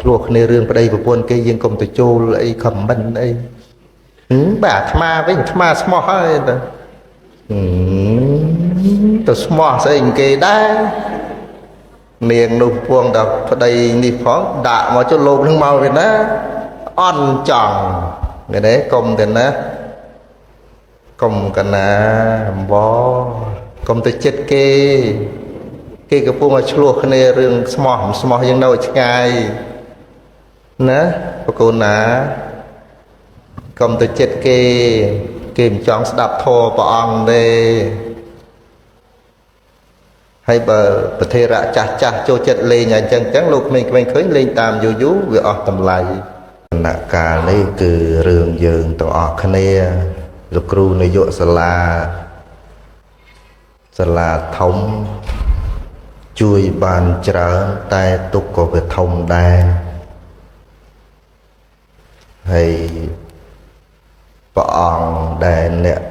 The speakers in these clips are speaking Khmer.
ឆ្លោះគ្នារឿងប្តីប្រពន្ធគេយើងកុំទៅចូលអីខមមិនអីបាទអាត្មាវិញអាត្មាស្មោះហើយទៅទៅស្មោះស្អីគេដែរនាងនោះពងដល់ប្តីនេះផងដាក់មកចុះលោកនឹងមកវិញណាអន់ចង់គេទេកុំទៅណាកុំកណាអំបកុំទៅចិត្តគេគេកំពុងឲ្យឆ្លោះគ្នារឿងស្មោះមិនស្មោះយើងនៅឲ្យឆ្ងាយណាប្រកូនណាកុំទៅចិត្តគេគេមិនចង់ស្ដាប់ធម៌ព្រះអង្គទេហើយបើប្រធេរៈចាស់ចាស់ចូលចិត្តលេងអញ្ចឹងអញ្ចឹងលោកក្មេងៗឃើញលេងតាមយូរយូរវាអស់តម្លៃគណៈកាលនេះគឺរឿងយើងទាំងអស់គ្នាលោកគ្រូនាយកសាលាសាលាធំជួយបានច្រើនតែទុកក៏វាធំដែរហើយព្រះអង្គដែលអ្នក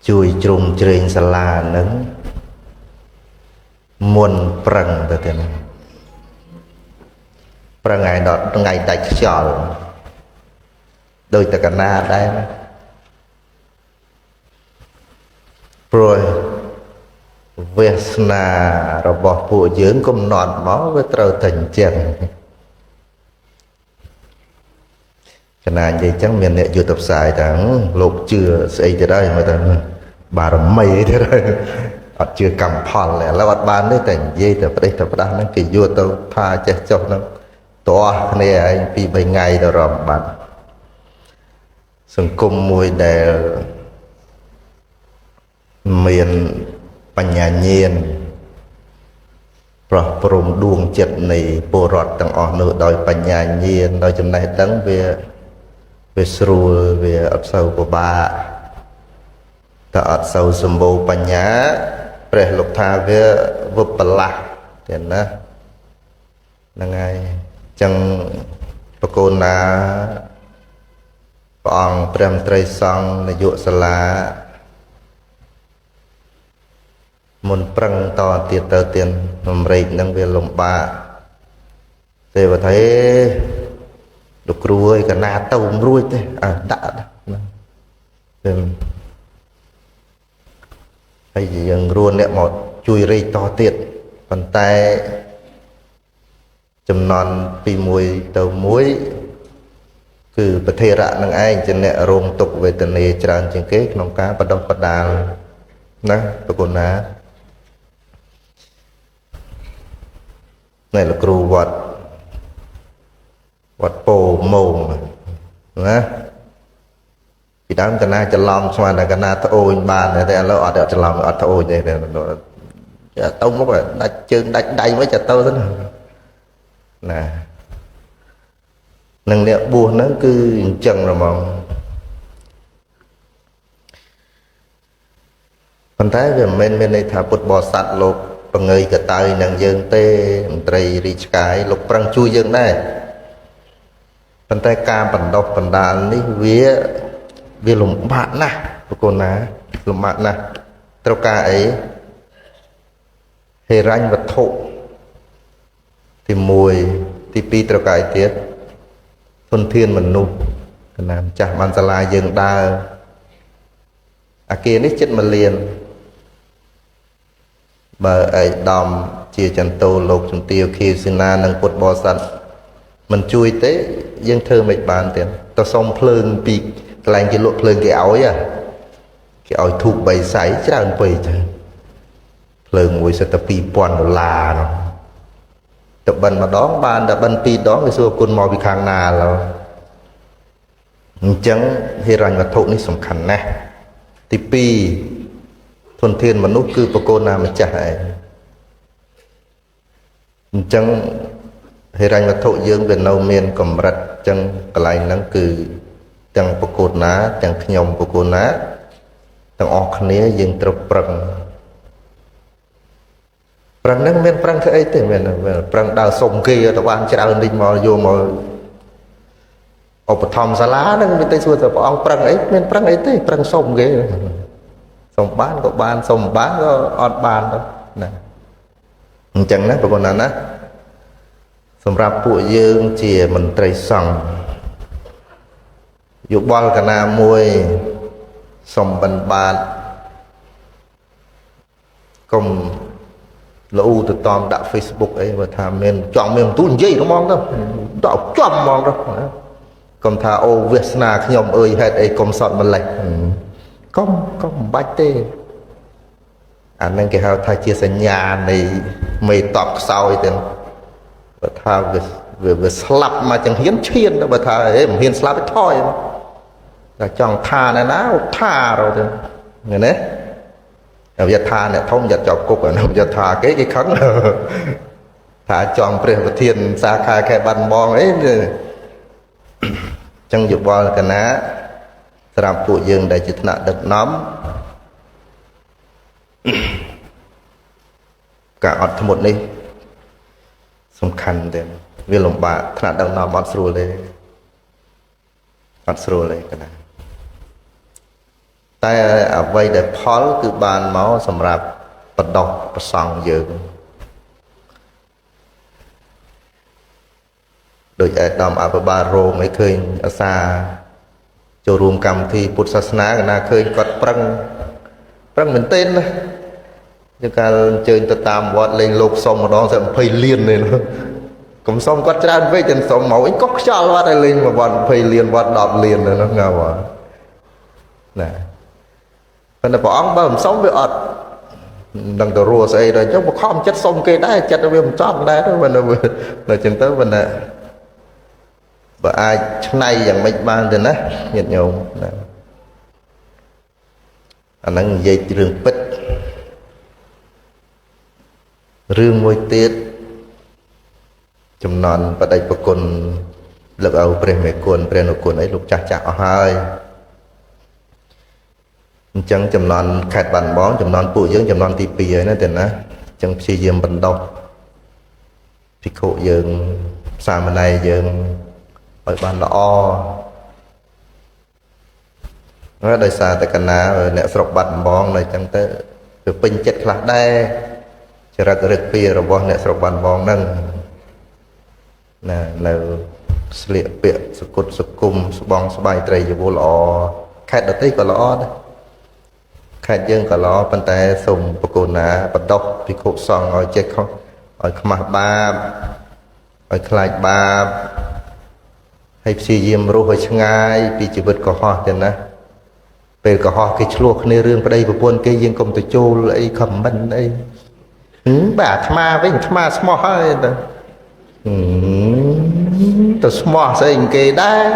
ជួយជ្រុំជ្រែងសាលានឹងមុនប្រឹងទៅទៀតប្រឹងឯដល់ថ្ងៃដាច់ខ្យល់ដោយតកណាដែរណាព្រោះវាសនារបស់ពួកយើងកំណត់មកវាត្រូវតែអញ្ចឹងកណានិយាយចឹងមានអ្នកយុទ្ធផ្សាយថាលោកជឿស្អីទៀតហើយមើលទៅបារមីទៀតហើយអត់ជឿកម្មផលឥឡូវអត់បានទេតែនិយាយតែប្រេះតែផ្ដាស់ហ្នឹងគេយកទៅថាចេះចុះហ្នឹងទាស់គ្នាឯងពី3ថ្ងៃទៅរំបាត់សង្គមមួយដែលមានបញ្ញាញាណប្រោះព្រំដួងចិត្តនៃពលរដ្ឋទាំងអស់នោះដោយបញ្ញាញាណដោយចំណេះដឹងវាស្រួលវាអត់សូវពិបាកតែអត់សូវសម្បូរបញ្ញាព្រះលោកថាវាវិបលាស់ទេណាហ្នឹងហើយអញ្ចឹងប្រកូនណាព្រះអង្គព្រះមន្ត្រីសង្ឃនាយកសាលាមុនប្រឹងតទៀតទៅទៀតរំរែកនឹងវាលំបាកទេវថាលោកគ្រូអើយកណាទៅមិនរួចទេអើដាក់ណាហើយយើងរួនអ្នកមកជួយរែកតទៀតប៉ុន្តែចំណន់ពី1ទៅ1គឺប្រធេរៈនឹងឯងជាអ្នករងទុក្ខវេទនាច្រើនជាងគេក្នុងការបដិបដាលណាប្រគុណណានេះលោកគ្រូវត្តវត្តពោមងណាពីដើមកណាច្រឡំស្មានតែកណាត្អូញបានតែឥឡូវអត់ច្រឡំអត់ត្អូញទេទៅមុខដាច់ជើងដាច់ដៃមិនจะទៅទៅណានឹងអ្នកបួសហ្នឹងគឺអញ្ចឹងហ្មងប៉ុន្តែវាមិនមែនមានន័យថាពុទ្ធបរិស័ទលោកបង្ើយកតើនឹងយើងទេមន្ត្រីរាជការលោកប្រឹងជួយយើងដែរប៉ុន្តែការបណ្ដុះបណ្ដាលនេះវាលំបាកណាស់ប្រគុណណាលំបាកណាស់ត្រូវការអីហិរញ្ញវត្ថុទី1ទី2ត្រូវការអីទៀតធនធានមនុស្សកណាម្ចាស់បានសាលាយើងដើរអាគារនេះជិត1លានបើឯកដំជាចន្ទោលោកជំទាវខៀវសេនានិងពុទ្ធបរិស័ទមិនជួយទេយើងធ្វើមិនបានទេទៅសុំភ្លើងពីកន្លែងគេលក់ភ្លើងគេឲ្យគេឲ្យធូប3សៃច្រើនពេកទៅភ្លើងមួយសិតតែ2000ដុល្លារនោះទៅបិណ្ឌម្ដងបានតែបិណ្ឌ2ដងគេសួរគុណមកពីខាងណាឡើយអញ្ចឹងហិរញ្ញវត្ថុនេះសំខាន់ណាស់ទី2ធនធានមនុស្សគឺប្រកូនណាម្ចាស់ឯងអញ្ចឹងហិរញ្ញវត្ថុយើងវានៅមានកម្រិតអញ្ចឹងកន្លែងហ្នឹងគឺទាំងប្រកូនណាទាំងខ្ញុំប្រកូនណាទាំងអស់គ្នាយើងត្រូវប្រឹងប្រឹងហ្នឹងមានប្រឹងធ្វើអីទេមានប្រឹងដើរសុំគេទៅបានច្រើនតិចមកយកមកឧបត្ថម្ភសាលាហ្នឹងមានតែសួរទៅព្រះអង្គប្រឹងអីមានប្រឹងអីទេប្រឹងសុំគេសុំបានក៏បានសុំបានក៏អត់បានទៅណា អញ្ចឹងណាប្រពន្ធណាសម្រាប់ពួកយើងជាមន្ត្រីសង្ឃយោបល់កណាមួយសុំបិណ្ឌបាតកុំលូទៅតំដាក់ Facebook អីបើថាមានចង់មានទូនិយាយហ្មងទៅដាក់ចំហ្មងទៅកុំថាអូវាសនាខ្ញុំអើយហេតុអីកុំសត់ម្លេះកុំមិនបាច់ទេអានឹងគេហៅថាជាសញ្ញានៃមេតបខ្សោយទៅបើថាវាស្លាប់មកចឹងហ៊ានឈានទៅបើថាអេមិនហ៊ានស្លាប់ទេថយតែចង់ថាណាណាថារទៅឃើញទេវាថាអ្នកធំយ៉ាត់ជាប់គុកអានោះយ៉ាត់ថាគេខឹងថាចង់ព្រះប្រធានសាខាខេត្តបាត់ដំបងអីចឹងយោបល់កណាសម្រាប់ពួកយើងដែលជាថ្នាក់ដឹកនាំការអត់ធ្មត់នេះសំខាន់ទេវាលំបាកថ្នាក់ដឹកនាំអត់ស្រួលទេអត់ស្រួលទេកណាតែអ្វីដែលផលគឺបានមកសម្រាប់បដោះប្រសង់យើងដោយឯកឧត្តមអភិបាលរោងឲ្យឃើញអាសាចូលរួមកម្មវិធីពុទ្ធសាសនាកណាឃើញគាត់ប្រឹងមែនទែនណាជាកាលអញ្ជើញទៅតាមវត្តលេងលោកសុំម្ដងតែ20លាននេះកុំសុំគាត់ច្រើនពេកតែសុំមកអីក៏ខ្យល់វត្តឲ្យលេងមួយវត្ត20លានវត្ត10លានហ្នឹងងាប់ណាប៉ុន្តែព្រះអង្គបើមិនសុំវាអត់មិនដឹងទៅរស់ស្អីដល់អញ្ចឹងបខំចិត្តសុំគេដែរចិត្តវាមិនចង់ដែរទៅប៉ុន្តែដល់អញ្ចឹងទៅប៉ុន្តែបើអាចឆ្នៃយ៉ាងម៉េចបានទៅណាញាតិញោមណាអាហ្នឹងនិយាយរឿងពិតរឿងមួយទៀតចំណន់បដិប្រគុណលើកឲ្យព្រះមេគុណព្រះនុគុណអីលោកចាស់ចាស់អស់ហើយអញ្ចឹងចំណន់ខេត្តបាត់ដំបងចំណន់ពួកយើងចំណន់ទី2ហើយណាទេណាអញ្ចឹងព្យាយាមបណ្ដុះភិក្ខុយើងសាមណេរយើងឲ្យបានល្អហើយដោយសារតែកណាអ្នកស្រុកបាត់ដំបងនៅអញ្ចឹងទៅវាពេញចិត្តខ្លះដែរចរិតរឹកពីរបស់អ្នកស្រុកបាត់ដំបងហ្នឹងណានៅស្លៀកពាក់សគុតសគុំស្បងស្បាយត្រីយវល្អខេត្តដទៃក៏ល្អដែរខេត្តយើងក៏ល្អប៉ុន្តែសូមប្រគល់ណាបណ្ដុះភិក្ខុសង្ឃឲ្យចេះខុសឲ្យខ្មាស់បាបឲ្យខ្លាចបាបហើយព្យាយាមរស់ឲ្យឆ្ងាយពីជីវិតកុហកទាំងណាពេលកុហកគេឆ្លោះគ្នារឿងប្តីប្រពន្ធគេយើងកុំទៅចូលអីខមមិនអីបាទអាត្មាវិញអាត្មាស្មោះហើយទៅទៅស្មោះស្អីគេដែរ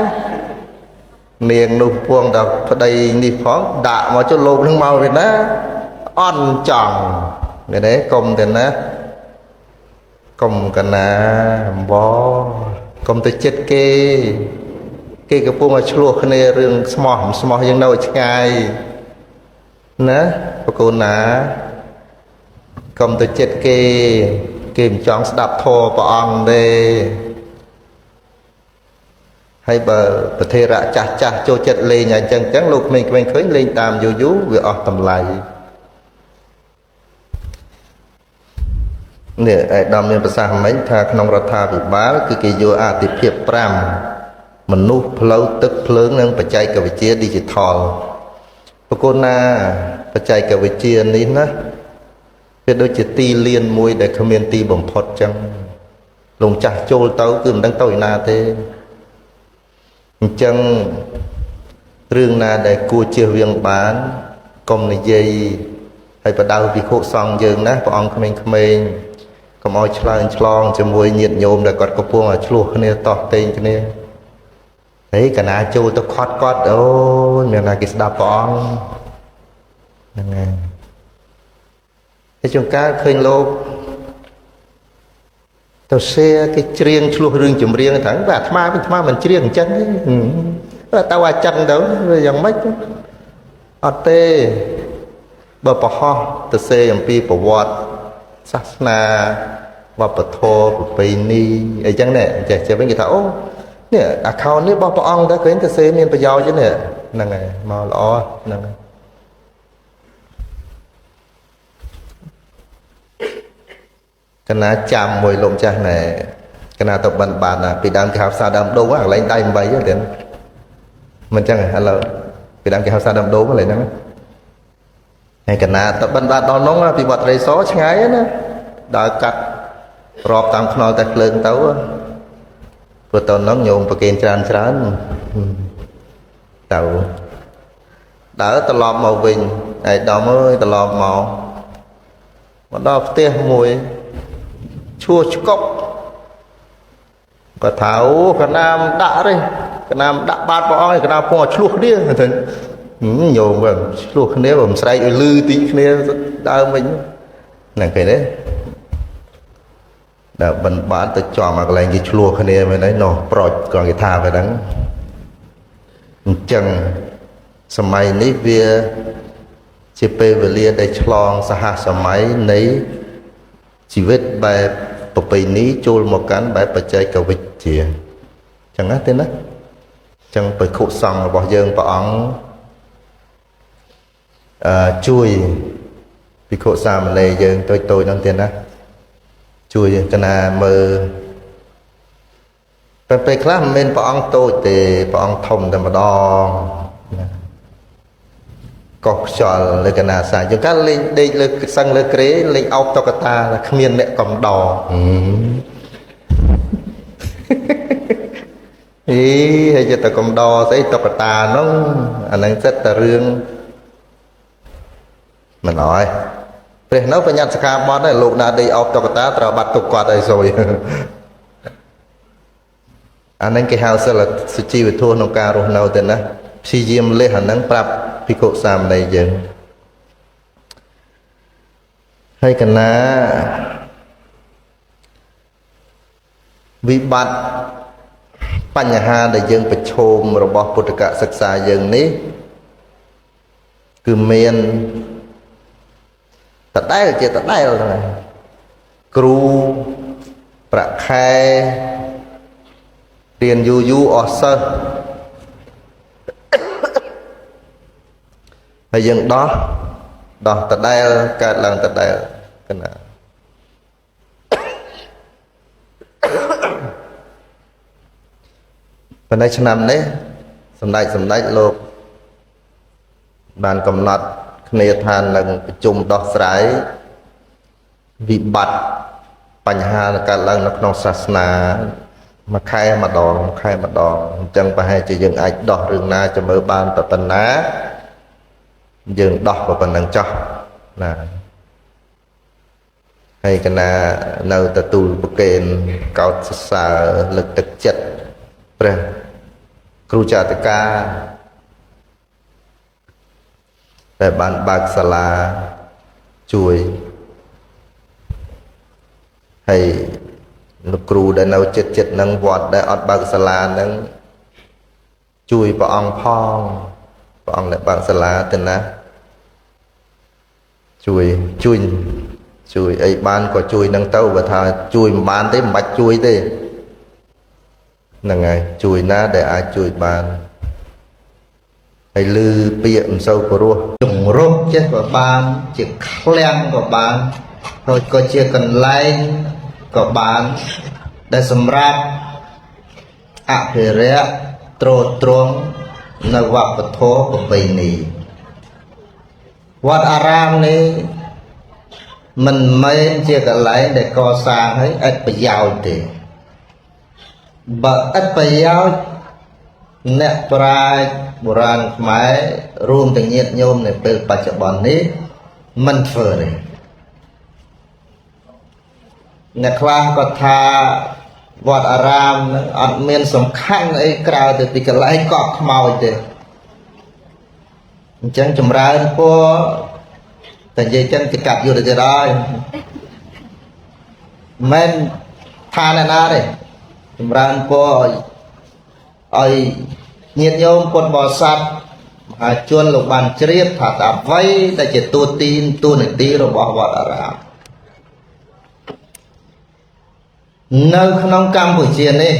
នាងនោះពងតែប្តីនេះផងដាក់មកចុះលោកនឹងមកវិញណាអន់ចង់ឃើញទេកុំទៅណាកុំកណាអំបកុំទៅចិត្តគេគេកំពុងឲ្យឆ្លោះគ្នារឿងស្មោះមិនស្មោះយើងនៅឲ្យឆ្ងាយណាប្រកូនណាកុំទៅចិត្តគេគេមិនចង់ស្ដាប់ធម៌ព្រះអង្គទេហើយបើប្រធេរៈចាស់ចាស់ចូលចិត្តលេងអញ្ចឹងអញ្ចឹងលោកក្មេងៗឃើញលេងតាមយូរយូរវាអស់តម្លៃនេះឯកឧត្តមមានប្រសាសន៍មិញថាក្នុងរដ្ឋាភិបាលគឺគេយកអាទិភាព5មនុស្សផ្លូវទឹកភ្លើងនិងបច្ចេកវិទ្យា Digital ប្រគុណណាបច្ចេកវិទ្យានេះណាវាដូចជាទីលានមួយដែលគ្មានទីបំផុតចឹងលងចាស់ចូលទៅគឺមិនដឹងទៅឯណាទេអញ្ចឹងរឿងណាដែលគួរជៀសវាងបានកុំនិយាយហើយបដៅភិក្ខុសង្ឃយើងណាព្រះអង្គក្មេងៗកុំឲ្យឆ្លើយឆ្លងជាមួយញាតិញោមដែលគាត់កំពុងឲ្យឆ្លោះគ្នាតោះតេងគ្នាហេកណាចូលទៅខត់គាត់អូយមានណាគេស្ដាប់ព្រះអង្គហ្នឹងហើយហើយជួនកាលឃើញលោកទៅសៀគេច្រៀងឆ្លោះរឿងចម្រៀងថាបាទអាត្មាវិញអាត្មាមិនច្រៀងអញ្ចឹងទេទៅអាចឹងទៅវាយ៉ាងម៉េចអត់ទេបើប្រហោះទៅសេអំពីប្រវត្តិសាសនាវប្បធម៌ប្រពៃណីអីចឹងណែចេះចេះវិញគេថាអូនេះ account នេះរបស់ព្រះអង្គតើឃើញទៅសេមានប្រយោជន៍ទេនេះហ្នឹងហើយមកល្អហ្នឹងហើយ កណាចាំមួយលោកចាស់ណែកណាទៅបិណ្ឌបាតណាពីដើមគេហៅផ្សារដើមដូងកន្លែងដៃ8ហ្នឹងមិនចឹងឥឡូវពីដើមគេហៅផ្សារដើមដូងកន្លែងហ្នឹងហើយកណាទៅបិណ្ឌបាតដល់នោះពីវត្តត្រីសឆ្ងាយណាដើរកាត់រាប់តាមខ្នល់តែភ្លើងទៅព្រោះតនោះញោមប្រគេនច្រើនច្រើនទៅដើរត្រឡប់មកវិញឯដំអើយត្រឡប់មកដល់ផ្ទះមួយឈួឆ្កប់គាត់ថាអូកណាមដាក់ទេកណាមដាក់បាតព្រះអង្គឯកណាពងឲ្យឆ្លោះគ្នាទៅញោមវិញឆ្លោះគ្នាបើមិនស្រែកឲ្យលឺទីគ្នាដើមវិញហ្នឹងគេទេដល់បិណ្ឌបាតទៅចំអាកន្លែងគេឆ្លោះគ្នាមែនហើយនោះប្រូចគាត់គេថាបែបហ្នឹងអញ្ចឹងសម័យនេះវាជាពេលវេលាដែលឆ្លងសហសម័យនៃជីវិតបែបប្រពៃណីចូលមកកាន់បែបបច្ចេកវិទ្យាចឹងណាទេណាចឹងភិក្ខុសង្ឃរបស់យើងព្រះអង្គជួយភិក្ខុសាមណេរយើងតូចៗហ្នឹងទេណាជួយកណាមើលពេលខ្លះមិនមែនព្រះអង្គតូចទេព្រះអង្គធំតែម្ដងណាកោះខ្យល់លើកណាសាយើងកាលលេងដេកលើសឹងលើគ្រែលេងអោបតុក្កតាគ្មានអ្នកកំដរអីហើយចិត្តតែកំដរស្អីតុក្កតានោះអាហ្នឹងចិត្តតែរឿងមិនអើយព្រះនៅបញ្ញត្តិសិក្ខាបទដែរលោកណាដេកអោបតុក្កតាត្រូវបាត់ទុកគាត់អីសុយអាហ្នឹងគេហៅសិលសុជីវធម៌ក្នុងការរស់នៅទៅណាព្យាយាមលះអាហ្នឹងប្រាប់ភិក្ខុសាមណេរយើងហើយកណាវិបត្តិបញ្ហាដែលយើងប្រឈមរបស់ពុទ្ធកសិក្សាយើងនេះគឺមានតដែលជាតដែលហ្នឹងគ្រូប្រាក់ខែរៀនយូរយូរអស់សិស្សហើយយើងដោះតដែលកើតឡើងតដែលកណាប៉ុន្តែឆ្នាំនេះសម្ដេចលោកបានកំណត់គ្នាថានឹងប្រជុំដោះស្រាយវិបត្តិបញ្ហាកើតឡើងនៅក្នុងសាសនាមួយខែម្ដងខែម្ដងអញ្ចឹងប្រហែលជាយើងអាចដោះរឿងណាចាំមើលបានប៉ុណ្ណាយើងដោះប៉ុណ្ណឹងចោះណាហើយកណានៅទទួលប្រគេនកោតសរសើរលើកទឹកចិត្តព្រះគ្រូចាតកាដែលបានបើកសាលាជួយហើយលោកគ្រូដែលនៅចិត្តនឹងវត្តដែលអត់បើកសាលានឹងជួយព្រះអង្គផងព្រះអង្គដែលបើកសាលាទៅណាជួយជួយជួយអីបានក៏ជួយនឹងទៅបើថាជួយមិនបានទេមិនបាច់ជួយទេហ្នឹងហើយជួយណាដែលអាចជួយបានហើយលឺពាក្យមិនសូវព្រោះជំរុំចេះក៏បានជាឃ្លាំងក៏បានហើយក៏ជាកន្លែងក៏បានដែលសម្រាប់អភិរក្សទ្រទ្រង់នៅវប្បធម៌ប្រពៃណីវត្តអារាមនេះមិនមែនជាកន្លែងដែលកសាងឲ្យឥតប្រយោជន៍ទេបើឥតប្រយោជន៍អ្នកប្រាជ្ញបុរាណខ្មែររួមទាំងញាតិញោមនៅពេលបច្ចុប្បន្ននេះមិនធ្វើទេអ្នកខ្លះក៏ថាវត្តអារាមនឹងអត់មានសំខាន់អីក្រៅទៅពីកន្លែងកប់ខ្មោចទេអញ្ចឹងចម្រើនពរតែនិយាយចឹងគេកាត់យុទ្ធទៀតហើយមិនថាអ្នកណាទេចម្រើនពរឲ្យញាតិញោមពុទ្ធបរិស័ទមហាជនលោកបានជ្រាបថាអ្វីដែលជាតួទីតួនាទីរបស់វត្តអារាមនៅក្នុងកម្ពុជានេះ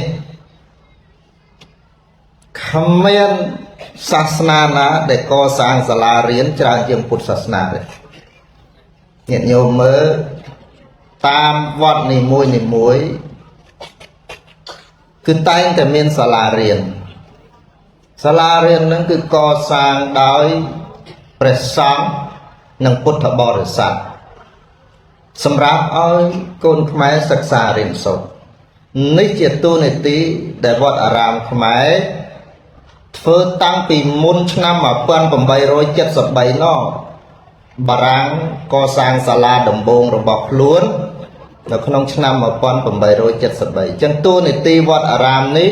គ្មានសាសនាណាដែលកសាងសាលារៀនច្រើនជាងពុទ្ធសាសនាទេញាតិញោមមើល តាមវត្តនីមួយនីមួយគឺតែងតែមានសាលារៀនសាលារៀនហ្នឹងគឺកសាងដោយព្រះសង្ឃនិងពុទ្ធបរិស័ទសម្រាប់ឲ្យកូនខ្មែរសិក្សារៀនសូត្រនេះជាតួនាទីដែលវត្តអារាមខ្មែរធ្វើតាំងពីមុនឆ្នាំ1873នោះបារាំងកសាងសាលាដំបូងរបស់ខ្លួននៅក្នុងឆ្នាំ1873អញ្ចឹងតួនាទីវត្តអារាមនេះ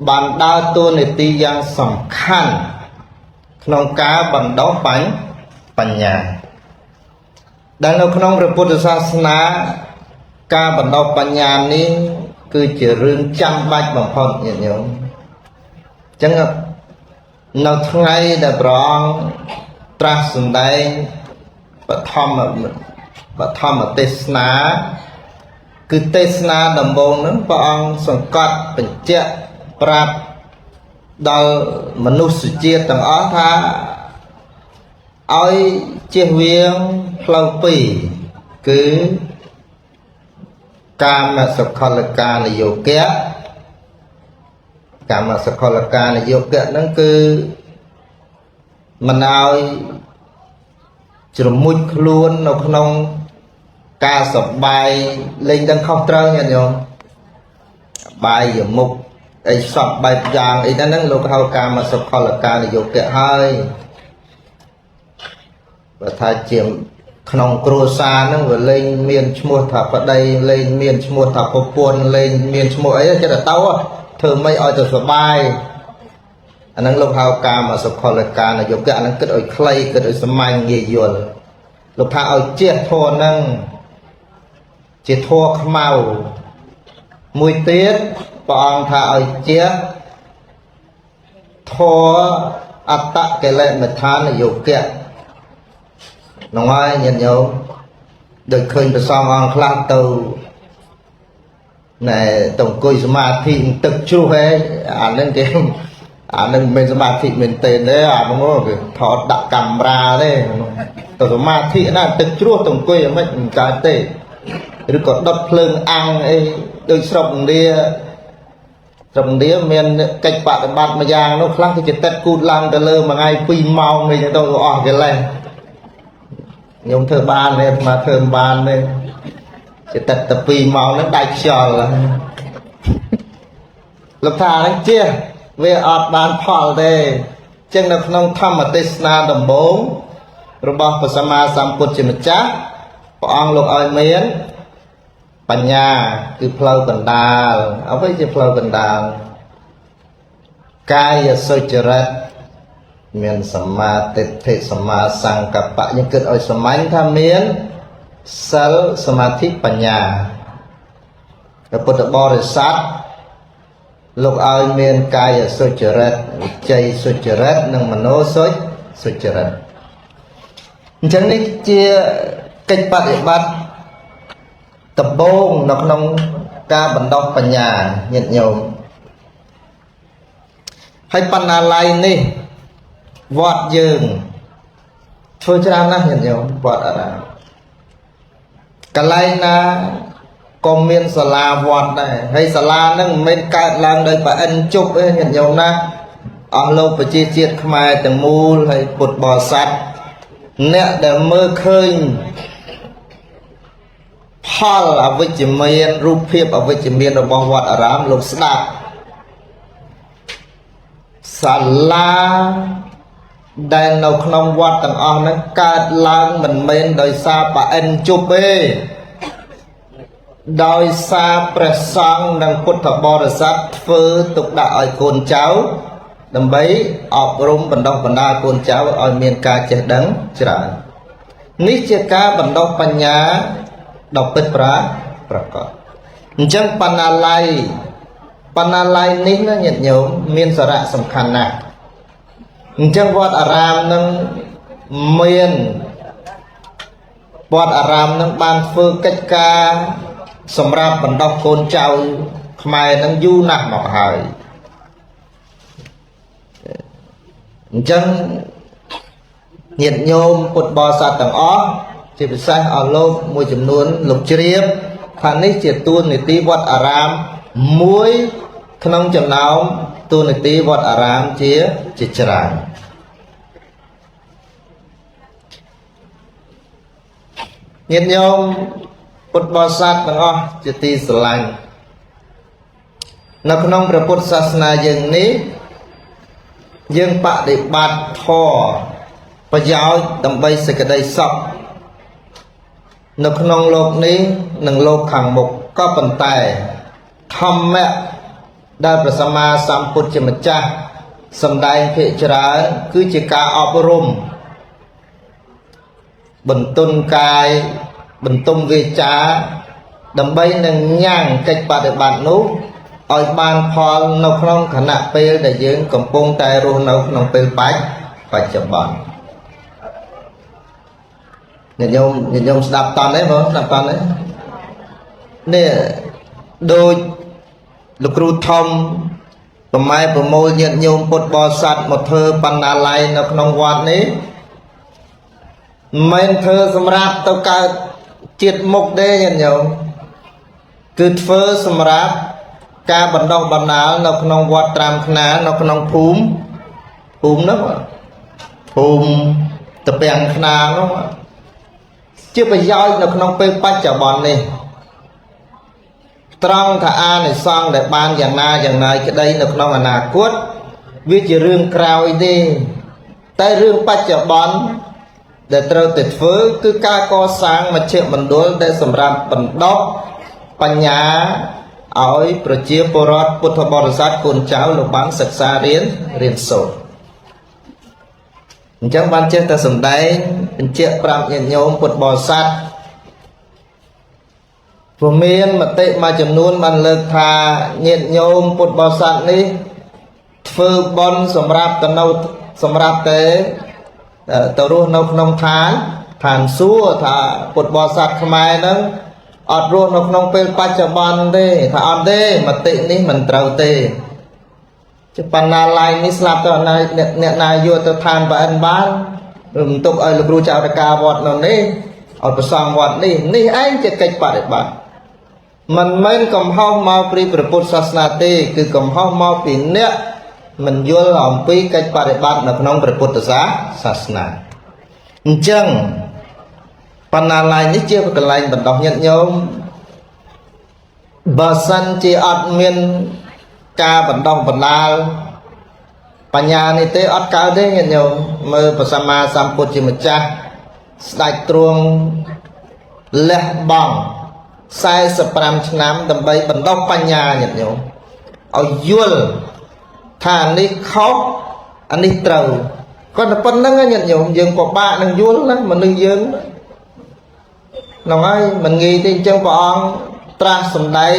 បានដើរតួនាទីយ៉ាងសំខាន់ក្នុងការបណ្ដុះបញ្ញាដែលនៅក្នុងព្រះពុទ្ធសាសនាការបណ្ដុះបញ្ញានេះគឺជារឿងចាំបាច់បំផុតញាតិញោមអញ្ចឹងនៅថ្ងៃដែលព្រះអង្គត្រាស់សម្ដែងបឋមបឋមទេសនាគឺទេសនាដំបូងហ្នឹងព្រះអង្គសង្កត់បញ្ជាក់ប្រាប់ដល់មនុស្សជាតិទាំងអស់ថាឲ្យជៀសវាងផ្លូវពីរគឺកាមសុខលកានយោគៈកាមសុខលកានយោគៈហ្នឹងគឺមិនឲ្យជ្រមុជខ្លួននៅក្នុងការសបាយលេងដឹងខុសត្រូវញាតិញោមបាយយមុខអីសពបែបយ៉ាងអីហ្នឹងលោកហៅកាមសុខលកានយោគៈហើយបើថាជាក្នុងគ្រួសារហ្នឹងវាលែងមានឈ្មោះថាប្តីលែងមានឈ្មោះថាប្រពន្ធលែងមានឈ្មោះអីចិត្តទៅធ្វើម៉េចឲ្យទៅសបាយអាហ្នឹងលោកហៅកាមសុខលកានយោគៈអាហ្នឹងគិតឲ្យខ្លីគិតឲ្យសាមញ្ញងាយយល់លោកថាឲ្យជះធម៌ហ្នឹងជាធម៌ខ្មៅមួយទៀតព្រះអង្គថាឲ្យជះធម៌អត្តកិលេសមឋានយោគៈហ្នឹងហើយញាតិញោមដូចឃើញព្រះសង្ឃអង្គខ្លះទៅណែទៅអង្គុយសមាធិទឹកជ្រោះឯងអាហ្នឹងគេអាហ្នឹងមិនមែនសមាធិមែនទេទេអាហ្នឹងគេថតដាក់កាមេរ៉ាទេទៅសមាធិណាទឹកជ្រោះទៅអង្គុយយ៉ាងម៉េចមិនកើតទេឬក៏ដុតភ្លើងអាំងអីដូចស្រុកឥណ្ឌាស្រុកឥណ្ឌាមានកិច្ចបប្រតិបត្តិមួយយ៉ាងនោះខ្លះគេចិត្តគូតឡើងទៅលើមួយថ្ងៃ2ម៉ោងអីចឹងទៅអស់កិលេសខ្ញុំធ្វើបានទេអាត្មាធ្វើមិនបានទេចិត្តតែ2ម៉ោងហ្នឹងដាច់ខ្យល់លោកថាហ្នឹងជះវាអត់បានផលទេចឹងនៅក្នុងធម្មទេសនាដំបូងរបស់ព្រះសម្មាសម្ពុទ្ធជាម្ចាស់ព្រះអង្គលោកឲ្យមានបញ្ញាគឺផ្លូវកណ្ដាលអ្វីជាផ្លូវកណ្ដាលកាយសុចរិតមានសមាទិដ្ឋិសមាសង្កប្បៈយើងគិតឲ្យសាមញ្ញថាមានសិលសមាធិបញ្ញាព្រះពុទ្ធបរិស័ទលោកឲ្យមានកាយសុចរិតវិជ័យសុចរិតនិងមโนសុចរិតអញ្ចឹងនេះជាកិច្ចបប្រតិបត្តិដំបូងនៅក្នុងការបណ្ដុះបញ្ញាញាតិញោមហើយបណ្ណាល័យនេះវត្តយើងធ្វើច្រើនណាស់ញាតិញោមវត្តអារាមកន្លែងណាក៏មានសាលាវត្តដែរហើយសាលាហ្នឹងមិនមែនកើតឡើងដោយប្រអិនជប់ទេញាតិញោមណាអស់លោកប្រជាជាតិខ្មែរទាំងមូលហើយពុទ្ធបរិស័ទអ្នកដែលមើលឃើញផលអវិជ្ជមានរូបភាពអវិជ្ជមានរបស់វត្តអារាមលោកស្ដាប់សាលាដែលនៅក្នុងវត្តទាំងអស់ហ្នឹងកើតឡើងមិនមែនដោយសារប្រអិនជប់ទេដោយសារព្រះសង្ឃនិងពុទ្ធបរិស័ទធ្វើទុកដាក់ឲ្យកូនចៅដើម្បីអប់រំបណ្ដុះបណ្ដាលកូនចៅឲ្យមានការចេះដឹងច្រើននេះជាការបណ្ដុះបញ្ញាដ៏ពិតប្រាកដអញ្ចឹងបណ្ណាល័យបណ្ណាល័យនេះណាញាតិញោមមានសារៈសំខាន់ណាស់អញ្ចឹងវត្តអារាមនឹងមានវត្តអារាមនឹងបានធ្វើកិច្ចការសម្រាប់បណ្ដុះកូនចៅខ្មែរនឹងយូរណាស់មកហើយអញ្ចឹងញាតិញោមពុទ្ធបរិស័ទទាំងអស់ ជាពិសេសអស់លោកមួយចំនួនលោកជ្រាបថានេះជាទួនាទីវត្តអារាមមួយក្នុងចំណោមទួនាទីវត្តអារាមជាច្រើនញាតិញោមពុទ្ធបរិស័ទទាំងអស់ជាទីស្រឡាញ់នៅក្នុងព្រះពុទ្ធសាសនាយើងនេះយើងបដិបត្តិធម៌ប្រយោជន៍ដើម្បីសេចក្តីសុខនៅក្នុងលោកនេះនិងលោកខាងមុខក៏ប៉ុន្តែធម្មៈដែលព្រះសម្មាសម្ពុទ្ធជាម្ចាស់សម្ដែងភាគច្រើនគឺជាការអប់រំបន្ទន់កាយបន្ទុំវាចាដើម្បីនឹងញ៉ាំងកិច្ចបដិបត្តិនោះឲ្យបានផលនៅក្នុងខណៈពេលដែលយើងកំពុងតែរស់នៅក្នុងពេលបច្ចុប្បន្នញាតិញោមស្ដាប់តន់ទេបងស្ដាប់តន់ទេនេះដូចលោកគ្រូធំប្រម៉ែប្រមូលញាតិញោមពុទ្ធបរិស័ទមកធ្វើបណ្ណាល័យនៅក្នុងវត្តនេះមិនធ្វើសម្រាប់ទៅកើតជាតិមុខទេញាតិញោមគឺធ្វើសម្រាប់ការបណ្ដុះបណ្ដាលនៅក្នុងវត្តត្រាំខ្នានៅក្នុងភូមិនោះភូមិតពាំងខ្នានោះជាប្រយោជន៍នៅក្នុងពេលបច្ចុប្បន្ននេះត្រង់ថាអានិសង្សដែលបានយ៉ាងណាយ៉ាងណាក្តីនៅក្នុងអនាគតវាជារឿងក្រោយទេតែរឿងបច្ចុប្បន្នដែលត្រូវតែធ្វើគឺការកសាងមជ្ឈមណ្ឌលដែលសម្រាប់បណ្ដុះបញ្ញាឲ្យប្រជាពលរដ្ឋពុទ្ធបរិស័ទកូនចៅលោកបានសិក្សារៀនសូត្រអញ្ចឹងបានចេះតែសម្ដែងបញ្ជាក់ប្រាប់ញាតិញោមពុទ្ធបរិស័ទព្រោះមានមតិមួយចំនួនបានលើកថាញាតិញោមពុទ្ធបរិស័ទនេះធ្វើបុណ្យសម្រាប់ទៅនៅសម្រាប់តែទៅរស់នៅក្នុងឋានសួគ៌ថាពុទ្ធបរិស័ទខ្មែរហ្នឹងអត់រស់នៅក្នុងពេលបច្ចុប្បន្នទេថាអត់ទេមតិនេះមិនត្រូវទេចុះបណ្ណាល័យនេះស្លាប់ទៅអ្នកណាយកទៅឋានប្រអិនបានឬមិនទុកឲ្យលោកគ្រូចៅអធិការវត្តនៅនេះឲ្យប្រសង់វត្តនេះនេះឯងជាកិច្ចបដិបត្តិមិនមែនកំហុសមកពីព្រះពុទ្ធសាសនាទេគឺកំហុសមកពីអ្នកមិនយល់អំពីកិច្ចបដិបត្តិនៅក្នុងព្រះពុទ្ធសាសនាអញ្ចឹងបណ្ណាល័យនេះជាកន្លែងបណ្ដោះញាតិញោមបើសិនជាអត់មានការបណ្ដោះបណ្ដាលបញ្ញានេះទេអត់កើតទេញាតិញោមមើលព្រះសម្មាសម្ពុទ្ធជាម្ចាស់ស្ដេចទ្រង់លះបង់45ឆ្នាំដើម្បីបណ្ដោះបញ្ញាញាតិញោមឲ្យយល់ថានេះខុសអានេះត្រូវគាត់តែប៉ុណ្្នឹងញាតិញោមយើងពិបាកនឹងយល់ណាមនុស្សយើងហ្នឹងហើយមិនងាយទេអញ្ចឹងព្រះអង្គត្រាស់សម្ដែង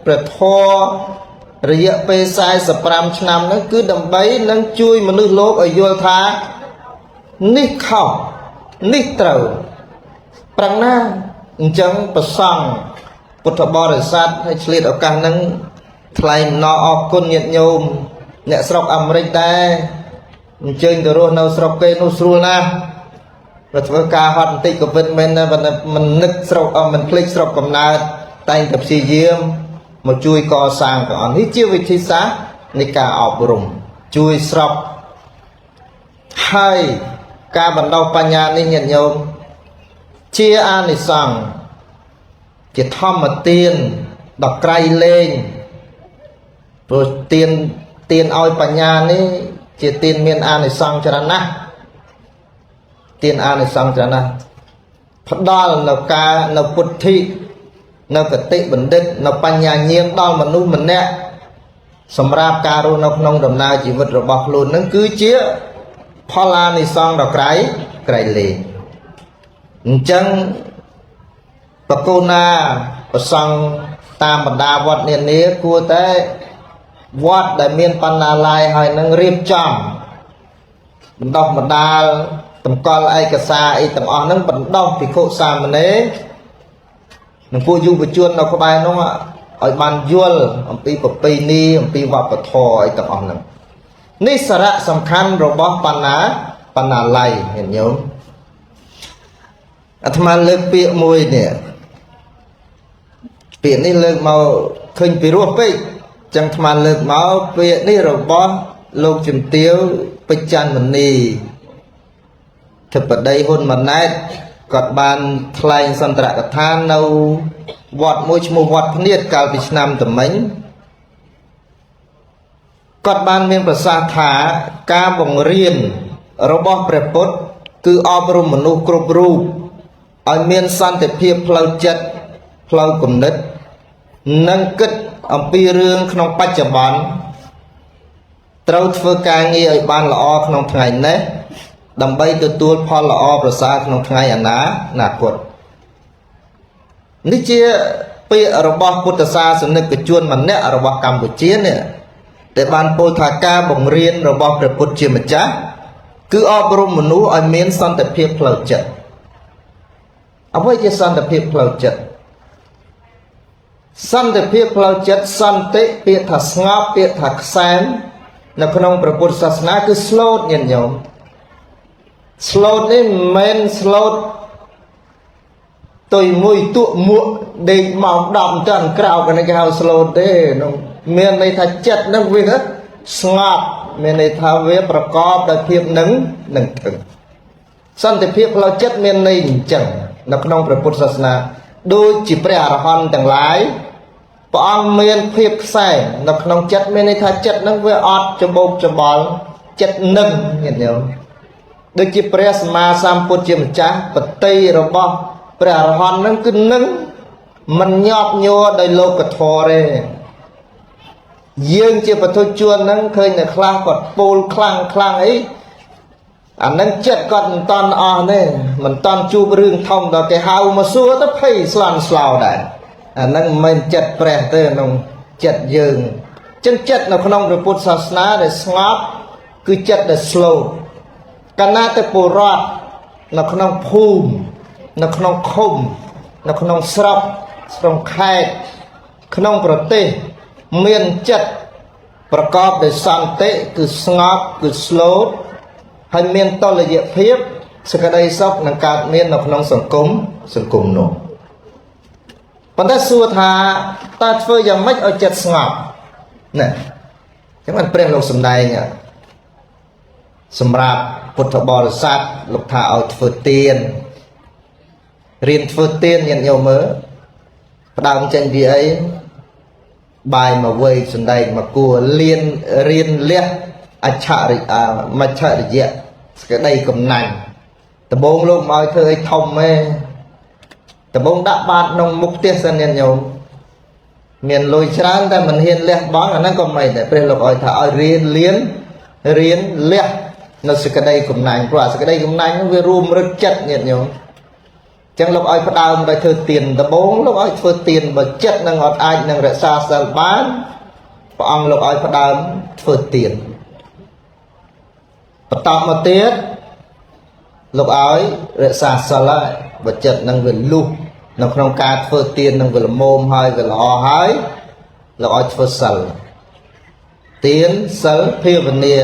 ព្រះធម៌រយៈពេល45ឆ្នាំហ្នឹងគឺដើម្បីនឹងជួយមនុស្សលោកឲ្យយល់ថានេះខុសនេះត្រូវប្រឹងណាអញ្ចឹងប្រសង់ពុទ្ធបរិស័ទឲ្យឆ្លៀតឱកាសហ្នឹងថ្លែងអំណរអគុណញាតិញោមអ្នកស្រុកអាមេរិកដែរអញ្ជើញទៅរស់នៅស្រុកគេនោះស្រួលណាស់បើធ្វើការហត់បន្តិចក៏ពិតមែនដែរប៉ុន្តែមិននឹកស្រុកមិនភ្លេចស្រុកកំណើតតែងតែព្យាយាមមកជួយកសាងទាំងអស់នេះជាវិធីសាស្ត្រនៃការអប់រំជួយស្រុកហើយការបណ្ដុះបញ្ញានេះញាតិញោមជាអានិសង្សជាធម្មទានដ៏ក្រៃលែងព្រោះទានឲ្យបញ្ញានេះជាទានមានអានិសង្សច្រើនណាស់ទានអានិសង្សច្រើនណាស់ផ្ដល់នៅការនៅពុទ្ធិនៅគតិបណ្ឌិតនៅបញ្ញាញាណដល់មនុស្សម្នាក់សម្រាប់ការរស់នៅក្នុងដំណើរជីវិតរបស់ខ្លួននឹងគឺជាផលអានិសង្សដ៏ក្រៃលែងអញ្ចឹងបកូណាប្រសង់តាមបណ្ដាវត្តនានាគួរតែវត្តដែលមានបណ្ណាល័យហើយនឹងរៀបចំបណ្ដោះបណ្ដាលតម្កល់ឯកសារអីទាំងអស់ហ្នឹងបណ្ដោះភិក្ខុសាមណេរនិងពួកយុវជននៅក្បែរនោះឲ្យបានយល់អំពីប្រពៃណីអំពីវប្បធម៌អីទាំងអស់ហ្នឹងនេះសារៈសំខាន់របស់បណ្ណាល័យញាតិញោម អាត្មាលើកពាក្យមួយនេះពាក្យនេះលើកមកឃើញពីរោះពេកចឹងអាត្មាលើកមកពាក្យនេះរបស់លោកជំទាវពេជ្រចន្ទមនីធិបតីហ៊ុនម៉ាណែតគាត់បានថ្លែងសន្ទរកថានៅវត្តមួយឈ្មោះវត្តភ្នៀតកាលពីឆ្នាំតមិញគាត់បានមានប្រសាសន៍ថាការបង្រៀនរបស់ព្រះពុទ្ធគឺអប់រំមនុស្សគ្រប់រូបឲ្យមានសន្តិភាពផ្លូវចិត្តផ្លូវគំនិតនិងគិតអំពីរឿងក្នុងបច្ចុប្បន្នត្រូវធ្វើការងារឲ្យបានល្អក្នុងថ្ងៃនេះដើម្បីទទួលផលល្អប្រសើរក្នុងថ្ងៃអនាគតនេះជាពាក្យរបស់ពុទ្ធសាសនិកជនម្នាក់របស់កម្ពុជានេះដែលបានពោលថាការបង្រៀនរបស់ព្រះពុទ្ធជាម្ចាស់គឺអប់រំមនុស្សឲ្យមានសន្តិភាពផ្លូវចិត្តអ្វីជាសន្តិភាពផ្លូវចិត្តសន្តិភាពផ្លូវចិត្តសន្តិពាក្យថាស្ងប់ពាក្យថាខ្សែមនៅក្នុងព្រះពុទ្ធសាសនាគឺស្លូតញាតិញោមស្លូតនេះមិនមែនស្លូតតុយមួយទក់មួកដេកម៉ោង10តាន់ក្រោកនេះគេហៅស្លូតទេនោះមានន័យថាចិត្តនឹងវាស្ងប់មានន័យថាវាប្រកបដោយភាពនឹងនឹងថឹងសន្តិភាពផ្លូវចិត្តមានន័យអញ្ចឹងនៅក្នុងព្រះពុទ្ធសាសនាដូចជាព្រះអរហន្តទាំងឡាយព្រះអង្គមានភាពខ្សែនៅក្នុងចិត្តមានន័យថាចិត្តនឹងវាអត់ច្បោកច្បល់ចិត្តនឹងញាតិញោមដូចជាព្រះសម្មាសម្ពុទ្ធជាម្ចាស់បតិរបស់ព្រះអរហន្តនឹងគឺនឹងមិនញាប់ញ័រដោយលោកធម៌ទេយើងជាបុថុជនហ្នឹងឃើញតែខ្លះគាត់ពូលខ្លាំងខ្លាំងអីអានឹងចិត្តគាត់មិនតន់អស់ទេមិនតន់ជួបរឿងធំដល់គេហៅមកសួរទៅភ័យស្លន់ស្លោដែរអានឹងមិនមែនចិត្តព្រះទេក្នុងចិត្តយើងចឹងចិត្តនៅក្នុងព្រះពុទ្ធសាសនាដែលស្ងប់គឺចិត្តដែល slow កាលណាតែពលរដ្ឋនៅក្នុងភូមិនៅក្នុងឃុំនៅក្នុងស្រុកក្នុងខេត្តក្នុងប្រទេសមានចិត្តប្រកបដោយសន្តិគឺស្ងប់គឺ slow ហើយមានតលយៈភាពសក្តីសុខនឹងកើតមាននៅក្នុងសង្គមសង្គមនោះប៉ុន្តែសួរថាតើធ្វើយ៉ាងម៉េចឲ្យចិត្តស្ងប់ណាចឹងបានព្រះលោកសំដែងសម្រាប់ពុទ្ធបរិស័ទលោកថាឲ្យធ្វើទានរៀនធ្វើទានញាតិញោមមើលផ្ដើមចេញពីអីបាយមកវែកសណ្ដែកមកគួលៀនរៀនលះអច្ឆរិយាមច្ឆរិយៈសក្តីកំណាញ់ដំបងលោកមកឲ្យធ្វើអីធំទេដំបងដាក់បាតក្នុងមុខផ្ទះសិនញាតិញោមមានលុយច្រើនតែមិនហ៊ានលះបង់អាហ្នឹងក៏មិនដែរព្រះលោកឲ្យថាឲ្យរៀនលៀនរៀនលះនៅសក្តីកំណាញ់ព្រោះអាសក្តីកំណាញ់ហ្នឹងវារួមរឹតចិត្តញាតិញោមចឹងលោកឲ្យផ្ដើមដោយធ្វើទានដំបូងលោកឲ្យធ្វើទានបើចិត្តនឹងអត់អាចនឹងរក្សាសិលបានព្រះអង្គលោកឲ្យផ្ដើមធ្វើទានបន្តមកទៀតលោកឲ្យរក្សាសិលហើយបើចិត្តនឹងវាលុះនៅក្នុងការធ្វើទាននឹងវាល្មមហើយវាល្អហើយលោកឲ្យធ្វើសិលទានសិលភាវនា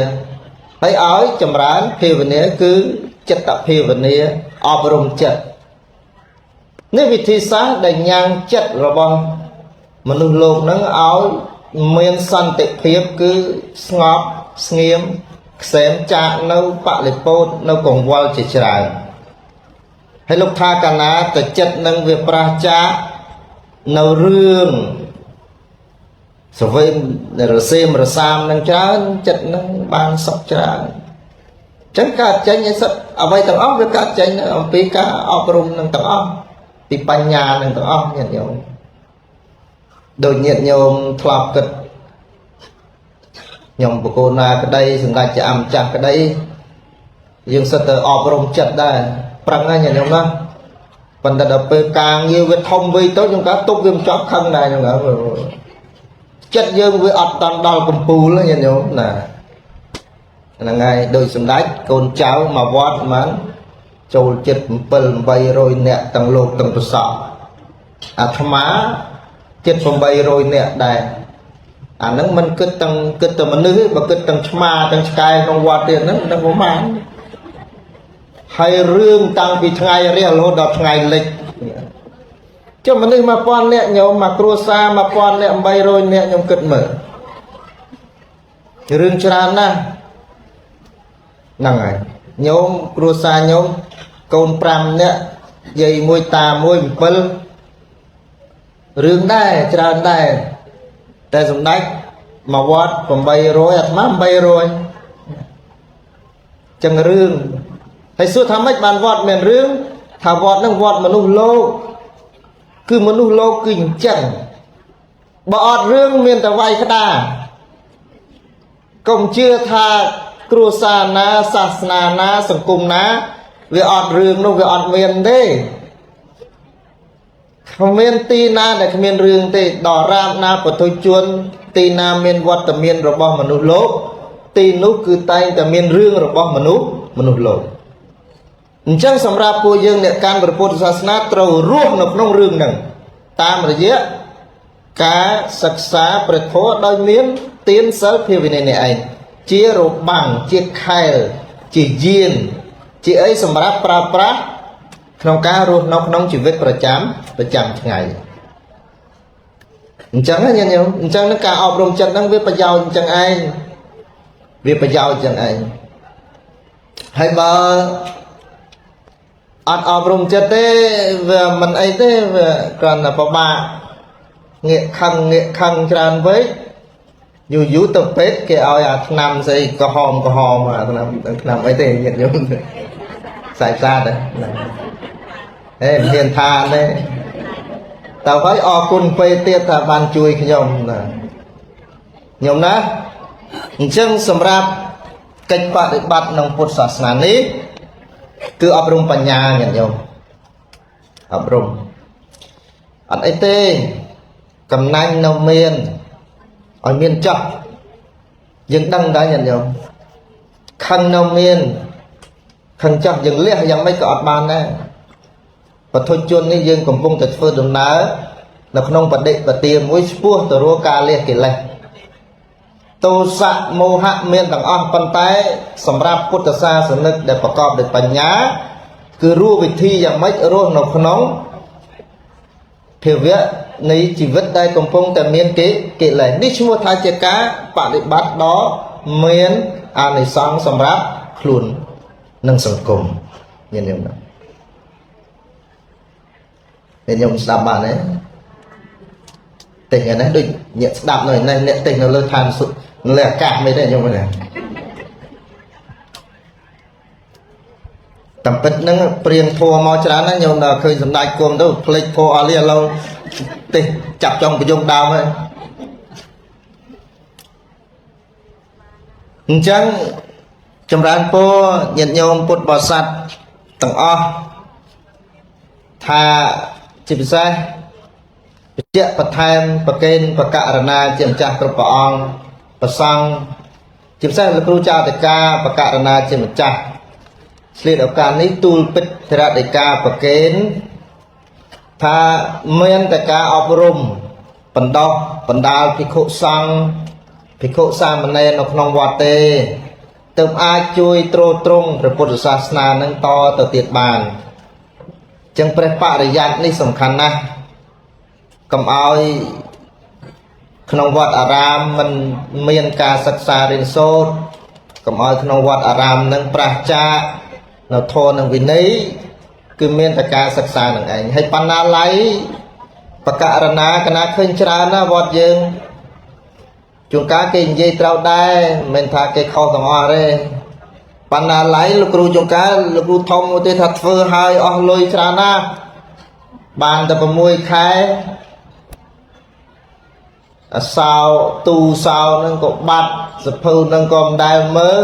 ហើយឲ្យចម្រើនភាវនាគឺចិត្តភាវនាអប់រំចិត្តនេះវិធីសាស្ត្រដែលញ៉ាំងចិត្តរបស់មនុស្សលោកនឹងឲ្យមានសន្តិភាពគឺស្ងប់ស្ងៀមខ្សែមចាកនៅបលិពោតនៅកង្វល់ជាច្រើនហើយលោកថាកាលណាតចិត្តនឹងវាប្រះចាកនៅរឿងសវេមរសេមរសាមនឹងច្រើនចិត្តនឹងបានសុខច្រើនចឹងកើតចេញឯសិតអ្វីទាំងអស់វាកើតចេញអំពីការអប់រំនឹងទាំងអស់ពីបញ្ញានឹងទាំងអស់ញាតិញោមដូចញាតិញោមធ្លាប់គិតខ្ញុំបកូនណាក្តីសម្ដេចជាអម្ចាស់ក្តីយើងសិតទៅអប់រំចិត្តដែរប្រឹងណាញាតិញោមណាប៉ុន្តែដល់ពេលការងារវាធំវិញទៅខ្ញុំកាទប់វាមិនចប់ខឹងដែរខ្ញុំកាចិត្តយើងវាអត់តន់ដល់កំពូលញាតិញោមណាហ្នឹងហើយដោយសម្ដេចកូនចៅមកវត្តបានចូលចិត្ត7 800នាក់ទាំងលោកទាំងប្រសពអាត្មាចិត្ត800នាក់ដែរអាហ្នឹងមិនគិតទាំងគិតតែមនុស្សទេបើគិតទាំងឆ្មាទាំងឆ្កែក្នុងវត្តទៀតហ្នឹងនឹងប្រហែល ហើយរឿងតាំងពីថ្ងៃរះរហូតដល់ថ្ងៃលិចចុះមនុស្ស1000នាក់ញោមមកគ្រួសារ1000នាក់800នាក់ខ្ញុំគិតមើលរឿងច្រើនណាស់ហ្នឹងហើយញោមគ្រួសារញោមកូន5នាក់យាយមួយតាមួយ7រឿងដែរច្រើនដែរតែសម្ដេចមកវត្ត800អាត្មា800ចឹងរឿងហើយសួរថាម៉េចបានវត្តមានរឿងថាវត្តហ្នឹងវត្តមនុស្សលោកគឺមនុស្សលោកគឺអញ្ចឹងបើអត់រឿងមានតែវាយក្តារកុំជឿថាគ្រួសារណាសាសនាណាសង្គមណាវាអត់រឿងនោះវាអត់មានទេគ្មានទីណាដែលគ្មានរឿងទេដល់រាបណាពុទ្ធជនទីណាមានវត្តមានរបស់មនុស្សលោកទីនោះគឺតែងតែមានរឿងរបស់មនុស្សលោកអញ្ចឹងសម្រាប់ពួកយើងអ្នកកាន់ព្រះពុទ្ធសាសនាត្រូវរស់នៅក្នុងរឿងហ្នឹងតាមរយៈការសិក្សាព្រះធម៌ដោយមានទានសិលភាវនានេះឯងជារបាំងជាខែលជាយានជាអីសម្រាប់ប្រើប្រាស់ក្នុងការរស់នៅក្នុងជីវិតប្រចាំថ្ងៃអញ្ចឹងណាញាតិញោមអញ្ចឹងនឹងការអប់រំចិត្តហ្នឹងវាប្រយោជន៍អញ្ចឹងឯងវាប្រយោជន៍អញ្ចឹងឯងហើយបើអត់អប់រំចិត្តទេវាមិនអីទេវាគ្រាន់តែពិបាកងាកខឹងងាកខឹងច្រើនពេកយូរយូរទៅពេទ្យគេឲ្យអាថ្នាំស្អីក្រហមក្រហមអាថ្នាំថ្នាំអីទេញាតិញោមខ្សែផ្សាដែរហេមិនហ៊ានថាទេតើហើយអរគុណពេទ្យទៀតថាបានជួយខ្ញុំណាញោមណាអញ្ចឹងសម្រាប់កិច្ចបដិបត្តិក្នុងពុទ្ធសាសនានេះគឺអប់រំបញ្ញាញាតិញោមអប់រំអត់អីទេកំណាញ់នៅមានឲ្យមានចោះយើងដឹងដែរញាតិញោមខឹងនៅមានខឹងចោះយើងលះយ៉ាងម៉េចក៏អត់បានដែរបទុជននេះយើងកំពុងតែធ្វើដំណើរនៅក្នុងបដិបទាមួយឆ្ពោះទៅរកការលះកិលេសទោសៈមោហៈមានទាំងអស់ប៉ុន្តែសម្រាប់ពុទ្ធសាសនិកដែលប្រកបដោយបញ្ញាគឺរស់វិធីយ៉ាងម៉េចរស់នៅក្នុងភាវៈនៃជីវិតដែលកំពុងតែមានកិលេសនេះឈ្មោះថាជាការបដិបត្តិដ៏មានអានិសង្សសម្រាប់ខ្លួននិងសង្គមញាតិញោមណាញាតិញោមស្ដាប់បានទេទេសថ្ងៃនេះដូចអ្នកស្ដាប់នៅនេះអ្នកទេសនៅលើឋានសួគ៌នៅលើអាកាសមិនទេញោមណាតាមពិតហ្នឹងព្រៀងធัวមកច្រើនណាស់ញោមដល់ឃើញសម្ដេចគុំទៅភ្លេចធัวអស់លីឥឡូវទេសចាប់ចង់ប្រយំដើមហើយអញ្ចឹងចម្រើនពរញាតិញោមពុទ្ធបរិស័ទទាំងអស់ថាជាពិសេសបញ្ជាក់បន្ថែមប្រកេនបករណាជាម្ចាស់គ្រប់ព្រះអង្គប្រសង់ជាពិសេសលោកគ្រូចាតិកាបករណាជាម្ចាស់ឆ្លៀតឱកាសនេះទូលពិតធរដីកាប្រកេនថាមានតែការអប់រំបណ្ដោះបណ្ដាលភិក្ខុសង្ឃភិក្ខុសាមណេរនៅក្នុងវត្តទេទើបអាចជួយទ្រទ្រង់ព្រះពុទ្ធសាសនានឹងតទៅទៀតបានចឹងព្រះបរិយ័តនេះសំខាន់ណាស់កុំឲ្យក្នុងវត្តអារាមមិនមានការសិក្សារៀនសូត្រកុំឲ្យក្នុងវត្តអារាមនឹងប្រះចាកនៅធម៌និងវិន័យគឺមានតែការសិក្សានឹងឯងហើយបណ្ណាល័យបករណាកណាឃើញច្រើនណាវត្តយើងជួនកាលគេនិយាយត្រូវដែរមិនថាគេខុសទាំងអស់ទេបណ្ណាល័យលោកគ្រូជួនកាលលោកគ្រូធំមួយទេថាធ្វើឲ្យអស់លុយច្រើនណាស់បានតែ6ខែអសោទូសោនឹងក៏បាត់សភៅនឹងក៏មិនដែលមើល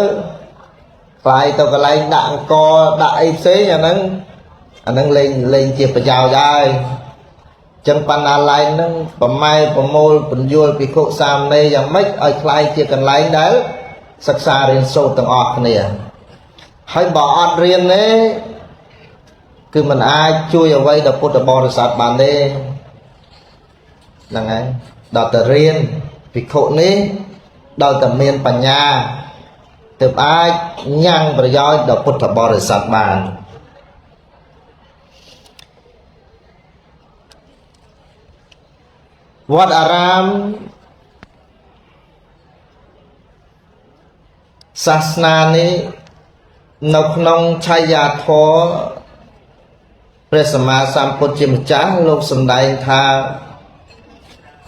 ខ្លាយទៅកន្លែងដាក់អង្គដាក់អីផ្សេងអាហ្នឹងលេងជាប្រយោជន៍ហើយចឹងបណ្ណាល័យហ្នឹងប្រម៉ែប្រមូលពន្យល់ភិក្ខុសាមណេរយ៉ាងម៉េចឲ្យខ្លាយជាកន្លែងដែលសិក្សារៀនសូត្រទាំងអស់គ្នាហើយបើអត់រៀនទេគឺมันអាចជួយអ្វីដល់ពុទ្ធបរិស័ទបានទេហ្នឹងហើយដល់តែរៀនភិក្ខុនេះដល់តែមានបញ្ញាទើបអាចញ៉ាំងប្រយោជន៍ដល់ពុទ្ធបរិស័ទបាន វត្តអារាមសាសនានេះនៅក្នុងឆាយាធម៌ព្រះសម្មាសម្ពុទ្ធជាម្ចាស់លោកសម្ដែងថា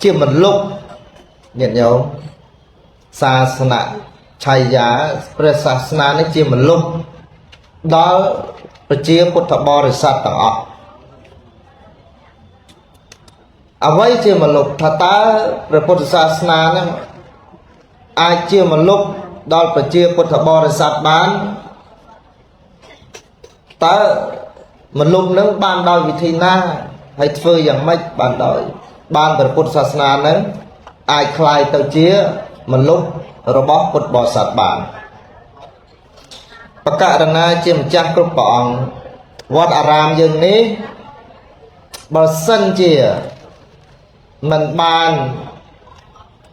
ជាមលុបញាតិញោមសាសនាឆាយាព្រះសាសនានេះជាមលុបដល់ប្រជាពុទ្ធបរិស័ទទាំងអស់អ្វីជាមលុបថាតើព្រះពុទ្ធសាសនាហ្នឹងអាចជាមលុបដល់ប្រជាពុទ្ធបរិស័ទបានតើមលុបនឹងបានដោយវិធីណាហើយធ្វើយ៉ាងម៉េចបានដោយបានព្រះពុទ្ធសាសនាហ្នឹងអាចคล้ายទៅជាមលុបរបស់ពុទ្ធបរិស័ទបានបករណាជាម្ចាស់គ្រប់ព្រះអង្គវត្តអារាមយើងនេះបើសិនជាមិនបាន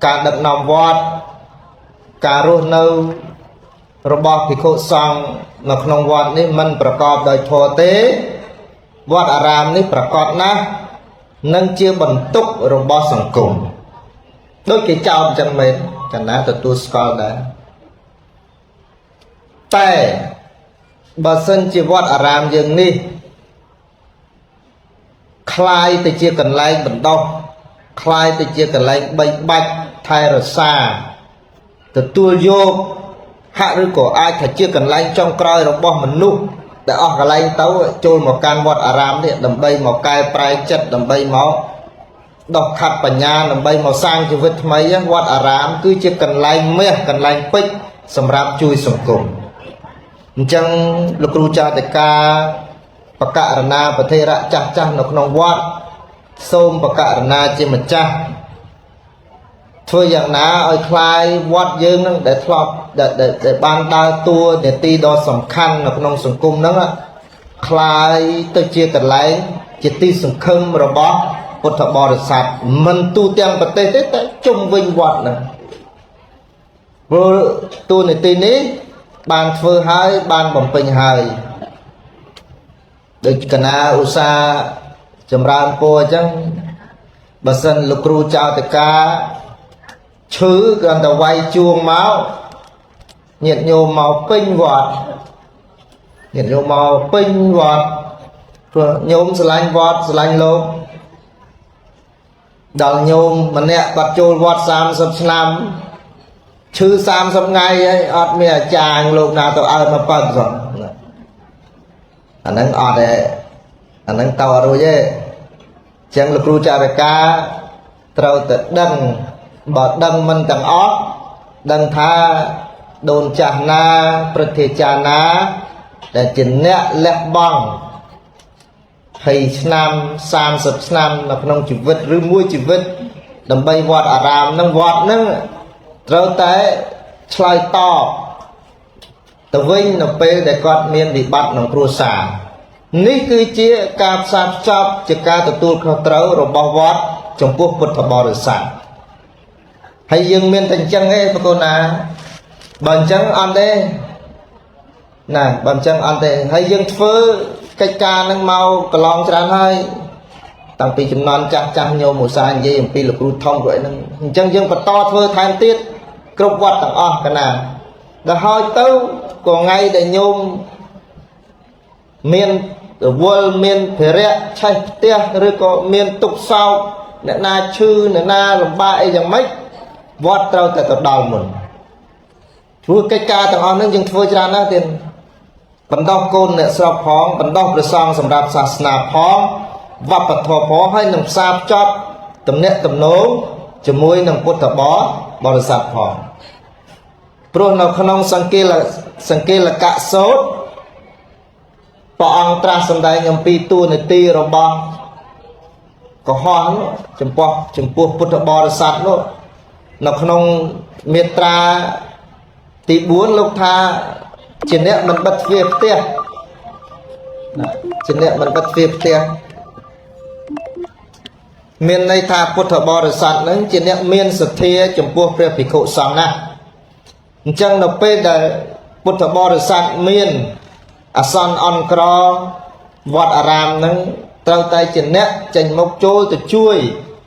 ការដឹកនាំវត្តការរស់នៅរបស់ភិក្ខុសង្ឃនៅក្នុងវត្តនេះមិនប្រកបដោយធម៌ទេវត្តអារាមនេះប្រកបណាស់នឹងជាបន្ទុករបស់សង្គមដូចគេចោទអញ្ចឹងមែនកណ្ណាទទួលស្គាល់ដែរតែបើសិនជាវត្តអារាមយើងនេះคล้ายទៅជាកន្លែងបណ្ដោះคล้ายទៅជាកន្លែងបីបាច់ថែរក្សាទទួលយកហាក់ឬក៏អាចថាជាកន្លែងចុងក្រោយរបស់មនុស្សដែលអស់កន្លែងទៅចូលមកកាន់វត្តអារាមនេះដើម្បីមកកែប្រែចិត្តដើម្បីមកដោះខាត់បញ្ញាដើម្បីមកសាងជីវិតថ្មីវត្តអារាមគឺជាកន្លែងមាសកន្លែងពេជ្រសម្រាប់ជួយសង្គមអញ្ចឹងលោកគ្រូចាតិកាបករណាប្រធេរៈចាស់ចាស់នៅក្នុងវត្តសូមបករណាជាម្ចាស់ធ្វើយ៉ាងណាឲ្យคลายវត្តយើងនឹងដែលធ្លាប់ដែលបានដើរតួនាទីដ៏សំខាន់នៅក្នុងសង្គមហ្នឹងคลายទៅជាកន្លែងជាទីសង្ឃឹមរបស់ពុទ្ធបរិស័ទមិនទូទាំងប្រទេសទេតែជុំវិញវត្តហ្នឹងព្រោះតួនាទីនេះបានធ្វើហើយបានបំពេញហើយដូចកណាឧស្សាហ៍ចម្រើនពរអញ្ចឹងបើសិនលោកគ្រូចោទកាឈឺគ្រាន់តែវាយជួងមកញាតិញោមមកពេញវត្តញាតិញោមមកពេញវត្តព្រោះញោមស្រឡាញ់វត្តស្រឡាញ់លោកដល់ញោមម្នាក់គាត់ចូលវត្ត30ឆ្នាំឈឺ30ថ្ងៃហើយអត់មានអាចារ្យលោកណាទៅឲ្យមកបើកសោះអាហ្នឹងអត់ទេអាហ្នឹងតអត់រួចទេអញ្ចឹងលោកគ្រូចារិកាត្រូវតែដឹងបើដឹងមិនទាំងអស់ដឹងថាដូនចាស់ណាព្រឹទ្ធាចារ្យណាដែលជាអ្នកលះបង់20ឆ្នាំ30ឆ្នាំនៅក្នុងជីវិតឬមួយជីវិតដើម្បីវត្តអារាមនឹងវត្តនឹងត្រូវតែឆ្លើយតបទៅវិញនៅពេលដែលគាត់មានវិបត្តិក្នុងគ្រួសារនេះគឺជាការផ្សារភ្ជាប់ជាការទទួលខុសត្រូវរបស់វត្តចំពោះពុទ្ធបរិស័ទហើយយើងមានតែអញ្ចឹងឯងប្រកូនណាបើអញ្ចឹងអត់ទេណាបើអញ្ចឹងអត់ទេហើយយើងធ្វើកិច្ចការនឹងមកកន្លងច្រើនហើយតាំងពីចំនួនចាស់ចាស់ញោមឧស្សាហ៍និយាយអំពីលោកគ្រូធំក៏អីហ្នឹងអញ្ចឹងយើងបន្តធ្វើថែមទៀតគ្រប់វត្តទាំងអស់កណាដល់ហើយទៅក៏ថ្ងៃដែលញោមមានរវល់មានភារៈឆេះផ្ទះឬក៏មានទុកសោកអ្នកណាឈឺអ្នកណាលំបាកអីយ៉ាងម៉េចវត្តត្រូវតែទៅដល់មុនព្រោះកិច្ចការទាំងអស់ហ្នឹងយើងធ្វើច្រើនណាស់ទៀតបណ្ដោះកូនអ្នកស្រុកផងបណ្ដោះព្រះសង្ឃសម្រាប់សាសនាផងវប្បធម៌ផងហើយនឹងផ្សារភ្ជាប់ទំនាក់ទំនងជាមួយនឹងពុទ្ធបរិស័ទផងព្រោះនៅក្នុងសង្កេលសង្កេលកសោតព្រះអង្គត្រាស់សម្ដែងអំពីតួនាទីរបស់កុហកនោះចំពោះពុទ្ធបរិស័ទនោះនៅក្នុងមាត្រាទី4លោកថាជាអ្នកមិនបិទទ្វារផ្ទះណាជាអ្នកមិនបិទទ្វារផ្ទះមានន័យថាពុទ្ធបរិស័ទនឹងជាអ្នកមានសទ្ធាចំពោះព្រះភិក្ខុសង្ឃណាស់អញ្ចឹងនៅពេលដែលពុទ្ធបរិស័ទមានអាសន្នអន់ក្រវត្តអារាមនឹងត្រូវតែជាអ្នកចេញមុខចូលទៅជួយ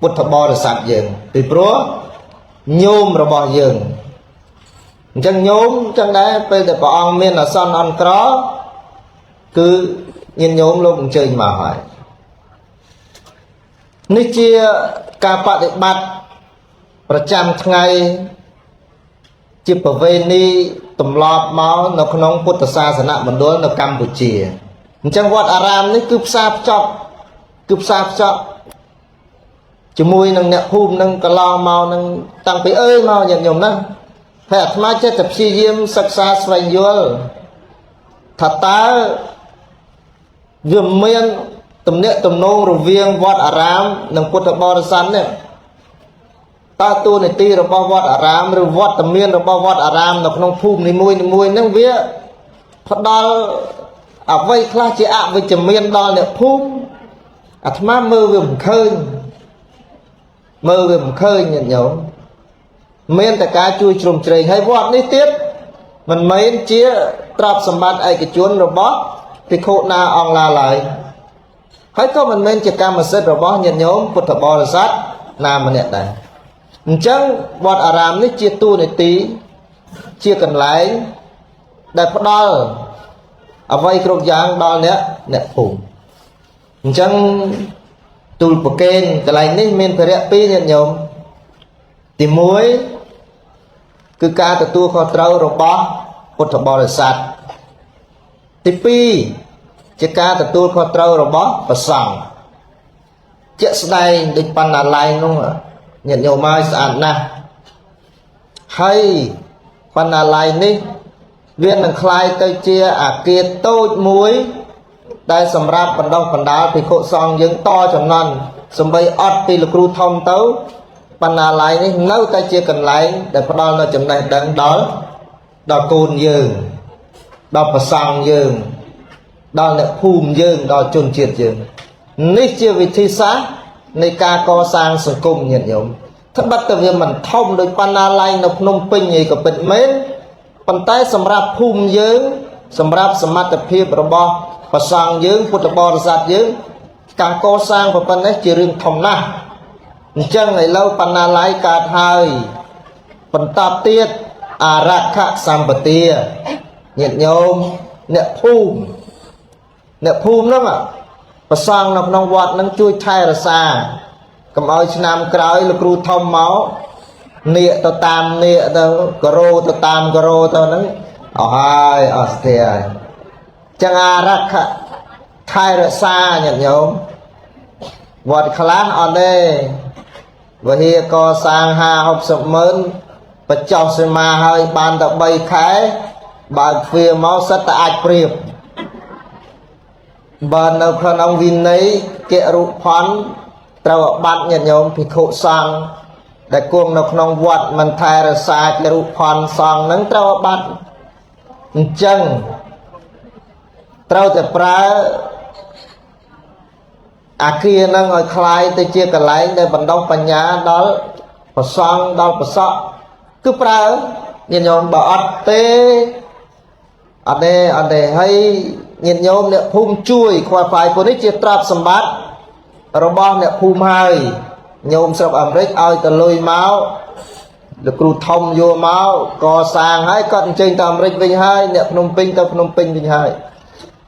ពុទ្ធបរិស័ទយើងពីព្រោះញោមរបស់យើងអញ្ចឹងញោមអញ្ចឹងដែរពេលដែលព្រះអង្គមានអាសន្នអន់ក្រគឺញាតិញោមលោកអញ្ជើញមកហើយនេះជាការបដិបត្តិប្រចាំថ្ងៃជាប្រវេណីទម្លាប់មកនៅក្នុងពុទ្ធសាសនមណ្ឌលនៅកម្ពុជាអញ្ចឹងវត្តអារាមនេះគឺផ្សារភ្ជាប់គឺផ្សារភ្ជាប់ជាមួយនឹងអ្នកភូមិនឹងកន្លងមកនឹងតាំងពីអើយមកញាតិញោមណាហើយអាត្មាចិត្តតែព្យាយាមសិក្សាស្វែងយល់ថាតើវាមានទំនាក់ទំនងរវាងវត្តអារាមនិងពុទ្ធបរិស័ទនេះតើតួនាទីរបស់វត្តអារាមឬវត្តមានរបស់វត្តអារាមនៅក្នុងភូមិនីមួយៗហ្នឹងវាផ្ដល់អ្វីខ្លះជាអវិជ្ជមានដល់អ្នកភូមិអាត្មាមើលវាមិនឃើញមើលវាមិនឃើញញាតិញោមមានតែការជួយជ្រោមជ្រែងហើយវត្តនេះទៀតមិនមែនជាទ្រព្យសម្បត្តិឯកជនរបស់ភិក្ខុណាអង្គឡាឡើយហើយក៏មិនមែនជាកម្មសិទ្ធិរបស់ញាតិញោមពុទ្ធបរិស័ទណាម្នាក់ដែរអញ្ចឹងវត្តអារាមនេះជាតួនាទីជាកន្លែងដែលផ្ដល់អ្វីគ្រប់យ៉ាងដល់អ្នកភូមិអញ្ចឹងទូលប្រកេនកន្លែងនេះមានភារៈពីរញាតិញោមទី1គឺការទទួលខុសត្រូវរបស់ពុទ្ធបរិស័ទទី2ជាការទទួលខុសត្រូវរបស់ព្រះសង្ឃជាក់ស្ដែងដូចបណ្ណាល័យនោះញាតិញោមហើយស្អាតណាស់ហើយបណ្ណាល័យនេះវានឹងคล้ายទៅជាអាគារតូចមួយដែលសម្រាប់បណ្ដុះបណ្ដាលភិក្ខុសង្ឃយើងតចំណន់សំបីអត់ពីលោកគ្រូធំទៅបណ្ណាល័យនេះនៅតែជាកន្លែងដែលផ្ដល់នូវចំណេះដឹងដល់កូនយើងដល់ព្រះសង្ឃយើងដល់អ្នកភូមិយើងដល់ជនជាតិយើងនេះជាវិធីសាស្ត្រនៃការកសាងសង្គមញាតិញោមត្បិតតែវាមិនធំដូចបណ្ណាល័យនៅភ្នំពេញអីក៏ពិតមែនប៉ុន្តែសម្រាប់ភូមិយើងសម្រាប់សមត្ថភាពរបស់ព្រះសង្ឃយើងពុទ្ធបរិស័ទយើងការកសាងប៉ុណ្ណេះជារឿងធំណាស់អញ្ចឹងឥឡូវបណ្ណាល័យកើតហើយបន្តទៀតអារក្ខសម្បទាញាតិញោមអ្នកភូមិហ្នឹងព្រះសង្ឃនៅក្នុងវត្តហ្នឹងជួយថែរក្សាកុំឲ្យឆ្នាំក្រោយលោកគ្រូធំមកនាគទៅតាមនាគទៅការ៉ូទៅតាមការ៉ូទៅហ្នឹងអស់ហើយអស់ស្ទះហើយចឹងអារក្ខថែរក្សាញាតិញោមវត្តខ្លះអត់ទេវិហារកសាង50 60ម៉ឺនបញ្ចុះសីមាហើយបានតែ3ខែបើកទ្វារមកសិតតែអាចព្រៀបបើនៅក្នុងវិន័យគរុផនត្រូវអាបត្តិញាតិញោមភិក្ខុសង្ឃដែលគង់នៅក្នុងវត្តមិនថែរក្សាគរុផនសង្ឃនឹងត្រូវអាបត្តិអញ្ចឹងត្រូវតែប្រើអាគារនឹងឲ្យคล้ายទៅជាកន្លែងដែលបណ្ដុះបញ្ញាដល់ព្រះសង្ឃដល់ប្រសក់គឺប្រើញាតិញោមបើអត់ទេអត់ទេអត់ទេហើយញាតិញោមអ្នកភូមិជួយខ្វល់ខ្វាយពួកនេះជាទ្រព្យសម្បត្តិរបស់អ្នកភូមិហើយញោមស្រុកអាមេរិកឲ្យទៅលុយមកលោកគ្រូធំយកមកកសាងហើយគាត់អញ្ជើញទៅអាមេរិកវិញហើយអ្នកភ្នំពេញទៅភ្នំពេញវិញហើយ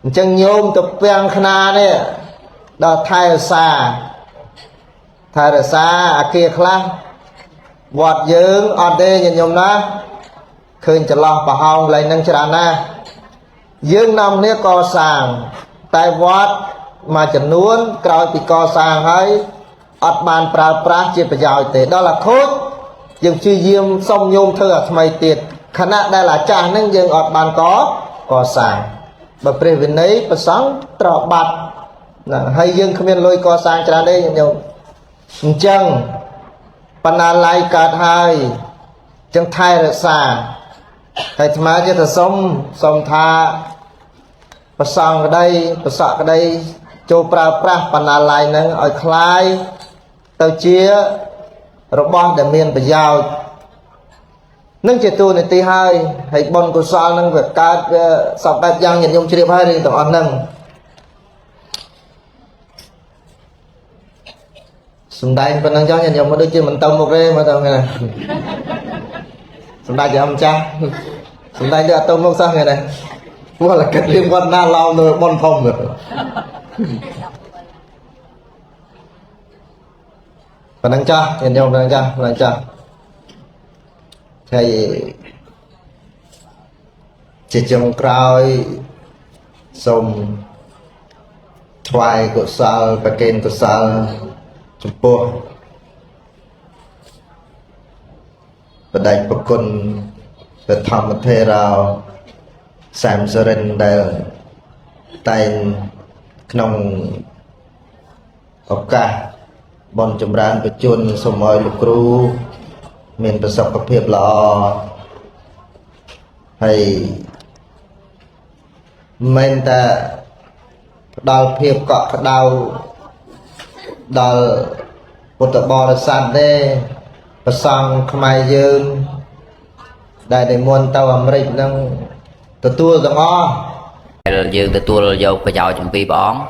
អញ្ចឹងញោមទៅពាំងខ្នានេះដល់ថែរក្សាថែរក្សាអាគារខ្លះវត្តយើងអត់ទេញាតិញោមណាឃើញចន្លោះប្រហោងកន្លែងហ្នឹងច្រើនណាស់យើងនាំគ្នាកសាងតែវត្តមួយចំនួនក្រោយពីកសាងហើយអត់បានប្រើប្រាស់ជាប្រយោជន៍ទេដល់អាខូចយើងព្យាយាមសុំញោមធ្វើអាថ្មីទៀតខណៈដែលអាចាស់ហ្នឹងយើងអត់បានកសាងបើព្រះវិន័យប្រសង់ត្រូវបាត់ណាហើយយើងគ្មានលុយកសាងច្រើនទេញាតិញោមអញ្ចឹងបណ្ណាល័យកើតហើយអញ្ចឹងថែរក្សាហើយអាត្មាចេះតែសុំថាប្រសង់ក្តីប្រសក់ក្តីចូលប្រើប្រាស់បណ្ណាល័យហ្នឹងឲ្យคล้ายទៅជារបស់ដែលមានប្រយោជន៍នឹងជាតួនាទីហើយហើយបុណ្យកុសលហ្នឹងវាកើតវាសពបែបយ៉ាងញាតិញោមជ្រាបហើយរឿងទាំងអស់ហ្នឹង សំដែងប៉ុណ្ណឹងចុះញាតិញោមមកដូចជាមិនទៅមុខទេមកទៅហ្នឹងសម្ដេចអម្ចាស់សំដែងទៅអត់ទៅមុខសោះហ្នឹងណាព្រោះលកិតលៀងវត្តណាឡោមទៅប៉ុនធំទៅប៉ុណ្ណឹងចុះញាតិញោមប៉ុណ្ណឹងចុះប៉ុណ្ណឹងចុះហើយជាចុងក្រោយសូមថ្វាយកុសលប្រគេនកុសលចំពោះបដិប្រគុណព្រះធម្មថេរោសែមសរិនដែលតែងក្នុងឱកាសបុណ្យចម្រើនបជនសូមឲ្យលោកគ្រូមានប្រសុខភាពល្អហើយមិនតែផ្ដល់ភាពកក់ក្ដៅដល់ពុទ្ធបរិស័ទទេប្រសង់ខ្មែរយើងដែលនិមន្តទៅអាមេរិកនឹងទទួលទាំងអស់ ដែលយើងទទួលយកប្រយោជន៍អំពីព្រះអង្គ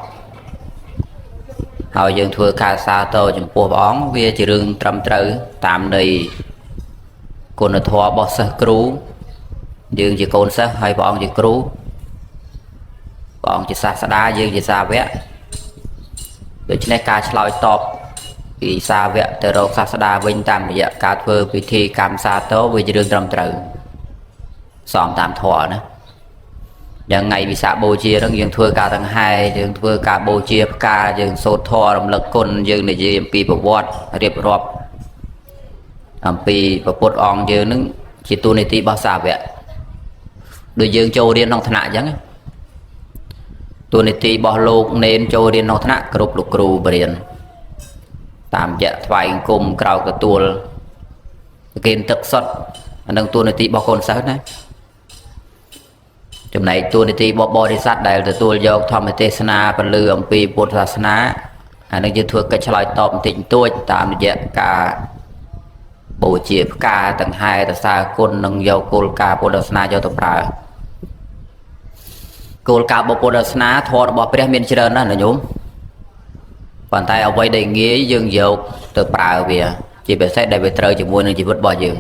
ហើយយើងធ្វើការសាទរចំពោះព្រះអង្គវាជារឿងត្រឹមត្រូវតាមន័យគុណធម៌របស់សិស្សគ្រូយើងជាកូនសិស្សហើយព្រះអង្គជាគ្រូព្រះអង្គជាសាស្តាយើងជាសាវកដូច្នេះការឆ្លើយតបពីសាវកទៅរកសាស្តាវិញតាមរយៈការធ្វើពិធីកម្មសាទរវាជារឿងត្រឹមត្រូវសមតាមធម៌ណាយ៉ាងថ្ងៃវិសាខបូជាហ្នឹងយើងធ្វើការដង្ហែយើងធ្វើការបូជាផ្កាយើងសូត្រធម៌រំលឹកគុណយើងនិយាយអំពីប្រវត្តិរៀបរាប់អំពីព្រះពុទ្ធអង្គយើងហ្នឹងជាតួនាទីរបស់សាវកដូចយើងចូលរៀនក្នុងថ្នាក់អញ្ចឹងតួនាទីរបស់លោកនេនចូលរៀនក្នុងថ្នាក់គ្រប់លោកគ្រូបរៀនតាមរយៈថ្វាយអង្គមក្រោកទទួលប្រគេនទឹកសុទ្ធអានឹងតួនាទីរបស់កូនសិស្សណាចំណែកតួនាទីរបស់បរិស័ទដែលទទួលយកធម្មទេសនាពលឺអំពីពុទ្ធសាសនាអានឹងយើងធ្វើកិច្ចឆ្លើយតបបន្តិចបន្តួចតាមរយៈការបូជាផ្កាដង្ហែតសាគុណនិងយកគោលការណ៍ពុទ្ធសាសនាយកទៅប្រើគោលការណ៍ពុទ្ធសាសនាធម៌របស់ព្រះមានច្រើនណាស់ណាញោមប៉ុន្តែអ្វីដែលងាយយើងយកទៅប្រើវាជាពិសេសដែលវាត្រូវជាមួយនឹងជីវិតរបស់យើង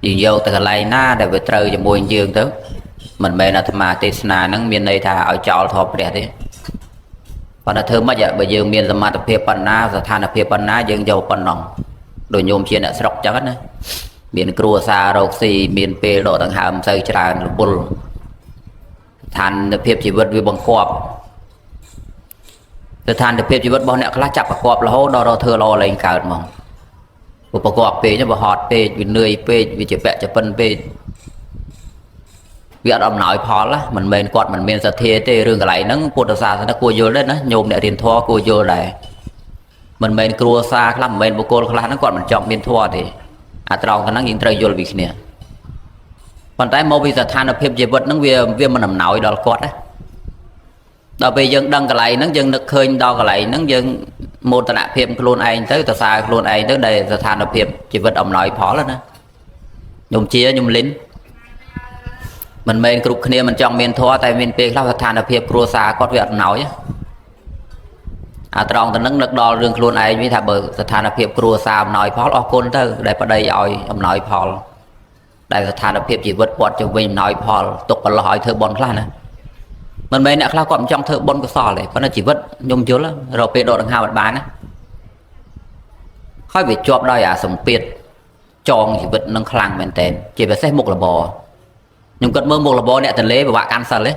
យើងយកទៅកន្លែងណាដែលវាត្រូវជាមួយយើងទៅមិនមែនអាត្មាទេសនាហ្នឹងមានន័យថាឲ្យចោលធម៌ព្រះទេប៉ុន្តែធ្វើម៉េចបើយើងមានសមត្ថភាពប៉ុណ្ណាស្ថានភាពប៉ុណ្ណាយើងយកប៉ុណ្ណឹងដូចញោមជាអ្នកស្រុកចឹងណាមានគ្រួសាររកស៊ីមានពេលដកដង្ហើមសូវច្រើនរវល់ស្ថានភាពជីវិតវាបង្គាប់ស្ថានភាពជីវិតរបស់អ្នកខ្លះចាប់ប្រកបរហូតដល់រកធ្វើល្អលែងកើតហ្មងប្រកបពេកវាហត់ពេកវានឿយពេកវាជាពាក់ចពិនពេកវាអត់អំណោយផលណាមិនមែនគាត់មិនមានសទ្ធាទេរឿងកន្លែងហ្នឹងពុទ្ធសាសនាគួរយល់ដែរណាញោមអ្នករៀនធម៌គួរយល់ដែរមិនមែនគ្រួសារខ្លះមិនមែនបុគ្គលខ្លះហ្នឹងគាត់មិនចង់មានធម៌ទេអាត្រង់ហ្នឹងយើងត្រូវយល់ពីគ្នាប៉ុន្តែមកពីស្ថានភាពជីវិតហ្នឹងវាមិនអំណោយដល់គាត់ណាដល់ពេលយើងដឹងកន្លែងហ្នឹងយើងនឹកឃើញដល់កន្លែងហ្នឹងយើងមោទនភាពខ្លួនឯងទៅសរសើរខ្លួនឯងទៅដែលស្ថានភាពជីវិតអំណោយផលណាញោមជាញោមលិនមិនមែនគ្រប់គ្នាមិនចង់មានធម៌តែមានពេលខ្លះស្ថានភាពគ្រួសារគាត់វាអត់ណោយអាត្រង់ទៅនឹងនឹកដល់រឿងខ្លួនឯងវិញថាបើស្ថានភាពគ្រួសារអំណោយផលអរគុណទៅដែលប្តីឲ្យអំណោយផលដែលស្ថានភាពជីវិតគាត់ជុំវិញអំណោយផលទុកប្រឡោះឲ្យធ្វើបុណ្យខ្លះណាមិនមែនអ្នកខ្លះគាត់មិនចង់ធ្វើបុណ្យកុសលទេប៉ុន្តែជីវិតខ្ញុំយល់រកពេលដកដង្ហើមអត់បានណាហើយវាជាប់ដោយអាសម្ពាធចងជីវិតនឹងខ្លាំងមែនទែនជាពិសេសមុខរបរខ្ញុំគាត់មើលមុខរបរអ្នកទលេពិបាកកាន់សិលទេ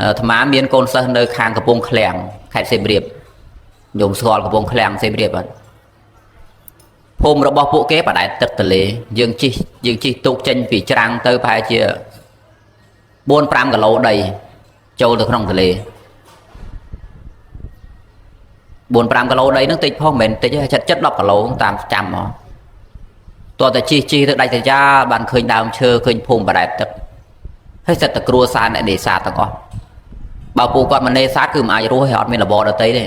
អាត្មាមានកូនសិស្សនៅខាងកំពង់ឃ្លាំងខេត្តសៀមរាបខ្ញុំស្គាល់កំពង់ឃ្លាំងសៀមរាបអត់ភូមិរបស់ពួកគេបដែតទឹកទលេយើងជិះទូកចេញពីច្រាំងទៅប្រហែលជា4-5គីឡូដីចូលទៅក្នុងទលេ4-5គីឡូដីហ្នឹងតិចផងមិនមែនតិចទេចិត្ត10គីឡូតាមចាំមកតោះតែជិះទៅដាច់តាយាបានឃើញដើមឈើឃើញភូមិបដែតទឹកហើយសិតតែគ្រួសារអ្នកនេសាទទាំងអស់បើពួកគាត់មិននេសាទគឺមិនអាចរស់ហើយអត់មានរបរដទៃទេ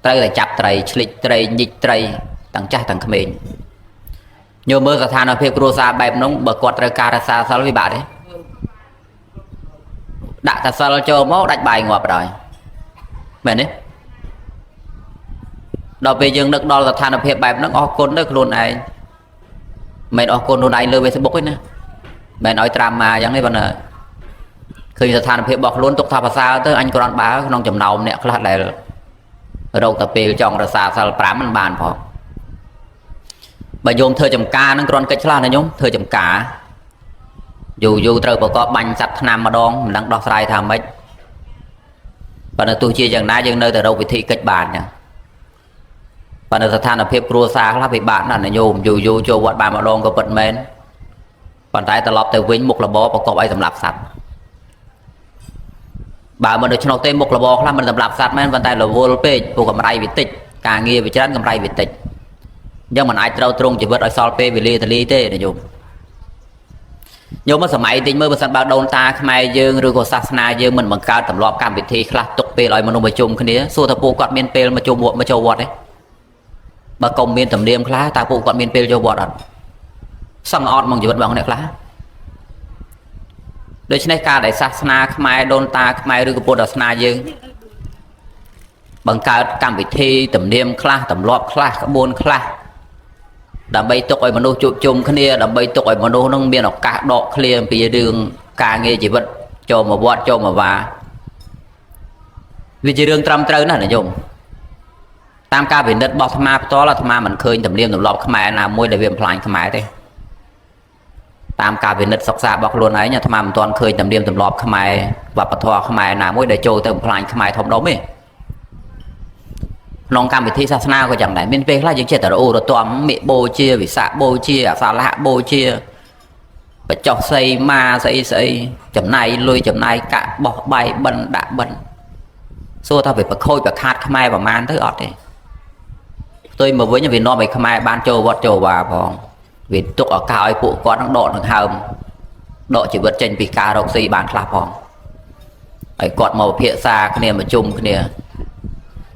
ត្រូវតែចាប់ត្រីឆ្លិចត្រីញិចត្រីទាំងចាស់ទាំងក្មេងញោមមើលស្ថានភាពគ្រួសារបែបនោះបើគាត់ត្រូវការរក្សាសិលវាបាក់ទេដាក់តែសិលចូលមកដាច់បាយងាប់បណ្ដោយមែនទេ ដល់ពេលយើងនឹកដល់ស្ថានភាពបែបហ្នឹងអរគុណទៅខ្លួនឯងមិនអរគុណខ្លួនឯងលើ Facebook ទេណាមិនឲ្យត្រាំមកអញ្ចឹងទេប៉ុន្តែឃើញស្ថានភាពរបស់ខ្លួនទុកថាភាសាទៅអញគ្រាន់បើក្នុងចំណោមអ្នកខ្លះដែលរកតែពេលចង់រសាសិល5មិនបានផងបើញោមធ្វើចំការហ្នឹងគ្រាន់កិច្ចខ្លះណាញោមធ្វើចំការយូរយូរត្រូវប្រកបបាញ់សัตว์ឆ្នាំម្ដងមិនដឹងដោះស្រាយថាម៉េចប៉ុន្តែទោះជាយ៉ាងណាយើងនៅតែរកវិធីកិច្ចបានចឹងប៉ុន្តែស្ថានភាពគ្រួសារខ្លះពិបាកណាស់ណាញោមយូរយូរចូលវត្តបានម្ដងក៏ពិតមែនប៉ុន្តែត្រឡប់ទៅវិញមុខរបរប្រកបឲ្យសម្លាប់សត្វបើមិនដូច្នោះទេមុខរបរខ្លះមិនសម្លាប់សត្វមែនប៉ុន្តែរវល់ពេកពួកកម្រៃវាតិចការងារវាច្រើនកម្រៃវាតិចអញ្ចឹងមិនអាចត្រូវត្រង់ជីវិតឲ្យសល់ពេលវេលាទលីទេណាញោមញោមមកសម័យតិចមើលបើសិនបើដូនតាខ្មែរយើងឬក៏សាសនាយើងមិនបង្កើតទម្លាប់កម្មវិធីខ្លះទុកពេលឲ្យមនុស្សមកជុំគ្នាសួរថាពួកគាត់មានពេលមកជុំមកចូលវត្តទេបើកុំមានទំនៀមខ្លះតើពួកគាត់មានពេលចូលវត្តអត់សឹងអត់មកជីវិតរបស់អ្នកខ្លះដូច្នេះការដែលសាសនាខ្មែរដូនតាខ្មែរឬក៏ពុទ្ធសាសនាយើងបង្កើតកម្មវិធីទំនៀមខ្លះទម្លាប់ខ្លះក្បួនខ្លះដើម្បីទុកឲ្យមនុស្សជួបជុំគ្នាដើម្បីទុកឲ្យមនុស្សនឹងមានឱកាសដកឃ្លាពីរឿងការងារជីវិតចូលមកវត្តចូលមកវាវាជារឿងត្រឹមត្រូវណាស់ណាញោមតាមការពិនិត្យរបស់អាត្មាផ្ទាល់អាត្មាមិនឃើញទំនៀមទម្លាប់ខ្មែរណាមួយដែលវាបំផ្លាញខ្មែរទេតាមការពិនិត្យសិក្សារបស់ខ្លួនឯងអាត្មាមិនទាន់ឃើញទំនៀមទម្លាប់ខ្មែរវប្បធម៌ខ្មែរណាមួយដែលចូលទៅបំផ្លាញខ្មែរធំដុំទេក្នុងកម្មវិធីសាសនាក៏យ៉ាងដែរមានពេលខ្លះយើងចេះតែរអ៊ូរទាំមិបូជាវិសាខបូជាអសាលហបូជាបញ្ចុះសីមាស្អីស្អីចំណាយលុយចំណាយកាក់បោះបាយបិណ្ឌដាក់បិណ្ឌសួរថាវាប្រខូចប្រខាតខ្មែរប្រមាណទៅអត់ទេផ្ទុយមកវិញវានាំឲ្យខ្មែរបានចូលវត្តចូលវាផងវាទុកឱកាសឲ្យពួកគាត់នឹងដកដង្ហើមដកជីវិតចេញពីការរកស៊ីបានខ្លះផងហើយគាត់មកពិភាក្សាគ្នាមកជុំគ្នា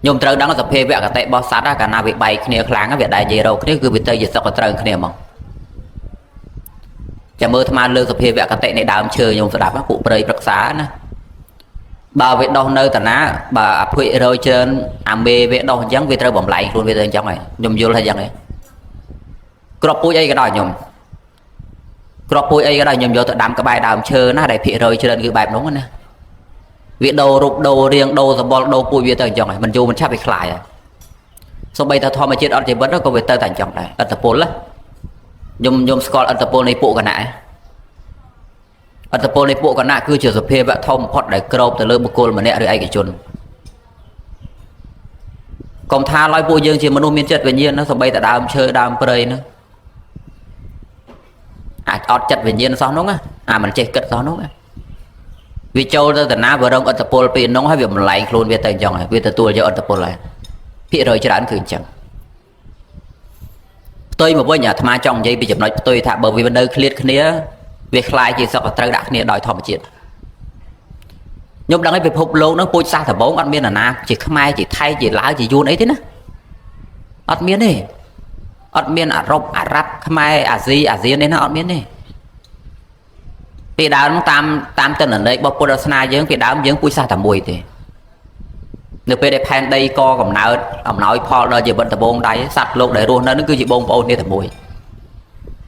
ខ្ញុំត្រូវដឹងសភាវគតិរបស់សត្វកាលណាវាបែកគ្នាខ្លាំងវាដែរនិយាយរកគ្នាគឺវាទៅជាសុខត្រូវគ្នាហ្មងចាំមើលអាត្មាលើកសភាវគតិនៃដើមឈើខ្ញុំស្ដាប់ពួកព្រៃប្រឹក្សាណាបើវាដោះនៅតាណាបើអភិរយច្រើនអាមេវាដោះអញ្ចឹងវាត្រូវបំលែងខ្លួនវាទៅអញ្ចឹងហើយខ្ញុំយល់ថាអញ្ចឹងឯងក្របពូជអីក៏ដោយខ្ញុំក្របពូជអីក៏ដោយខ្ញុំយកទៅដាំក្បែរដើមឈើណាដែលភិរយច្រើនគឺបែបនោះណាវាដូររូបដូររាងដូរសម្បុរដូរពូជវាទៅអញ្ចឹងហើយមិនយូរមិនឆាប់វាខ្លាយហើយសូម្បីតែធម្មជាតិអត់ជីវិតក៏វាទៅតែអញ្ចឹងដែរឥទ្ធិពលណាខ្ញុំស្គាល់ឥទ្ធិពលនៃពួកគណៈឥទ្ធិពលនៃពួកគណៈគឺជាសភាវៈធំបំផុតដែលគ្របទៅលើបុគ្គលម្នាក់ឬឯកជនកុំថាឡើយពួកយើងជាមនុស្សមានចិត្តវិញ្ញាណណាសូម្បីតែដើមឈើដើមព្រៃណាអាចអត់ចិត្តវិញ្ញាណសោះនោះណាអាមិនចេះគិតសោះនោះណាវាចូលទៅតាណាវារងឥទ្ធិពលពីនោះហើយវាបំលែងខ្លួនវាទៅអញ្ចឹងហើយវាទទួលយកឥទ្ធិពលហើយភាគរយច្រើនគឺអញ្ចឹងផ្ទុយមកវិញអាត្មាចង់និយាយពីចំណុចផ្ទុយថាបើវានៅឃ្លាតគ្នាវាคล้ายជាសឹកត្រូវដាក់គ្នាដោយធម្មជាតិខ្ញុំដឹងហើយពិភពលោកហ្នឹងពូជសាសន៍ដំបូងអត់មានអាណាជាខ្មែរជាថៃជាឡាវជាយួនអីទេណាអត់មានទេអត់មានអារ៉ុបអារ៉ាប់ខ្មែរអាស៊ីអាស៊ានទេណាអត់មានទេពីដើមតាមទិន្នន័យរបស់ពុទ្ធសាសនាយើងពីដើមយើងពូជសាសន៍តែមួយទេនៅពេលដែលផែនដីកកំណើតអំណោយផលដល់ជីវិតដំបូងដៃសត្វលោកដែលរស់នៅនឹងគឺជាបងប្អូននេះតែមួយ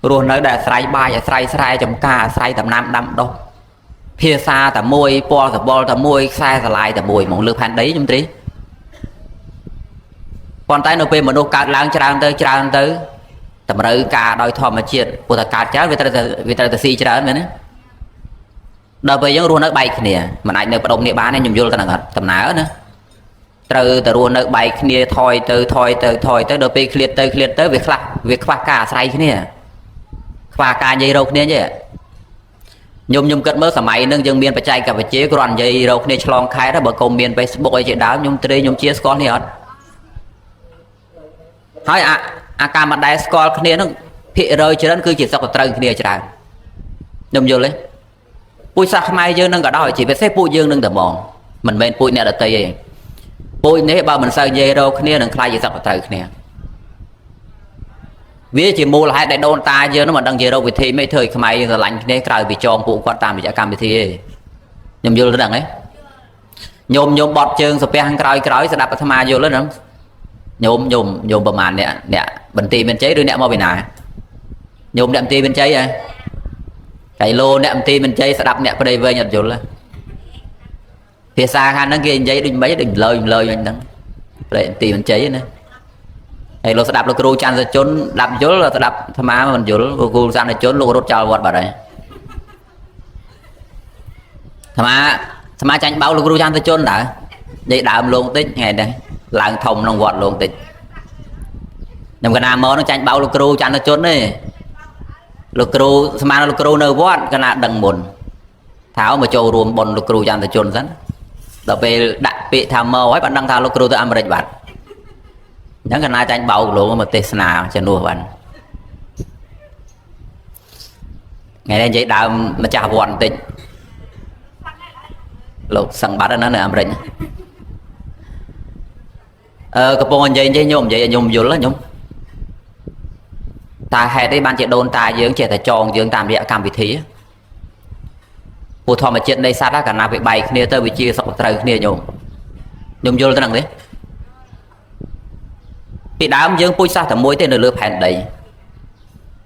រស់នៅដែលអាស្រ័យបាយអាស្រ័យស្រែចំការអាស្រ័យដំណាំដាំដុះភាសាតែមួយពណ៌សម្បុរតែមួយខ្សែស្រឡាយតែមួយហ្មងលើផែនដីខ្ញុំត្រីប៉ុន្តែនៅពេលមនុស្សកើតឡើងច្រើនទៅច្រើនទៅតម្រូវការដោយធម្មជាតិពុទ្ធកើតច្រើនវាត្រូវតែស៊ីច្រើនមែនទេដល់ពេលយើងរស់នៅបែកគ្នាមិនអាចនៅផ្ដុំនេះបានទេខ្ញុំយល់តែហ្នឹងដំណើរណាត្រូវតែរស់នៅបែកគ្នាថយទៅថយទៅថយទៅដល់ពេលឃ្លាតទៅឃ្លាតទៅវាខ្លះវាខ្វះការអាស្រ័យគ្នាខ្វះការនិយាយរកគ្នាទេខ្ញុំគិតមើលសម័យហ្នឹងយើងមានបច្ចេកវិទ្យាគ្រាន់និយាយរកគ្នាឆ្លងខេត្តបើកុំមាន Facebook អីជាដើមខ្ញុំត្រេខ្ញុំជាស្គាល់នេះអត់ហើយអាការមិនដែលស្គាល់គ្នាហ្នឹងភាគរយច្រើនគឺជាសុខត្រូវគ្នាច្រើនខ្ញុំយល់ទេពូជសាសន៍ខ្មែរយើងនឹងក៏ដោយជាពិសេសពួកយើងនឹងតែហ្មងមិនមែនពូជអ្នកដទៃទេពូជនេះបើមិនសូវនិយាយរកគ្នានឹងខ្លាចជាសឹកត្រូវគ្នាវាជាមូលហេតុដែលដូនតាយើងនឹងមិនដឹងជារកវិធីមិនធ្វើឲ្យខ្មែរយើងស្រឡាញ់គ្នាក្រៅពីចងពួកគាត់តាមរយៈកម្មវិធីទេខ្ញុំយល់ទៅដឹងទេញោមបត់ជើងសាពះខាងក្រោយក្រោយស្ដាប់អាត្មាយល់ទេណា ញោមញោមញោមប្រហែលអ្នកអ្នកបន្ទាយមានជ័យឬអ្នកមកពីណាញោមអ្នកបន្ទាយមានជ័យហ៎កៃឡូអ្នកបន្ទាយមានជ័យស្ដាប់អ្នកព្រៃវែងអត់យល់ទេភាសាខាងហ្នឹងគេនិយាយដូចម៉េចដូចលើយលើយហ្នឹងព្រៃបន្ទាយមានជ័យណាហើយលោកស្ដាប់លោកគ្រូច័ន្ទសជនស្ដាប់យល់ស្ដាប់អាត្មាមិនយល់លោកគ្រូច័ន្ទសជនលោករត់ចោលវត្តបាត់ហើយអាត្មាចាញ់បោកលោកគ្រូច័ន្ទសជនតើនិយាយដើមលោកតិចថ្ងៃនេះឡើងធំក្នុងវត្តលោកតិចខ្ញុំកណាមកនឹងចាញ់បោកលោកគ្រូច័ន្ទជនទេលោកគ្រូស្មានលោកគ្រូនៅវត្តកណាដឹងមុនថាមកចូលរួមបុណ្យលោកគ្រូច័ន្ទជនសិនដល់ពេលដាក់ពាក្យថាមកហើយបានដឹងថាលោកគ្រូទៅអាមេរិកបាត់អញ្ចឹងកណាចាញ់បោកលោកមកទេសនាជំនួសបានថ្ងៃនេះនិយាយដើមម្ចាស់វត្តបន្តិចលោកសឹងបាត់ណានៅអាមេរិកកំពុងនិយាយញោមនិយាយញោមយល់ញោមតើហេតុអីបានជាដូនតាយើងចេះតែចងយើងតាមរយៈកម្មវិធីពួកធម្មជាតិនៃសត្វកាលណាវាបែកគ្នាទៅវាជាសពត្រូវគ្នាញោមញោមយល់ទៅហ្នឹងទេពីដើមយើងពូជសាសន៍តែមួយទេនៅលើផែនដី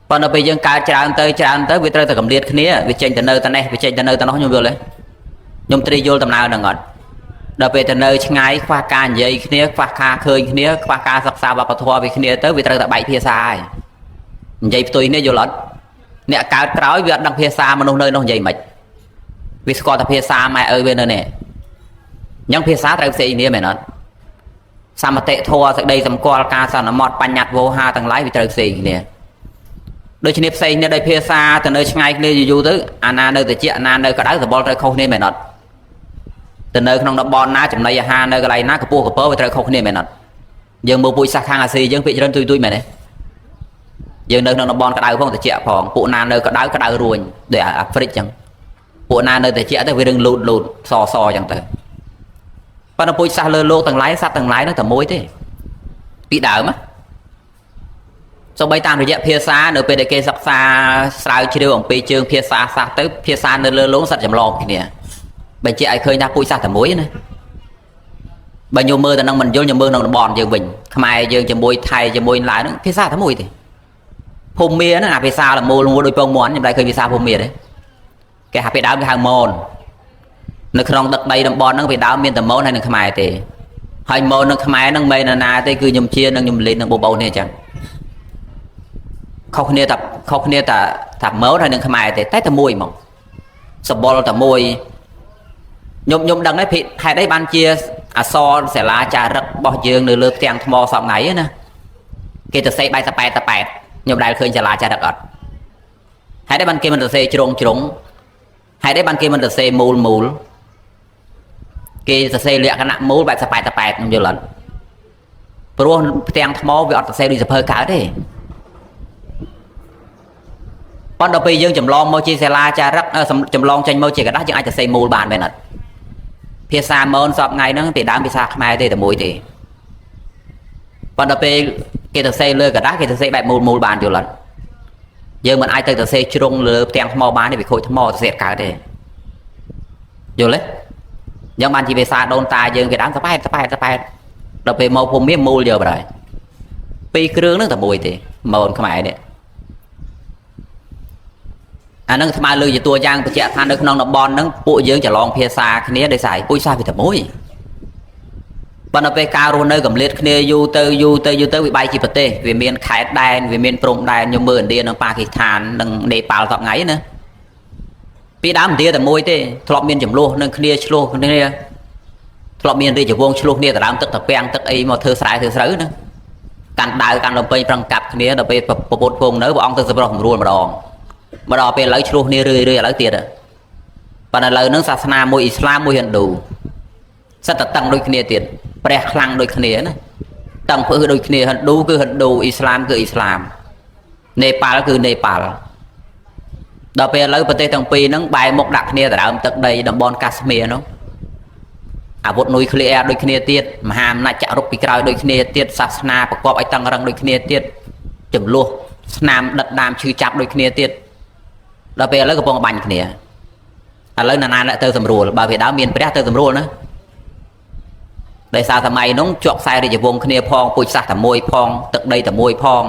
ប៉ុន្តែពេលយើងកើតច្រើនទៅច្រើនទៅវាត្រូវតែកម្លៀតគ្នាវាចេញទៅនៅទៅនេះវាចេញទៅនៅទៅនោះញោមយល់ទេញោមត្រីយល់ដំណើរហ្នឹងអត់ដល់ពេលទៅនៅឆ្ងាយខ្វះការនិយាយគ្នាខ្វះការឃើញគ្នាខ្វះការសិក្សាវប្បធម៌ពីគ្នាទៅវាត្រូវតែបែកភាសាហើយនិយាយផ្ទុយគ្នាយល់អត់អ្នកកើតក្រោយវាអត់ដឹងភាសាមនុស្សនៅនោះនិយាយមិនវាស្គាល់តែភាសាម៉ែឪវានៅនេះអញ្ចឹងភាសាត្រូវផ្សេងគ្នាមែនអត់សមតិធម៌សេចក្តីសម្គាល់ការសន្មត់បញ្ញត្តិវោហាទាំងឡាយវាត្រូវផ្សេងគ្នាដូច្នេះផ្សេងគ្នាដោយភាសាទៅនៅឆ្ងាយគ្នាយូរៗទៅអាណានៅតិចអាណានៅក្តៅសបល់ត្រូវខុសគ្នាមែនអត់ទៅនៅក្នុងតំបន់ណាចំណីអាហារនៅកន្លែងណាកពស់កពើវាត្រូវខុសគ្នាមែនអត់យើងមើលពូជសាសន៍ខាងអាស៊ីយើងភាគច្រើនទុយៗមែនទេយើងនៅក្នុងតំបន់ក្តៅផងតិចផងពួកណានៅក្តៅក្តៅរួញដូចអាហ្វ្រិកចឹងពួកណានៅតិចទៅវារឿងលូតលូតសសចឹងទៅប៉ុន្តែពូជសាសន៍លើលោកទាំងឡាយសត្វទាំងឡាយនោះតែមួយទេពីដើមណាសូម្បីតាមរយៈភាសានៅពេលដែលគេសិក្សាស្រាវជ្រាវអំពីជើងភាសាសាស្ត្រទៅភាសានៅលើលោកសត្វចម្លងគ្នាបញ្ជាក់ឲ្យឃើញថាពូជសាសន៍តែមួយណាបើញោមមើលតែនឹងមិនយល់ញោមមើលក្នុងតំបន់យើងវិញខ្មែរយើងជាមួយថៃជាមួយឡាវហ្នឹងភាសាតែមួយទេភូមិហ្នឹងអាភាសាលមូលមួយដូចពងមាន់ខ្ញុំតែឃើញភាសាភូមិទេគេហៅពីដើមគេហៅមននៅក្នុងទឹកដីតំបន់ហ្នឹងពីដើមមានតែមនហើយនឹងខ្មែរទេហើយមននឹងខ្មែរហ្នឹងមិនមែនណាទេគឺខ្ញុំជានិងខ្ញុំលេងនឹងបងប្អូននេះអញ្ចឹងខុសគ្នាតែខុសគ្នាតែថាមនហើយនឹងខ្មែរទេតែតែមួយហ្មងសបល់តែមួយខ្ញុំដឹងហើយហេតុអីបានជាអសរសិលាចារឹករបស់យើងនៅលើផ្ទាំងថ្មសពថ្ងៃណាគេទៅសេបែបតប៉ែតប៉ែតខ្ញុំដែលឃើញសិលាចារឹកអត់ហេតុអីបានគេមិនទៅសេជ្រុងជ្រុងហេតុអីបានគេមិនទៅសេមូលមូលគេសរសេរលក្ខណៈមូលបែបសប៉ែតតប៉ែតខ្ញុំយល់អត់ព្រោះផ្ទាំងថ្មវាអត់សរសេរដូចសភើកើតទេប៉ុន្តែពេលយើងចម្លងមកជាសិលាចារឹកចម្លងចេញមកជាក្រដាសយើងអាចសរសេរមូលបានមែនអត់ភាសាមនសពថ្ងៃហ្នឹងពីដើមភាសាខ្មែរទេតែមួយទេប៉ុន្តែពេលគេសរសេរលើក្រដាសគេសរសេរបែបមូលមូលបានយល់អត់យើងមិនអាចទៅសរសេរជ្រុងលើផ្ទាំងថ្មបានទេវាខូចថ្មសរសេរកើតទេយល់ទេយ៉ាងបានជាភាសាដូនតាយើងគេដើមសប៉ែតសប៉ែតសប៉ែតដល់ពេលមកភូមិមូលយកបណ្ដោយពីរគ្រឿងហ្នឹងតែមួយទេមនខ្មែរនេះអាហ្នឹងស្មើលើជាតួយ៉ាងបញ្ជាក់ថានៅក្នុងតំបន់ហ្នឹងពួកយើងច្រឡងភាសាគ្នាដោយសារពូជសាសន៍វាតែមួយប៉ុន្តែពេលការរស់នៅកម្លៀតគ្នាយូរទៅយូរទៅយូរទៅវាបែកជាប្រទេសវាមានខេត្តដែនវាមានព្រំដែនខ្ញុំមើលឥណ្ឌានិងប៉ាគីស្ថាននិងនេប៉ាល់សប្ថ្ងៃណាពីដើមឥណ្ឌាតែមួយទេធ្លាប់មានចំនួននឹងគ្នាឆ្លោះគ្នាធ្លាប់មានរាជវង្សឆ្លោះគ្នាដដើមទឹកតាពាំងទឹកអីមកធ្វើស្រែធ្វើស្រូវណាកាន់ដាវកាន់លំពេញប្រឹងកាប់គ្នាដល់ពេលពពុទ្ធពងនៅព្រះអង្គទៅសម្រុះសម្រួលម្ដងមកដល់ពេលឥឡូវឆ្លោះគ្នារឿយរឿយឥឡូវទៀតប៉ុន្តែឥឡូវហ្នឹងសាសនាមួយអ៊ីស្លាមមួយហិណ្ឌូសិតតែតឹងដូចគ្នាទៀតព្រះខ្លាំងដូចគ្នាណាតឹងផ្អឺដូចគ្នាហិណ្ឌូគឺហិណ្ឌូអ៊ីស្លាមគឺអ៊ីស្លាមនេប៉ាល់គឺនេប៉ាល់ដល់ពេលឥឡូវប្រទេសទាំងពីរហ្នឹងបែរមុខដាក់គ្នាដដើមទឹកដីតំបន់កាស្មៀរនោះអាវុធនុយក្លេអ៊ែរដូចគ្នាទៀតមហាអំណាចចក្ររុកពីក្រោយដូចគ្នាទៀតសាសនាប្រកបឲ្យតឹងរឹងដូចគ្នាទៀតចំនួនស្នាមដិតដាមឈឺចាប់ដូចគ្នាទៀតដល់ពេលឥឡូវកំពុងបាញ់គ្នាឥឡូវណានាអ្នកទៅសម្រួលបើវាដើមមានព្រះទៅសម្រួលណា ដោយសារសម័យនោះជាប់ខ្សែរាជវង្សគ្នាផងពូជសាសន៍តែមួយផងទឹកដីតែមួយផង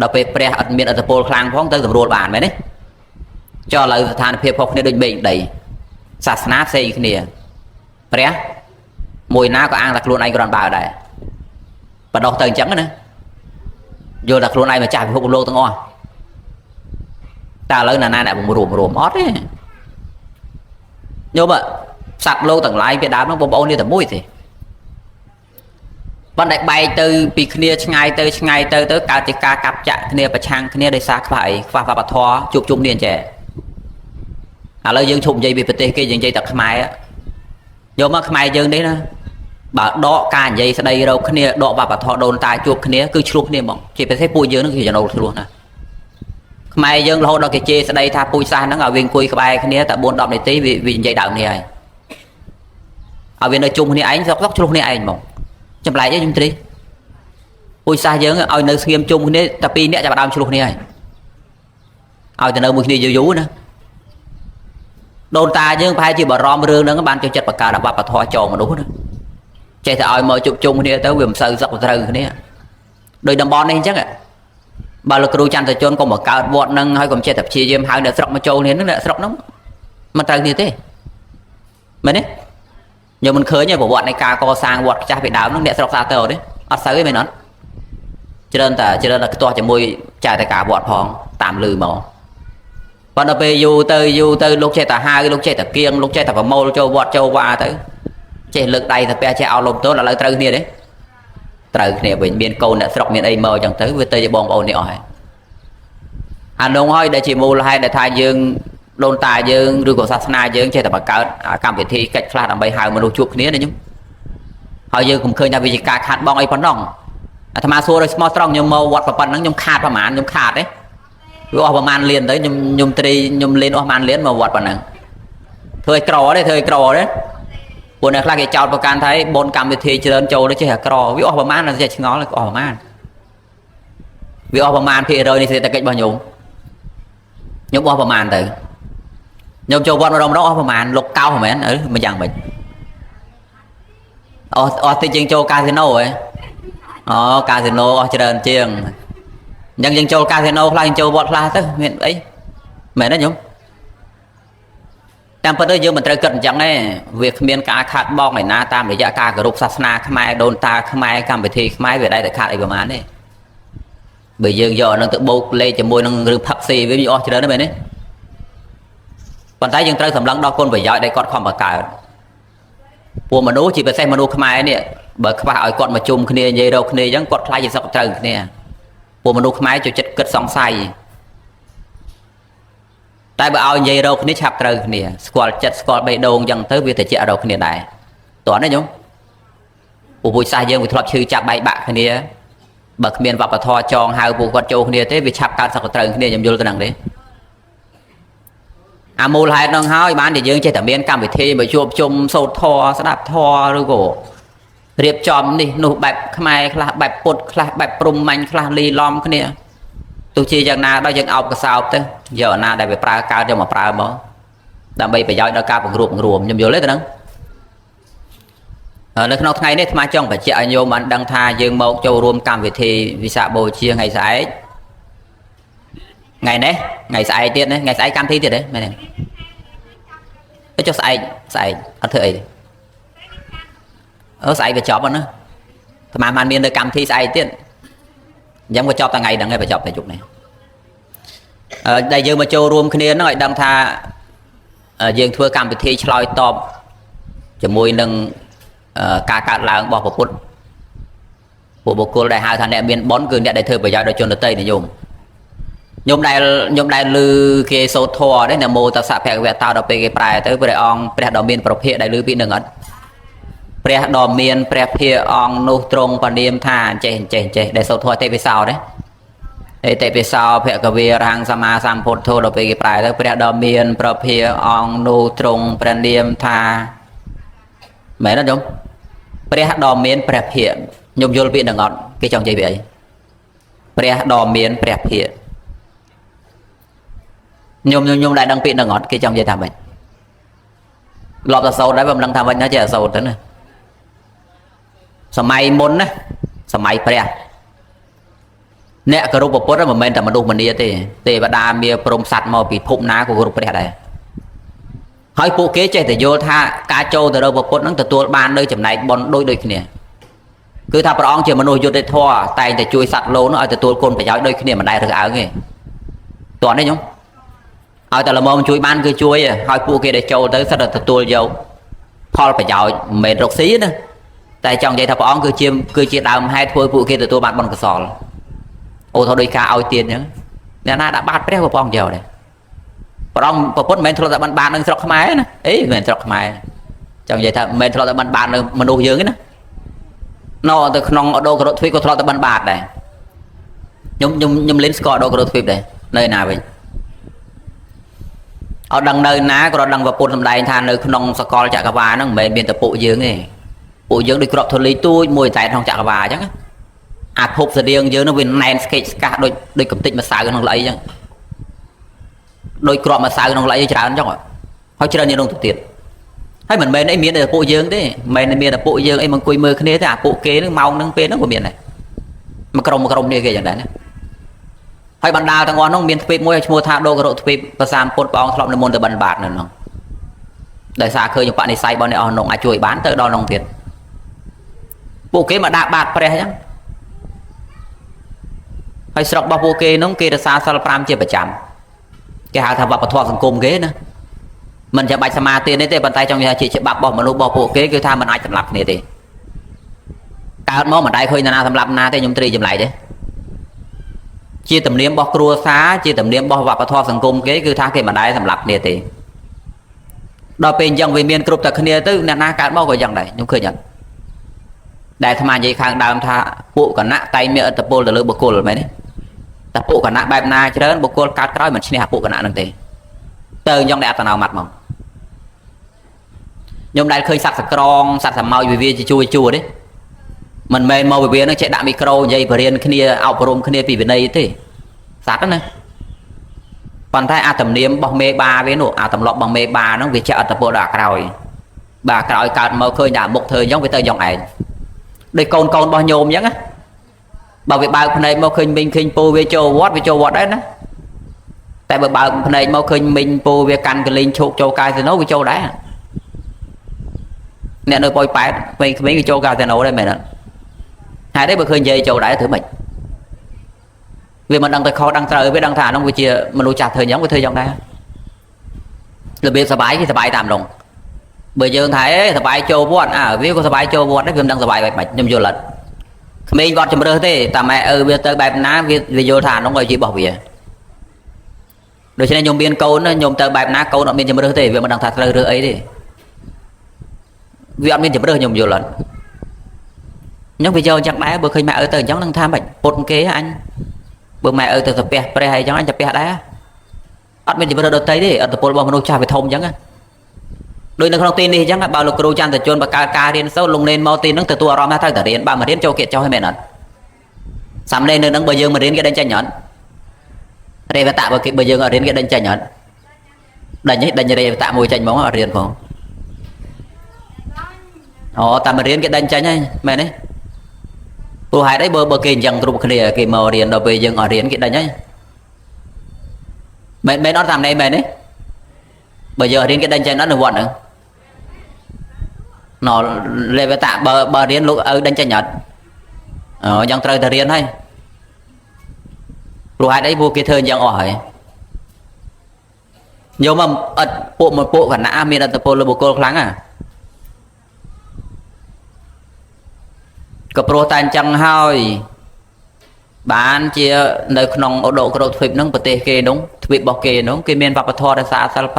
ដល់ពេលព្រះអត់មានឥទ្ធិពលខ្លាំងផងទៅសម្រួលបានមែនទេចុះឥឡូវស្ថានភាពខុសគ្នាដូចមេឃដីសាសនាផ្សេងគ្នាព្រះមួយណាក៏អាងតែខ្លួនឯងគ្រាន់បើដែរបដោះទៅអញ្ចឹងណាយល់តែខ្លួនឯងម្ចាស់ពិភពលោកទាំងអស់តែឥឡូវណាណាអ្នករួមរួមអត់ទេញោមសត្វលោកទាំងឡាយពីដើមហ្នឹងបងប្អូននេះតែមួយទេប៉ុន្តែបែកទៅពីគ្នាឆ្ងាយទៅឆ្ងាយទៅទៅកើតជាការកាប់ចាក់គ្នាប្រឆាំងគ្នាដោយសារខ្វះអីខ្វះវប្បធម៌ជួបជុំគ្នាចេះឥឡូវយើងឈប់និយាយពីប្រទេសគេយើងនិយាយតែខ្មែរយកមកខ្មែរយើងនេះណាបើដកការនិយាយស្ដីរកគ្នាដកវប្បធម៌ដូនតាជួបគ្នាគឺឆ្លោះគ្នាហ្មងជាពិសេសពួកយើងនឹងគឺចំណូលឆ្លោះណាខ្មែរយើងរហូតដល់គេជេរស្ដីថាពូជសាសន៍ហ្នឹងឲ្យវាអង្គុយក្បែរគ្នាតែ4 10នាទីវានិយាយដើមនេះហើយឲ្យវានៅជុំគ្នាឯងសុកសុកឆ្លោះគ្នាឯងហ្មងចម្លែកឯងខ្ញុំត្រីពូជសាសន៍យើងឲ្យនៅស្ងៀមជុំគ្នាតែ2នាក់ចាប់ដើមឆ្លោះគ្នាហើយឲ្យទៅនៅមួយគ្នាយូរយូរណាដូនតាយើងប្រហែលជាបារម្ភរឿងហ្នឹងបានចូលចិត្តបង្កើតវប្បធម៌ចងមនុស្សណាចេះតែឲ្យមកជុំជុំគ្នាទៅវាមិនសូវសឹកត្រូវគ្នាដោយតំបន់នេះអញ្ចឹងបើលោកគ្រូចន្ទជនកុំបង្កើតវត្តហ្នឹងហើយកុំចេះតែព្យាយាមហៅអ្នកស្រុកមកចូលគ្នាហ្នឹងអ្នកស្រុកហ្នឹងមិនត្រូវគ្នាទេមែនទេខ្ញុំមិនឃើញទេប្រវត្តិនៃការកសាងវត្តចាស់ពីដើមហ្នឹងអ្នកស្រុកសាទរទេអត់សូវទេមែនអត់ច្រើនតែខ្ទាស់ជាមួយចៅតកាវត្តផងតាមលឺមកប៉ុន្តែពេលយូរទៅយូរទៅលោកចេះតែហៅលោកចេះតែគៀងលោកចេះតែប្រមូលចូលវត្តចូលវាទៅចេះលើកដៃទៅពះចេះអោលំទោលឥឡូវត្រូវគ្នាទេត្រូវគ្នាវិញមានកូនអ្នកស្រុកមានអីមកអញ្ចឹងទៅវាទៅជាបងប្អូននេះអស់ហើយអានោះហើយដែលជាមូលហេតុដែលថាយើងដូនតាយើងឬក៏សាសនាយើងចេះតែបង្កើតកម្មវិធីកិច្ចខ្លះដើម្បីហៅមនុស្សជួបគ្នាណាខ្ញុំហើយយើងកុំឃើញថាវាជាការខាតបងអីប៉ុណ្ណឹងអាត្មាសួរដោយស្មោះត្រង់ខ្ញុំមកវត្តប៉ុណ្ណឹងខ្ញុំខាតប្រហែលខ្ញុំខាតទេវាអស់ប្រហែលលានទៅខ្ញុំត្រីខ្ញុំលេនអស់ប្រហែលលានមកវត្តប៉ុណ្ណឹងធ្វើឲ្យក្រទេធ្វើឲ្យក្រទេពួកអ្នកខ្លះគេចោទប្រកាន់ថាបនកម្មវិធីច្រើនចូលទៅចេះអាក្រវាអស់ប្រហែលចេះឆ្ងល់អស់ប្រហែលវាអស់ប្រហែលភាគរយនៃសេដ្ឋកិច្ចរបស់ញោមខ្ញុំអស់ប្រហែលទៅខ្ញុំចូលវត្តម្ដងម្ដងអស់ប្រហែលលោកកោសមែនអឺមិនយ៉ាងម៉េចអស់តិចជាងចូលកាស៊ីណូហ៎អូកាស៊ីណូអស់ច្រើនជាងអញ្ចឹងយើងចូលកាស៊ីណូខ្លះយើងចូលវត្តខ្លះទៅមានអីមែនទេញោមតាមពិតទៅយើងមិនត្រូវគិតអញ្ចឹងទេវាគ្មានការខាតបង់ឯណាតាមរយៈការគោរពសាសនាខ្មែរដូនតាខ្មែរកម្មវិធីខ្មែរវាដែរតែខាតអីប្រហែលទេបើយើងយកអានឹងទៅបូកលេខជាមួយនឹងរឿងផឹកស៊ីវាអស់ច្រើនទេមែនទេប៉ុន្តែយើងត្រូវសម្លឹងដល់គុណប្រយោជន៍ដែលគាត់ខំបង្កើតពួកមនុស្សជាពិសេសមនុស្សខ្មែរនេះបើខ្វះឲ្យគាត់មកជុំគ្នានិយាយរកគ្នាអញ្ចឹងគាត់ខ្លាចជាសឹកត្រូវគ្នាពួកមនុស្សខ្មែរចូលចិត្តគិតសង្ស័យតែបើឲ្យនិយាយរកគ្នាឆាប់ត្រូវគ្នាស្គាល់ចិត្តស្គាល់បេះដូងអញ្ចឹងទៅវាទៅជារកគ្នាដែរតោះណាញោមពួកពូជសាសន៍យើងវាធ្លាប់ឈឺចាប់បែកបាក់គ្នាបើគ្មានវប្បធម៌ចងហៅពួកគាត់ចូលគ្នាទេវាឆាប់កើតសឹកត្រូវគ្នាខ្ញុំយល់ទៅហ្នឹងទេអាមូលហេតុហ្នឹងហើយបានជាយើងចេះតែមានកម្មវិធីមកជួបជុំសូត្រធម៌ស្ដាប់ធម៌ឬក៏រៀបចំនេះនោះបែបខ្មែរខ្លះបែបពុទ្ធខ្លះបែបព្រហ្មញ្ញខ្លះលីឡំគ្នាទោះជាយ៉ាងណាដល់យើងអោបកសោបទៅយកអាណាដែលវាប្រើកើតយកមកប្រើមកដើម្បីប្រយោជន៍ដល់ការបង្រួបបង្រួមខ្ញុំយល់ទេទៅហ្នឹងនៅក្នុងថ្ងៃនេះអាត្មាចង់បញ្ជាក់ឲ្យញោមបានដឹងថាយើងមកចូលរួមកម្មវិធីវិសាខបូជាថ្ងៃស្អែកថ្ងៃនេះថ្ងៃស្អែកទៀតណាថ្ងៃស្អែកកម្មវិធីទៀតទេមែនទេចុះស្អែកអត់ធ្វើអីទេស្អែកវាចប់ហ្នឹងណាអាត្មាបានមាននៅកម្មវិធីស្អែកទៀតអញ្ចឹងក៏ចប់តែថ្ងៃហ្នឹងឯងបញ្ចប់តែយប់នេះដែលយើងមកចូលរួមគ្នាហ្នឹងឲ្យដឹងថាយើងធ្វើកម្មវិធីឆ្លើយតបជាមួយនឹងការកើតឡើងរបស់ពុទ្ធពួកបុគ្គលដែលហៅថាអ្នកមានបុណ្យគឺអ្នកដែលធ្វើប្រយោជន៍ដល់ជនដទៃនិយមខ្ញុំដែលឮគេសូត្រធម៌ទេនមោតស្សៈភគវតោដល់ពេលគេប្រែទៅព្រះអង្គព្រះដ៏មានប្រភពដែលឮពីនឹងអត់ព្រះដ៏មានព្រះភាអង្គនោះទ្រង់បនាមថាចេះចេះចេះដែលសូត្រធម៌ទេពិសោទេអេតិពិសោភគវេរហង្គសម្មាសម្ពុទ្ធោដល់ពេលគេប្រែទៅព្រះដ៏មានប្រភាអង្គនោះទ្រង់ព្រះនាមថាមែនទេញោមព្រះដ៏មានព្រះភាខ្ញុំយល់ពាក្យនឹងអត់គេចង់និយាយពីអីព្រះដ៏មានព្រះភាខ្ញុំដែលដឹងពាក្យនឹងអត់គេចង់និយាយថាម៉េច លប់តែសូត្រដែរបើមិនដឹងថាម៉េចណាចេះតែសូត្រទៅណា សម័យមុនណាសម័យព្រះអ្នកគោរពពុទ្ធមិនមែនតែមនុស្សម្នាទេទេវតាមាព្រំសត្វមកពីភពណាក៏គោរពព្រះដែរហើយពួកគេចេះតែយល់ថាការចូលទៅរកពុទ្ធនឹងទទួលបាននៅចំណែកបុណ្យដូចដូចគ្នាគឺថាព្រះអង្គជាមនុស្សយុត្តិធម៌តែងតែជួយសត្វលោកនោះឲ្យទទួលគុណប្រយោជន៍ដូចគ្នាមិនដែលរើសអើងទេតោះនេះញោមឲ្យតែល្មមជួយបានគឺជួយហើយពួកគេដែលចូលទៅសិតតែទទួលយកផលប្រយោជន៍មិនមែនរកស៊ីណាតែចង់និយាយថាព្រះអង្គគឺជាដើមហេតុធ្វើពួកគេទទួលបានបុណ្យកុសលអូថដូចការឲ្យទានអញ្ចឹងអ្នកណាដាក់បាតព្រះក៏ព្រះអង្គយកដែរព្រះអង្គប្រពុតមិនមែនធ្លាប់តែបាននៅស្រុកខ្មែរណាអីមិនមែនស្រុកខ្មែរចង់និយាយថាមិនមែនធ្លាប់តែបាននៅមនុស្សយើងទេណាណោទៅក្នុងអដូក្រទ្វីបក៏ធ្លាប់តែបានបាតដែរខ្ញុំលេងស្គាល់អដូក្រទ្វីបដែរនៅណាវិញអត់ដឹងនៅណាក៏ដឹងប្រពុតសម្ដែងថានៅក្នុងសកលចក្រវាលហ្នឹងមិនមែនមានតែពួកយើងទេពួកយើងដូចក្របធូលីទូចមួយតែក្នុងចក្រវាលអញ្ចឹងអាភពស្តៀងយើងនឹងវាណែនស្កេកស្កាស់ដូចកំទេចម្សៅក្នុងល្អីអញ្ចឹងដូចក្របម្សៅក្នុងល្អីច្រើនអញ្ចឹងហើយច្រើនជាងនោះទៅទៀតហើយមិនមែនអីមានតែពួកយើងទេមិនមែនមានតែពួកយើងអីមកអង្គុយមើលគ្នាទេអាពួកគេនឹងម៉ោងនឹងពេលហ្នឹងក៏មានដែរមួយក្រុមនេះគេយ៉ាងដែរណាហើយបណ្ដាលទាំងអស់នោះមានទ្វីបមួយឈ្មោះថាដូករទ្វីបប្រសាមពុទ្ធព្រះអង្គធ្លាប់និមន្តទៅបិណ្ឌបាតនៅនោះដោយសារឃើញឧបនិស្ស័យរបស់អ្នកអស់នោះអាចជួយបានទៅដល់នោះទៀតពួកគេមកដាក់បាតព្រះអញ្ចឹងហើយស្រុករបស់ពួកគេនោះគេរក្សាសិល5ជាប្រចាំគេហៅថាវប្បធម៌សង្គមគេណាមិនចាំបាច់សមាទានទេប៉ុន្តែចង់និយាយថាជាច្បាប់របស់មនុស្សរបស់ពួកគេគឺថាមិនអាចសម្លាប់គ្នាទេកើតមកមិនដែលឃើញនរណាសម្លាប់ណាទេខ្ញុំទ្រីចម្លែកទេជាទំនៀមរបស់គ្រួសារជាទំនៀមរបស់វប្បធម៌សង្គមគេគឺថាគេមិនដែលសម្លាប់គ្នាទេដល់ពេលអញ្ចឹងវាមានគ្រប់តែគ្នាទៅអ្នកណាកើតមកក៏អញ្ចឹងដែរខ្ញុំឃើញអត់ដែលអាត្មានិយាយខាងដើមថាពួកគណៈតែមានឥទ្ធិពលទៅលើបុគ្គលមែនទេតែពួកគណៈបែបណាច្រើនបុគ្គលកើតក្រោយមិនឈ្នះពួកគណៈហ្នឹងទេទៅអញ្ចឹងដែលអត្តនោម័តមកខ្ញុំដែលឃើញសត្វសក្រងសត្វសមោចវិវាជាជួរទេមិនមែនមកវិវានឹងចេះដាក់មីក្រូនិយាយបរៀនគ្នាអប់រំគ្នាពីវិន័យទេសត្វណាប៉ុន្តែអាទំនៀមរបស់មេបាវានោះអាទម្លាប់របស់មេបាហ្នឹងវាចេះអត្តពលដល់ក្រោយបាទក្រោយកើតមកឃើញតែមុខធ្វើអញ្ចឹងវាទៅយ៉ាងឯងដូចកូនរបស់ញោមអញ្ចឹងណាបើវាបើកភ្នែកមកឃើញមីងឃើញពូវាចូលវត្តវាចូលវត្តដែរណាតែបើបើកភ្នែកមកឃើញមីងពូវាកាន់កលីងឈោកចូលកាស៊ីណូវាចូលដែរអ្នកនៅប៉ោយប៉ែតក្មេងៗវាចូលកាស៊ីណូដែរមែនអត់ហេតុអីបើឃើញយាយចូលដែរធ្វើម៉េចវាមិនដឹងទៅខុសដឹងត្រូវវាដឹងថានោះវាជាមនុស្សចាស់ធ្វើអញ្ចឹងវាធ្វើអញ្ចឹងដែររបៀបសបាយគេសបាយតាមនោះបើយើងថាអេសបាយចូលវត្តអើវាក៏សបាយចូលវត្តដែរវាមិនដឹងសបាយបែបម៉េចខ្ញុំយល់អត់ក្មេងគាត់ជំរើសទេតែម៉ែឪវាទៅបែបណាវាយល់ថានោះឲ្យជារបស់វាដូច្នេះខ្ញុំមានកូនខ្ញុំទៅបែបណាកូនអត់មានជំរើសទេវាមិនដឹងថាត្រូវរើសអីទេវាអត់មានជំរើសខ្ញុំយល់អត់អញ្ចឹងវាយកអញ្ចឹងដែរបើឃើញម៉ែឪទៅអញ្ចឹងនឹងថាម៉េចពុតគេអញបើម៉ែឪទៅសាពះព្រះអីចឹងអញសាពះដែរអត់មានជំរើសដទៃទេអត្តពលរបស់មនុស្សចាស់វាធំអញ្ចឹងដូចនៅក្នុងទីនេះអញ្ចឹងបើលោកគ្រូចន្ទជនបង្កើតការរៀនសូត្រលោកនេនមកទីហ្នឹងទទួលអារម្មណ៍ថាត្រូវតែរៀនបើមិនរៀនចូលគេចុះហ្នឹងមែនអត់សាំនេននៅហ្នឹងបើយើងមិនរៀនគេដេញចេញអត់រេវតៈបើយើងអត់រៀនគេដេញចេញអត់ដេញដេញរេវតៈមួយចេញហ្មងអត់រៀនផងអូតែមិនរៀនគេដេញចេញហើយមែនទេព្រោះហេតុអីបើគេអញ្ចឹងគ្រប់គ្នាគេមករៀនដល់ពេលយើងអត់រៀនគេដេញហើយមែនអត់តាមនេះមែនទេបើយើងអត់រៀនគេដេញចេញអត់នៅវត្តហ្នឹងណលេវតៈបើរៀនលោកឪដេញចេញអត់អូអញ្ចឹងត្រូវតែរៀនហើយព្រោះហេតុអីពួកគេធ្វើអញ្ចឹងអស់ហើយយកមកអត់ពួកមកពួកគណៈមានអត្តពលលើបុគ្គលខ្លាំងណាក៏ព្រោះតែអញ្ចឹងហើយបានជានៅក្នុងឧដុក្រទ្វីបហ្នឹងប្រទេសគេនោះទ្វីបរបស់គេនោះគេមានវប្បធម៌រក្សាសិល5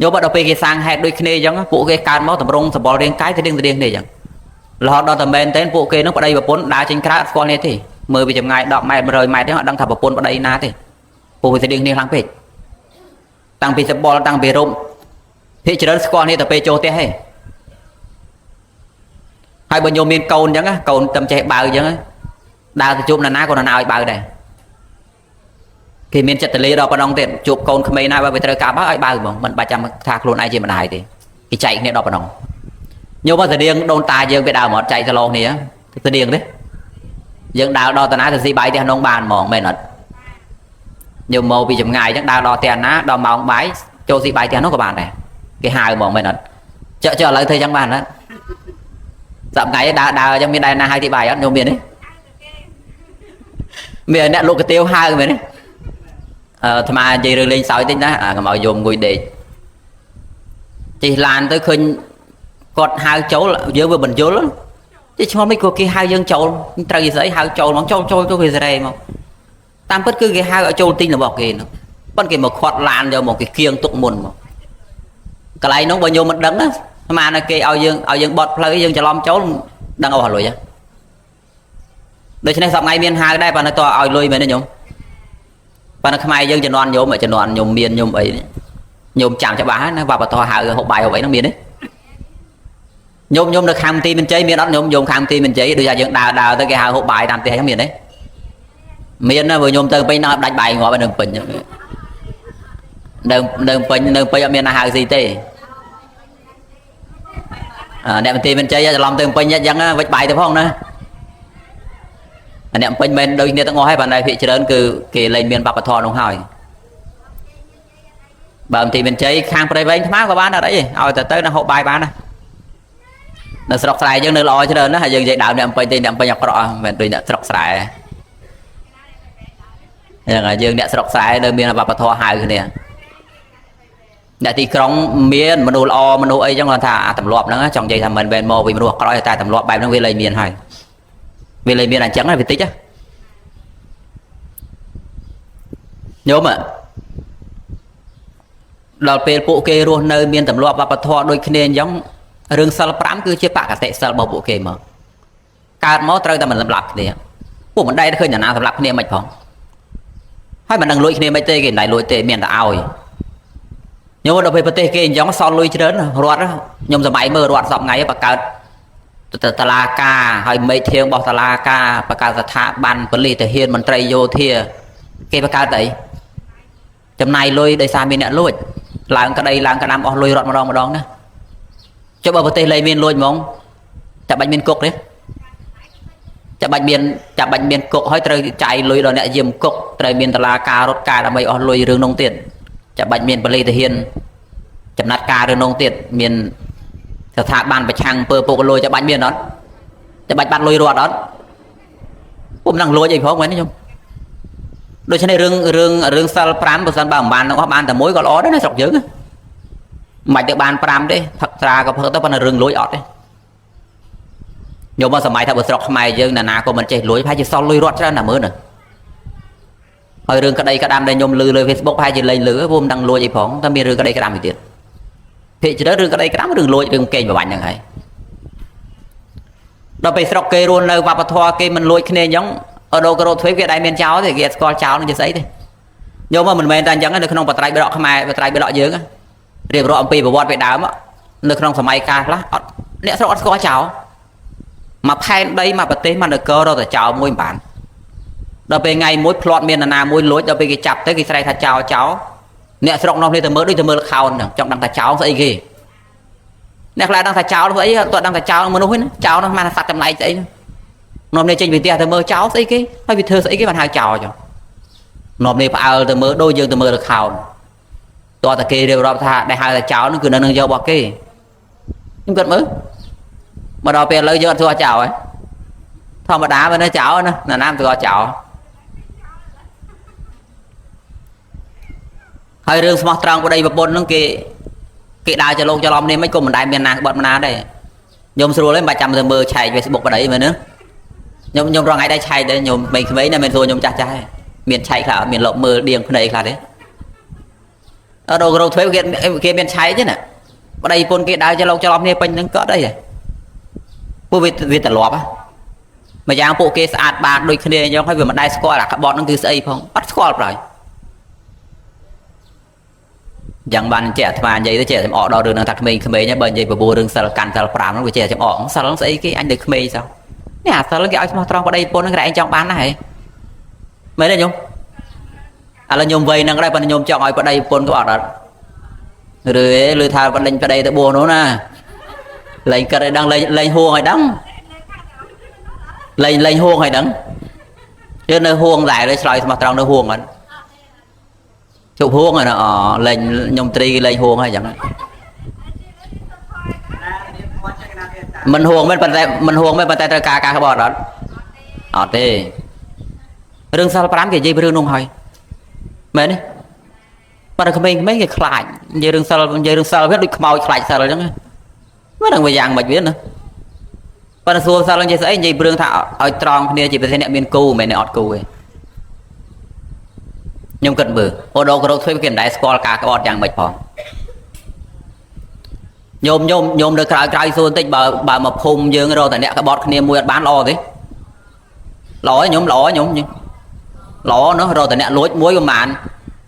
យកមកដល់ពេលគេសាងហេតុដូចគ្នាអញ្ចឹងពួកគេកើតមកតម្រង់សម្បល់រាងកាយទៅរៀងគ្នាអញ្ចឹងរហូតដល់តែមែនទែនពួកគេនោះប្តីប្រពន្ធដើរចេញក្រៅអត់ស្គាល់គ្នាទេមើលពីចម្ងាយ10ម៉ែត្រ100ម៉ែត្រហ្នឹងអត់ដឹងថាប្រពន្ធប្តីណាទេពួកវាទៅរៀងគ្នាខ្លាំងពេកតាំងពីសម្បល់តាំងពីរូបភាគច្រើនស្គាល់គ្នាតែពេលចូលផ្ទះទេហើយបើញោមមានកូនអញ្ចឹងកូនតែចេះបើអញ្ចឹងដើរទៅជួបនរណាក៏នរណាឲ្យបើដែរគេមានចិត្តទលាដល់ប៉ុណ្ណឹងទៀតជួបកូនក្មេងណាបើវាត្រូវការបើឲ្យបើហ្មងមិនបាច់ចាំថាខ្លួនឯងជាម្ដាយទេគេចែកគ្នាដល់ប៉ុណ្ណឹង ញោមមកស្តៀងដូនតាយើងពីដើមអត់ចែកសឡងនេះស្តៀងទេយើងដើរដល់តាណាទៅស៊ីបាយផ្ទះនងបានហ្មងមែនអត់ញោមមកពីចម្ងាយអញ្ចឹងដើរដល់ផ្ទះណាដល់ម៉ោងបាយចូលស៊ីបាយផ្ទះនោះក៏បានដែរគេហៅហ្មងមែនអត់ចុះចុះឥឡូវធ្វើអញ្ចឹងបានអត់សប្តាហ៍ថ្ងៃដើរដើរអញ្ចឹងមានដែរណាហៅទីបាយអត់ញោមមានទេមានអ្នកលក់កាទៀវហៅមែនទេអឺអាត្មានិយាយរឿងលេងសើចតិចណាកុំឲ្យយំងុយដេកជិះឡានទៅឃើញគាត់ហៅចូលយើងវាបញ្យល់ជិះឆ្ងល់មិនក៏គេហៅយើងចូលត្រូវជាស្អីហៅចូលហ្មងចូលចូលចូលគេសេរីមកតាមពិតគឺគេហៅឲ្យចូលទិញរបស់គេនោះប៉ុន្តែគេមកខាត់ឡានយកមកគេគៀងទុកមុនមកកន្លែងនោះបើញោមមិនដឹងណាស្មានតែគេឲ្យយើងបត់ផ្លូវយើងច្រឡំចូលដឹងអស់លុយដូច្នេះសប្តាហ៍ថ្ងៃមានហៅដែរប៉ុន្តែតឲ្យលុយមែនទេញោមប៉ុន្តែខ្មែរយើងជំនាន់ញោមជំនាន់ញោមមានញោមអីញោមចាំច្បាស់ណាវប្បធម៌ហៅហូបបាយហូបអីហ្នឹងមានទេញោមញោមនៅខាងទីមានជ័យមានអត់ញោមញោមខាងទីមានជ័យដូចថាយើងដើរដើរទៅគេហៅហូបបាយតាមផ្ទះហ្នឹងមានទេមានណាបើញោមទៅពេញដល់ដាច់បាយងាប់នៅពេញនៅពេញនៅពេញអត់មានណាហៅស៊ីទេអ្នកមន្ទីរមានជ័យច្រឡំទៅពេញអញ្ចឹងវិចបាយទៅផងណាអ្នកពេញមិនដូចគ្នាទាំងអស់ហើយប៉ុន្តែភាគច្រើនគឺគេលែងមានវប្បធម៌នោះហើយបើមន្ទីរមានជ័យខាងព្រៃវែងថ្មក៏បានអត់អីឲ្យតែទៅណាហូបបាយបានណានៅស្រុកស្រែយើងនៅល្អច្រើនណាស់ហើយយើងនិយាយដើមអ្នកពេញទេអ្នកពេញអាក្រក់មិនដូចអ្នកស្រុកស្រែហ្នឹងហើយយើងអ្នកស្រុកស្រែនៅមានវប្បធម៌ហៅគ្នាអ្នកទីក្រុងមានមនុស្សល្អមនុស្សអីចឹងគាត់ថាអាទម្លាប់ហ្នឹងចង់និយាយថាមិនមែនមកពីមនុស្សអាក្រក់តែទម្លាប់បែបហ្នឹងវាលែងមានហើយវាលែងមានអញ្ចឹងហើយវាតិចញោមដល់ពេលពួកគេរស់នៅមានទម្លាប់វប្បធម៌ដូចគ្នាអញ្ចឹងរឿងសិល5គឺជាបកតិសិលរបស់ពួកគេមកកើតមកត្រូវតែមិនសម្លាប់គ្នាពួកមិនដែលឃើញអ្នកណាសម្លាប់គ្នាមិនផងហើយមិនដឹងលួចគ្នាមិនទេគេមិនដែលលួចទេមានតែឲ្យញោមដល់ពេលប្រទេសគេអញ្ចឹងសល់លុយច្រើនរដ្ឋខ្ញុំសម័យមើលរដ្ឋសប្ងៃបង្កើតតឡាការហើយមេធាងរបស់តឡាការបង្កើតស្ថាប័នប៉ូលីសទាហានមន្ត្រីយោធាគេបង្កើតអីចំណាយលុយដោយសារមានអ្នកលួចឡើងក្តីឡើងក្តាំអស់លុយរដ្ឋម្ដងម្ដងណាចុះបើប្រទេសលែងមានលួចហ្មងចាំបាច់មានគុកទេចាំបាច់មានគុកហើយត្រូវចាយលុយដល់អ្នកយាមគុកត្រូវមានតឡាការរត់ការដើម្បីអស់លុយរឿងនោះទៀតចាំបាច់មានប៉ូលីសទាហានចំណាត់ការរឿងនោះទៀតមានស្ថាប័នប្រឆាំងអំពើពុករលួយចាំបាច់មានអត់ចាំបាច់បាត់លុយរត់អត់ពុំនឹងលួចអីផងមែនទេខ្ញុំដូច្នេះរឿងរឿងរឿងសិល5បើសិនបើមិនបានទាំងអស់បានតែមួយក៏ល្អដែរណាស្រុកយើងមិនបាច់ទៅបាន5ទេផឹកស្រាក៏ផឹកទៅប៉ុន្តែរឿងលួចអត់ទេញោមមកសម័យថាបើស្រុកខ្មែរយើងណាក៏មិនចេះលួចប្រហែលជាសល់លុយរត់ច្រើនណាស់មើលណាហើយរឿងក្តីក្តាំដែលខ្ញុំឮលើ Facebook ប្រហែលជាលែងឮព្រោះមិនដឹងលួចអីផងតែមានរឿងក្តីក្តាំទៀតភាគច្រើនរឿងក្តីក្តាំរឿងលួចរឿងកេងប្រវ័ញ្ចហ្នឹងហើយដល់ពេលស្រុកគេរស់នៅវប្បធម៌គេមិនលួចគ្នាអញ្ចឹងអដូក្រោទ្វីបគេដែរមានចោលទេគេអត់ស្គាល់ចោលនឹងជាស្អីទេញោមមិនមែនតែអញ្ចឹងនៅក្នុងបត្រៃបិដកខ្មែរបត្រៃបិដកយើងរៀបរាប់អំពីប្រវត្តិពីដើមនៅក្នុងសម័យកាលខ្លះអត់អ្នកស្រុកអត់ស្គាល់ចោលមកផែនដីមកប្រទេសមកនគររត់តែចោលមួយមិនបានដល់ពេលថ្ងៃមួយផ្្លាត់មាននរណាមួយលួចដល់ពេលគេចាប់ទៅគេស្រែកថាចោលចោលអ្នកស្រុកនោះនេះទៅមើលដូចទៅមើលខោនហ្នឹងចង់ដឹងថាចោលស្អីគេអ្នកខ្លះដឹងថាចោលស្អីអត់ដឹងថាចោលមនុស្សទេណាចោលនោះមកសត្វចំណែកស្អីនាំនេះចេញពីផ្ទះទៅមើលចោលស្អីគេហើយវាធ្វើស្អីគេបានហៅចោលចុះនាំនេះផ្អើលទៅមើលដូចយើងទៅមើលខោនតោះតែគេរៀបរាប់ថាដែលហៅថាចោលនោះគឺនៅនឹងយករបស់គេខ្ញុំគាត់មើលមកដល់ពេលឥឡូវយើងអត់ស្គាល់ចោលហើយធម្មតាមិនចោលណាណាណាមិនស្គាល់ចោលហើយរឿងស្មោះត្រង់ប្តីប្រពន្ធហ្នឹងគេដើរចលោកច្រឡំនេះមិនក៏មិនដែលមានណាក្បត់ណាដែរខ្ញុំស្រួលហើយមិនបាច់ចាំទៅមើលឆែក Facebook ប្តីមែនទេខ្ញុំរងថ្ងៃដែរឆែកដែរខ្ញុំក្មេងៗណាមិនស្រួលខ្ញុំចាស់ចាស់ទេមានឆែកខ្លះអត់មានលបមើលដៀងភ្នែកខ្លះទេអត់រោគទ្វេគេមានឆែកទេណាប្តីប្រពន្ធគេដើរចលោកច្រឡំនេះពេញហ្នឹងក៏អត់អីដែរពួកវាត្រឡប់ម្យ៉ាងពួកគេស្អាតបាតដូចគ្នាអញ្ចឹងហើយវាមិនដែលស្គាល់អាក្បត់ហ្នឹងគឺស្អីផងអត់ស្គាល់ប្រហែលយ៉ាងបានចេះអាត្មានិយាយទៅចេះចំអកដល់រឿងហ្នឹងថាក្មេងៗបើនិយាយបបួលរឿងសិលកាន់សិល5ហ្នឹងវាចេះចំអកសិលហ្នឹងស្អីគេអញទៅក្មេងសោះនេះអាសិលគេឲ្យស្មោះត្រង់ប្តីប្រពន្ធហ្នឹងគេឯងចង់បានណាស់ហីមែនទេញោមឥឡូវញោមវ័យហ្នឹងដែរប៉ុន្តែញោមចង់ឲ្យប្តីប្រពន្ធក៏អត់អត់ឬថាបណ្ដេញប្តីទៅបួសនោះណា លែងគិតឲ្យដឹងលែងហួងឲ្យដឹងលែងហួងឲ្យដឹងយើងនៅហួងដែរឆ្លើយស្មោះត្រង់នៅហួងអត់ជប់ហួងហ្នឹងអូលែងខ្ញុំត្រីគេលែងហួងហើយអញ្ចឹងមិនហួងមែនប៉ុន្តែមិនហួងមែនប៉ុន្តែត្រូវការក្បត់អត់អត់ទេរឿងសិល5គេនិយាយពីរឿងនោះហើយមែនទេប៉ុន្តែក្មេងៗគេខ្លាចនិយាយរឿងសិលនិយាយរឿងសិលវាដូចខ្មោចខ្លាចសិលអញ្ចឹងមិនដឹងវាយ៉ាងម៉េចវាណាប៉ុន្តែសួរសិលនិយាយស្អីនិយាយរឿងថាឲ្យត្រង់គ្នាជាពិសេសអ្នកមានគូមិនមែនអ្នកអត់គូទេខ្ញុំគិតមើលអូដករោគទ្វេគេមិនដែលស្គាល់ការក្បត់យ៉ាងម៉េចផងញោមនៅក្រៅសួរបន្តិចបើមកភូមិយើងរកតែអ្នកក្បត់គ្នាមួយអត់បានល្អទេល្អញោមល្អញោមល្អនោះរកតែអ្នកលួចមួយប្រហែល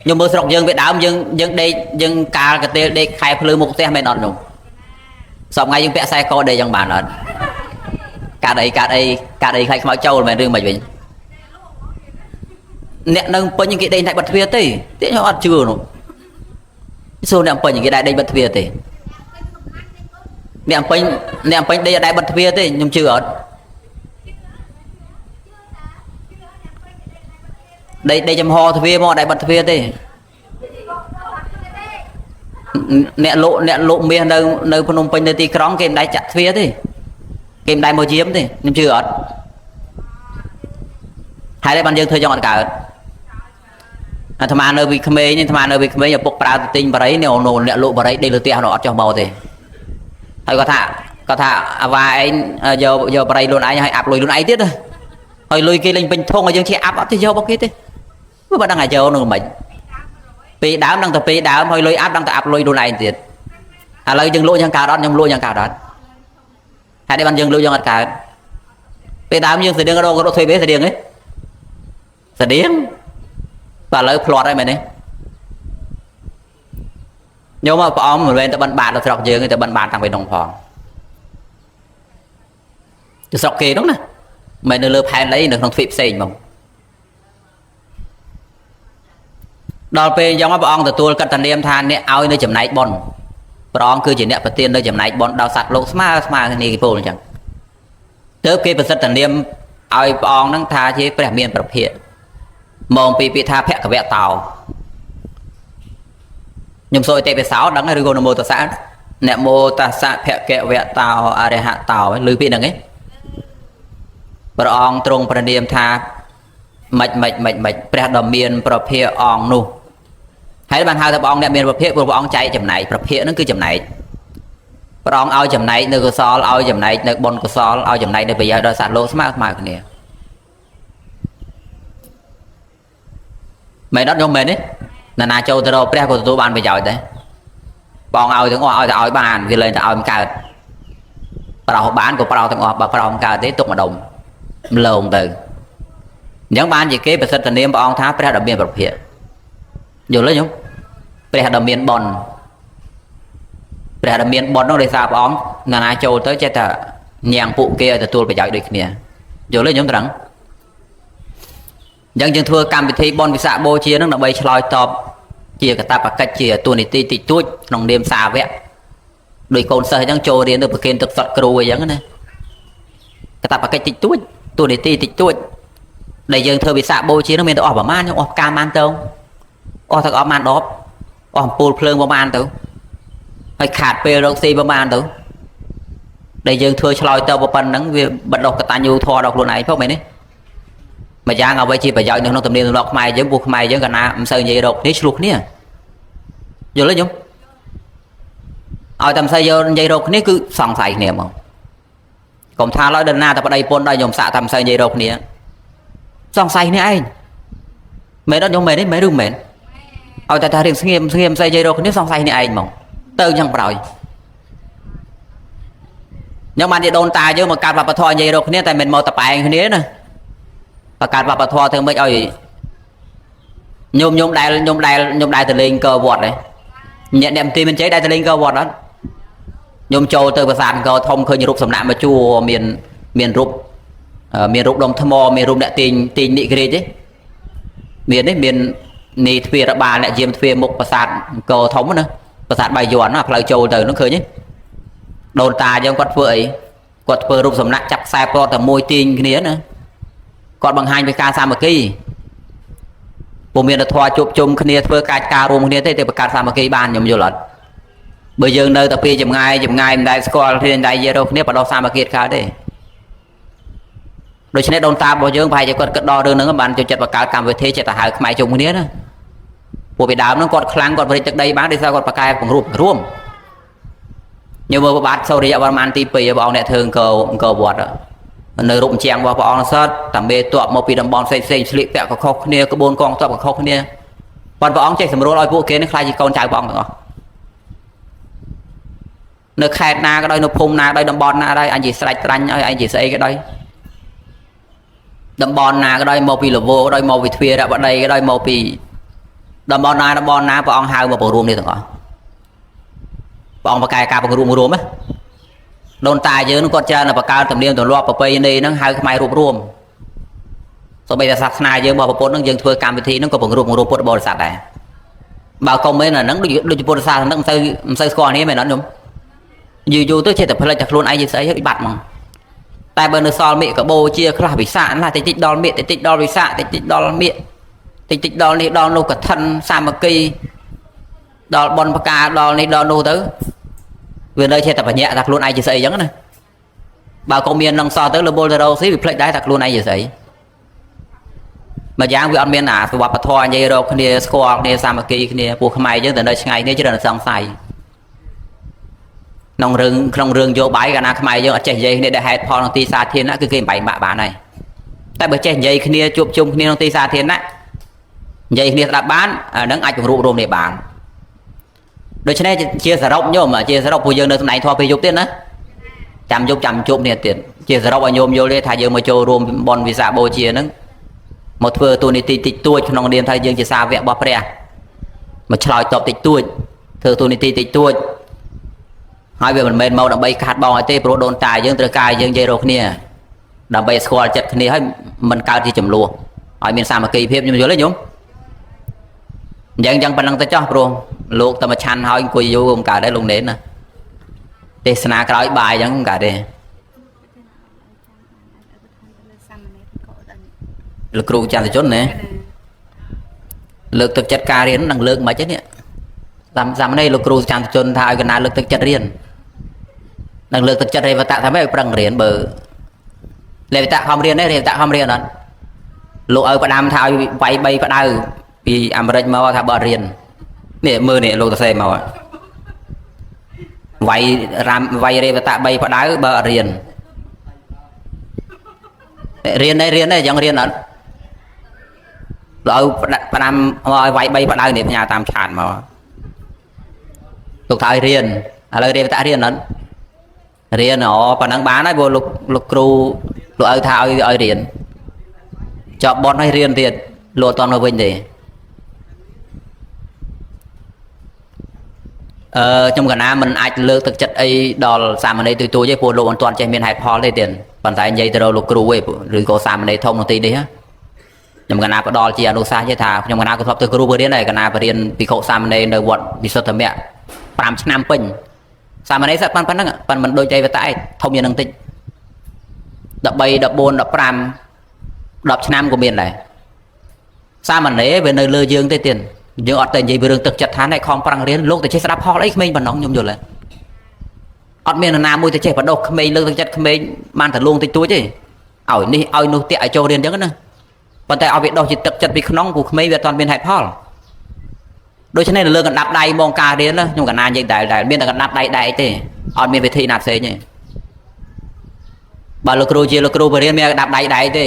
ខ្ញុំមើលស្រុកយើងវាដើមយើងដេកយើងកាលកទេលដេកខែភ្លឺមុខផ្ទះមែនអត់ញោមសប្ងៃយើងពាក់ខ្សែកដេកយ៉ាងបានអត់កាត់អីខ្លាចខ្មោចចូលមែនរឿងមិនវិញអ្នកនៅពេញគេដេកតែបិទទ្វារទេខ្ញុំអត់ជឿនោះសួរអ្នកពេញគេដែរដេកបិទទ្វារទេអ្នកពេញដេកអត់ដែរបិទទ្វារទេខ្ញុំជឿអត់ដេកចំហទ្វារមកដែរបិទទ្វារទេអ្នកលក់មាសនៅភ្នំពេញនៅទីក្រុងគេមិនដែរចាក់ទ្វារទេគេមិនដែរមកយាមទេខ្ញុំជឿអត់ហើយតែបានយើងធ្វើចង់អត់កើតអាត្មានៅពីក្មេងនេះអាត្មានៅពីក្មេងឪពុកប្រើទៅទិញបារីនេះអ្នកលក់បារីដេកលើផ្ទះនោះអត់ចុះមកទេហើយគាត់ថាអាវ៉ាឯងយកបារីខ្លួនឯងហើយអាប់លុយខ្លួនឯងទៀតហើយលុយគេលេងពេញធុងឲ្យយើងជាអាប់អត់ទេយករបស់គេទេវាបើដឹងអាយកនោះមិនពីដើមដឹងតែពីដើមហើយលុយអាប់ដឹងតែអាប់លុយខ្លួនឯងទៀតឥឡូវយើងលក់យ៉ាងកើតអត់ខ្ញុំលក់យ៉ាងកើតអត់ហើយនេះបានយើងលក់យ៉ាងអត់កើតពេលដើមយើងស្តៀងរកទ្វេបេស្តៀងទេស្តៀងបាទឥឡូវផ្្លាត់ហើយមែនទេញោមព្រះអង្គមិនមែនតែបិណ្ឌបាតដល់ស្រុកយើងទេតែបិណ្ឌបាតតាំងពីនោះផងទៅស្រុកគេនោះណាមិននៅលើផែនដីនៅក្នុងទ្វីបផ្សេងហ្មងដល់ពេលអញ្ចឹងព្រះអង្គទទួលកតនាមថាអ្នកឲ្យនៅចំណែកបុណ្យព្រះអង្គគឺជាអ្នកប្រទាននៅចំណែកបុណ្យដល់សត្វលោកស្មើគ្នាគេពោលអញ្ចឹងទើបគេប្រសិទ្ធនាមឲ្យព្រះអង្គនឹងថាជាព្រះមានប្រភិយមកពីពាក្យថាភគវៈតោខ្ញុំសូមអតិពិសោដឹងឬក៏នមោតស្សៈនមោតស្សៈភគវៈតោអរិហតោឮពាក្យហ្នឹងឯងព្រះអង្គទ្រង់ប្រនាមថាម៉េចព្រះដ៏មានប្រភិយអង្គនោះហើយបានហៅថាព្រះអង្គអ្នកមានប្រភិយព្រោះព្រះអង្គចែកចំណែកប្រភិយហ្នឹងគឺចំណែកព្រះអង្គឲ្យចំណែកនៅកុសលឲ្យចំណែកនៅបុណ្យកុសលឲ្យចំណែកនៅប្រយោជន៍ដល់សត្វលោកស្មើគ្នាមែនអត់ញោមមែនទេណានាចូលទៅរកព្រះក៏ទទួលបានប្រយោជន៍ដែរបងឲ្យទាំងអស់ឲ្យតែឲ្យបានវាលែងតែឲ្យមិនកើតប្រោសបានក៏ប្រោសទាំងអស់បើប្រោសមិនកើតទេទុកម្ដុំម្លងទៅអញ្ចឹងបានជាគេប្រសិទ្ធនាមព្រះអង្គថាព្រះដ៏មានប្រភិយយល់ទេញោមព្រះដ៏មានបុណ្យព្រះដ៏មានបុណ្យនោះដោយសារព្រះអង្គណានាចូលទៅចេះតែញ៉ាំងពួកគេឲ្យទទួលប្រយោជន៍ដូចគ្នាយល់ទេញោមត្រង់អញ្ចឹងយើងធ្វើកម្មវិធីបុណ្យវិសាខបូជានឹងដើម្បីឆ្លើយតបជាកតបកិច្ចជាតួនាទីតិចតួចក្នុងនាមសាវកដោយកូនសិស្សអញ្ចឹងចូលរៀនទៅប្រគេនទឹកសុទ្ធគ្រូអញ្ចឹងណាកតបកិច្ចតិចតួចតួនាទីតិចតួចដែលយើងធ្វើវិសាខបូជានឹងមានទៅអស់ប្រមាណអស់ផ្កាម៉ានទៅអស់ទឹកអស់ម៉ានដបអស់អំពូលភ្លើងប្រមាណទៅហើយខាតពេលរកស៊ីប្រមាណទៅដែលយើងធ្វើឆ្លើយតបប៉ុណ្ណឹងវាបណ្ដុះកតញ្ញូធម៌ដល់ខ្លួនឯងផងមែនទេម្យ៉ាងអ្វីជាប្រយោជន៍នៅក្នុងទំនៀមទម្លាប់ខ្មែរយើងពួកខ្មែរយើងកាលណាមិនសូវនិយាយរកគ្នាឆ្លោះគ្នាយល់ទេញោមឲ្យតែមិនសូវយកនិយាយរកគ្នាគឺសង្ស័យគ្នាហ្មងកុំថាឡើយដល់ណាតែប្តីប្រពន្ធដល់ញោមសាក់តែមិនសូវនិយាយរកគ្នាសង្ស័យគ្នាឯងមែនអត់ញោមមែនទេមែនឬមែនឲ្យតែថារៀងស្ងៀមមិនសូវនិយាយរកគ្នាសង្ស័យគ្នាឯងហ្មងទៅអញ្ចឹងប្រោយញោមបានជាដូនតាយើងមកកាត់វប្បធម៌និយាយរកគ្នាតែមិនមកតប៉ែងគ្នាណាបង្កើតវប្បធម៌ធ្វើម៉េចឲ្យញោមដែលទៅលេងកវត្តទេអ្នកមន្ទីរមានជ័យដែលទៅលេងកវត្តអត់ញោមចូលទៅប្រាសាទអង្គរធំឃើញរូបសំណាក់មកជួរមានរូបមានរូបដុំថ្មមានរូបអ្នកទាញនិក្រាជទេមានទេមាននីទ្វារបាលអ្នកយាមទ្វារមុខប្រាសាទអង្គរធំណាប្រាសាទបាយ័នណាផ្លូវចូលទៅនោះឃើញទេ ដូនតាយើងគាត់ធ្វើអីគាត់ធ្វើរូបសំណាក់ចាប់ខ្សែព្រ័ត្រតែមួយទាញគ្នាណាគាត់បង្ហាញពីការសាមគ្គីពុំមានធម៌ជួបជុំគ្នាធ្វើការការរួមគ្នាទេទៅបង្កើតសាមគ្គីបានខ្ញុំយល់អត់បើយើងនៅតែពីចម្ងាយចម្ងាយមិនដែលស្គាល់គ្នាមិនដែលនិយាយរកគ្នាបដោះសាមគ្គីកើតទេដូច្នេះដូនតារបស់យើងប្រហែលជាគាត់គិតដល់រឿងហ្នឹងបានចូលចិត្តបង្កើតកម្មវិធីចិត្តទៅហៅខ្មែរជុំគ្នាណាពួកពីដើមហ្នឹងគាត់ខ្លាំងគាត់បរិចទឹកដីបានដោយសារគាត់ប្រកែបង្រួបរួមញោមមើលព្រះបាទសូរិយវរ្ម័នទី2ព្រះអង្គអ្នកធ្វើអង្គរវត្តនៅរូបជាងរបស់ព្រះអង្គសតតាមេតបមកពីតំបន់ផ្សេងផ្សេងស្លៀកពាក់ក៏ខុសគ្នាក្បួនកងទ័ពក៏ខុសគ្នាប៉ុន្តែព្រះអង្គចេះសម្រួលឲ្យពួកគេនឹងខ្លាចជាកូនចៅព្រះអង្គទាំងអស់នៅខេត្តណាក៏ដោយនៅភូមិណាក៏ដោយតំបន់ណាក៏ដោយអញជាស្រេចត្រាញ់ឲ្យអញជាស្អីក៏ដោយតំបន់ណាក៏ដោយមកពីលវក៏ដោយមកពីទ្វារបតីក៏ដោយមកពីតំបន់ណាតំបន់ណាព្រះអង្គហៅមកបង្រួមនេះទាំងអស់ព្រះអង្គប្រកែការបង្រួមរួមណាដូនតាយើងគាត់ច្រើនតែបង្កើតទំនៀមទម្លាប់ប្រពៃណីហ្នឹងហៅខ្មែររួបរួមសូម្បីតែសាសនាយើងរបស់ពុទ្ធហ្នឹងយើងធ្វើកម្មវិធីហ្នឹងក៏បង្រួបបង្រួមពុទ្ធបរិស័ទដែរបើកុំមែនអាហ្នឹងដូចពុទ្ធសាសនាហ្នឹងមិនសូវស្គាល់គ្នាមែនអត់ញោមយូរយូរទៅចេះតែផ្លិចតែខ្លួនឯងជាស្អីដូចបាត់ហ្មងតែបើនៅសល់មិកបោជាខ្លះវិសាខ្លះតិចតិចដល់មិតិចតិចដល់វិសាតិចតិចដល់មិតិចតិចដល់នេះដល់នោះកឋិនសាមគ្គីដល់បុណ្យផ្កាដល់នេះដល់នោះទៅវានៅចេះតែបញ្ញាថាខ្លួនឯងជាស្អីអញ្ចឹងណាបើកុំមាននឹងសោះទៅលបុលទៅរកស៊ីវាភ្លេចដែរថាខ្លួនឯងជាស្អីមួយយ៉ាងវាអត់មានអាវប្បធម៌និយាយរកគ្នាស្គាល់គ្នាសាមគ្គីគ្នាពួកខ្មែរយើងទៅនៅឆ្ងាយគ្នាច្រើនសង្ស័យក្នុងរឿងយោបាយកាលណាខ្មែរយើងអត់ចេះនិយាយគ្នាដែលហេតុផលក្នុងទីសាធារណៈគឺគេបំបែកបាក់បានហើយតែបើចេះនិយាយគ្នាជួបជុំគ្នាក្នុងទីសាធារណៈនិយាយគ្នាស្ដាប់បានអានឹងអាចបង្រួបរួមគ្នាបានដូច្នេះជាសរុបញោមជាសរុបពួកយើងនៅសម្ដែងធម៌ពេលយប់ទៀតណាចាំយប់ចាំជួបគ្នាទៀតជាសរុបឲ្យញោមយល់ទេថាយើងមកចូលរួមបុណ្យវិសាខបូជាហ្នឹងមកធ្វើទូនីតិតិចតួចក្នុងនាមថាយើងជាសាវករបស់ព្រះមកឆ្លើយតបតិចតួចធ្វើទូនីតិតិចតួចហើយវាមិនមែនមកដើម្បីខាត់បងឲ្យទេព្រោះដូនតាយើងត្រូវការយើងនិយាយរកគ្នាដើម្បីស្គាល់ចិត្តគ្នាហើយមិនកើតជាចំនួនឲ្យមានសាមគ្គីភាពញោមយល់ទេញោមអញ្ចឹងប៉ុណ្ណឹងទៅចោះព្រោះលោកតែមួយឆាន់ហើយអង្គុយយូរមិនកើតទេលោកនេនណាទេសនាក្រោយបាយអញ្ចឹងមិនកើតទេលោកគ្រូចន្ទជនណាលើកទឹកចិត្តការរៀននឹងលើកមិនទេនេះតាមនេះលោកគ្រូចន្ទជនថាឲ្យកណាលើកទឹកចិត្តរៀននឹងលើកទឹកចិត្តរេវតៈថាម៉េចឲ្យប្រឹងរៀនបើរេវតៈខំរៀនទេរេវតៈខំរៀនអត់លោកឲ្យផ្ដាំថាឲ្យវាយ3ផ្ដៅពីអាមេរិកមកថាបើរៀននេះមើលនេះលោកសរសេរមកវាយរាំវាយរេវតៈ3ផ្ដៅបើអត់រៀនរៀនទេរៀនទេអញ្ចឹងរៀនអត់លោកឲ្យផ្ដាំមកឲ្យវាយ3ផ្ដៅនេះផ្ញើតាមឆាតមកលោកថាឲ្យរៀនឥឡូវរេវតៈរៀនអត់រៀនអូប៉ុណ្ណឹងបានហើយព្រោះលោកគ្រូលោកឲ្យថាឲ្យរៀនចប់បន់ឲ្យរៀនទៀតលោកអត់តមកវិញទេខ្ញុំកណាមិនអាចលើកទឹកចិត្តអីដល់សាមណេរទូទៅទេព្រោះលោកមិនទាន់ចេះមានហេតុផលទេទៀតប៉ុន្តែនិយាយទៅរកលោកគ្រូឯងឬក៏សាមណេរធំក្នុងទីនេះខ្ញុំកណាផ្ដល់ជាអនុសាសន៍ទេថាខ្ញុំកណាក៏ធ្លាប់ទៅគ្រូបរៀនដែរកណាបរៀនភិក្ខុសាមណេរនៅវត្តវិសុទ្ធមគ្គ5ឆ្នាំពេញសាមណេរសត្វប៉ុណ្ណឹងប៉ុន្តែមិនដូចទេវតាឯងធំជាងនឹងតិច13 14 15 10ឆ្នាំក៏មានដែរសាមណេរវានៅលើយើងទេទៀតយើងអត់តែនិយាយពីរឿងទឹកចិត្តថានេះខំប្រឹងរៀនលោកតែចេះស្ដាប់ផលអីក្មេងប៉ុណ្ណឹងខ្ញុំយល់ហើយអត់មាននរណាមួយទៅចេះបដោះក្មេងលើកទឹកចិត្តក្មេងបានតែលួងតិចតួចទេឲ្យនេះឲ្យនោះតាក់ឲ្យចូលរៀនអញ្ចឹងណាប៉ុន្តែឲ្យវាដោះជាទឹកចិត្តពីក្នុងព្រោះក្មេងវាអត់មានហេតុផលដូច្នេះនៅលើកណ្ដាប់ដៃមកការរៀនណាខ្ញុំកណានិយាយដែរមានតែកណ្ដាប់ដៃដែរទេអត់មានវិធីណាផ្សេងទេបើលោកគ្រូជាលោកគ្រូបរៀនមានកណ្ដាប់ដៃដែរទេ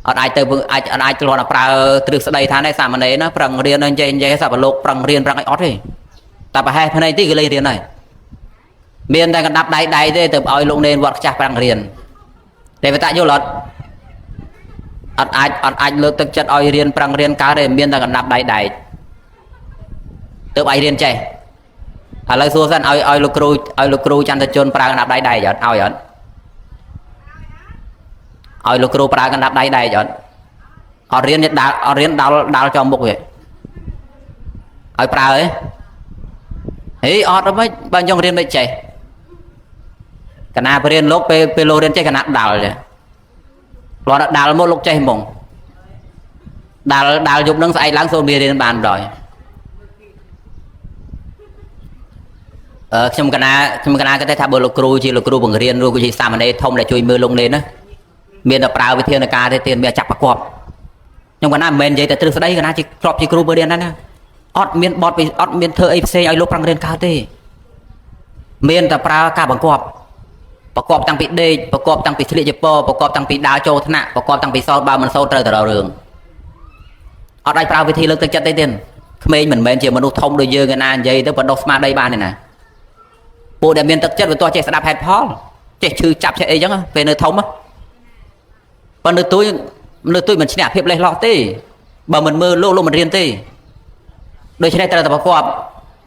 អត់អាចទៅអាចអត់អាចធ្លាប់តែប្រើទ្រឹស្ដីថានេះសាមណេរណាប្រឹងរៀននឹងចេះចេះសប្បលោកប្រឹងរៀនប្រឹងអីអត់ទេតែប្រហែលភ្នែកទីគឺលេងរៀនហើយមានតែកណ្ដាប់ដៃដៃទេទៅឲ្យលោកនេនវត្តខ្ចាស់ប្រឹងរៀនទេវតាយល់អត់អត់អាចលើកទឹកចិត្តឲ្យរៀនប្រឹងរៀនកើតទេមានតែកណ្ដាប់ដៃដៃទៅឲ្យរៀនចេះឥឡូវសួរសិនឲ្យលោកគ្រូឲ្យលោកគ្រូចន្ទជនប្រើកណ្ដាប់ដៃដៃអត់ឲ្យអត់ឲ្យលោកគ្រូប្រើកណ្ដាប់ដៃដែរអត់អត់រៀនដាល់អត់រៀនដាល់ចំមុខទេឲ្យប្រើទេហេអត់មិនបើចង់រៀនមិនចេះ កណាបរៀនលោកពេលពេលលោករៀនចេះកណាដាល់ចាព្រោះដាល់មកលោកចេះហ្មងដាល់ដាល់យប់នឹងស្អែកឡើងសូមរៀនបានបណ្ដោយខ្ញុំកណាខ្ញុំកណាក៏ទេថាបើលោកគ្រូជាលោកគ្រូបង្រៀនឬក៏ជាសាមណេរធំដែលជួយមើលលោកនេនណាមានតែប្រើវិធានការទេទៀតមានចាប់ប្រកបខ្ញុំកណាមិនមែននិយាយតែទ្រឹស្ដីកណាជាក្របជាគ្រូបង្រៀនណាណាអត់មានបត់អត់មានធ្វើអីផ្សេងឲ្យលោកប្រឹងរៀនកើតទេមានតែប្រើការបង្គាប់ប្រកបតាំងពីដេកប្រកបតាំងពីស្លៀកចពប្រកបតាំងពីដើរចូលថ្នាក់ប្រកបតាំងពីសោតបើមិនសោតត្រូវតែរករឿងអត់អាចប្រើវិធីលើកទឹកចិត្តទេទៀតក្មេងមិនមែនជាមនុស្សធំដូចយើងឯណានិយាយទៅបណ្ដុះស្មារតីបានទេណាពួកដែលមានទឹកចិត្តវាទោះចេះស្ដាប់ហេតុផលចេះឈឺចាប់ចេះអីចឹងពេលនៅធំប៉ុន្តែនៅទួយនៅទួយមិនឈ្នះភាពលេះលោះទេបើមិនមើលលោកលោកមិនរៀនទេដូច្នេះត្រូវតែប្រកប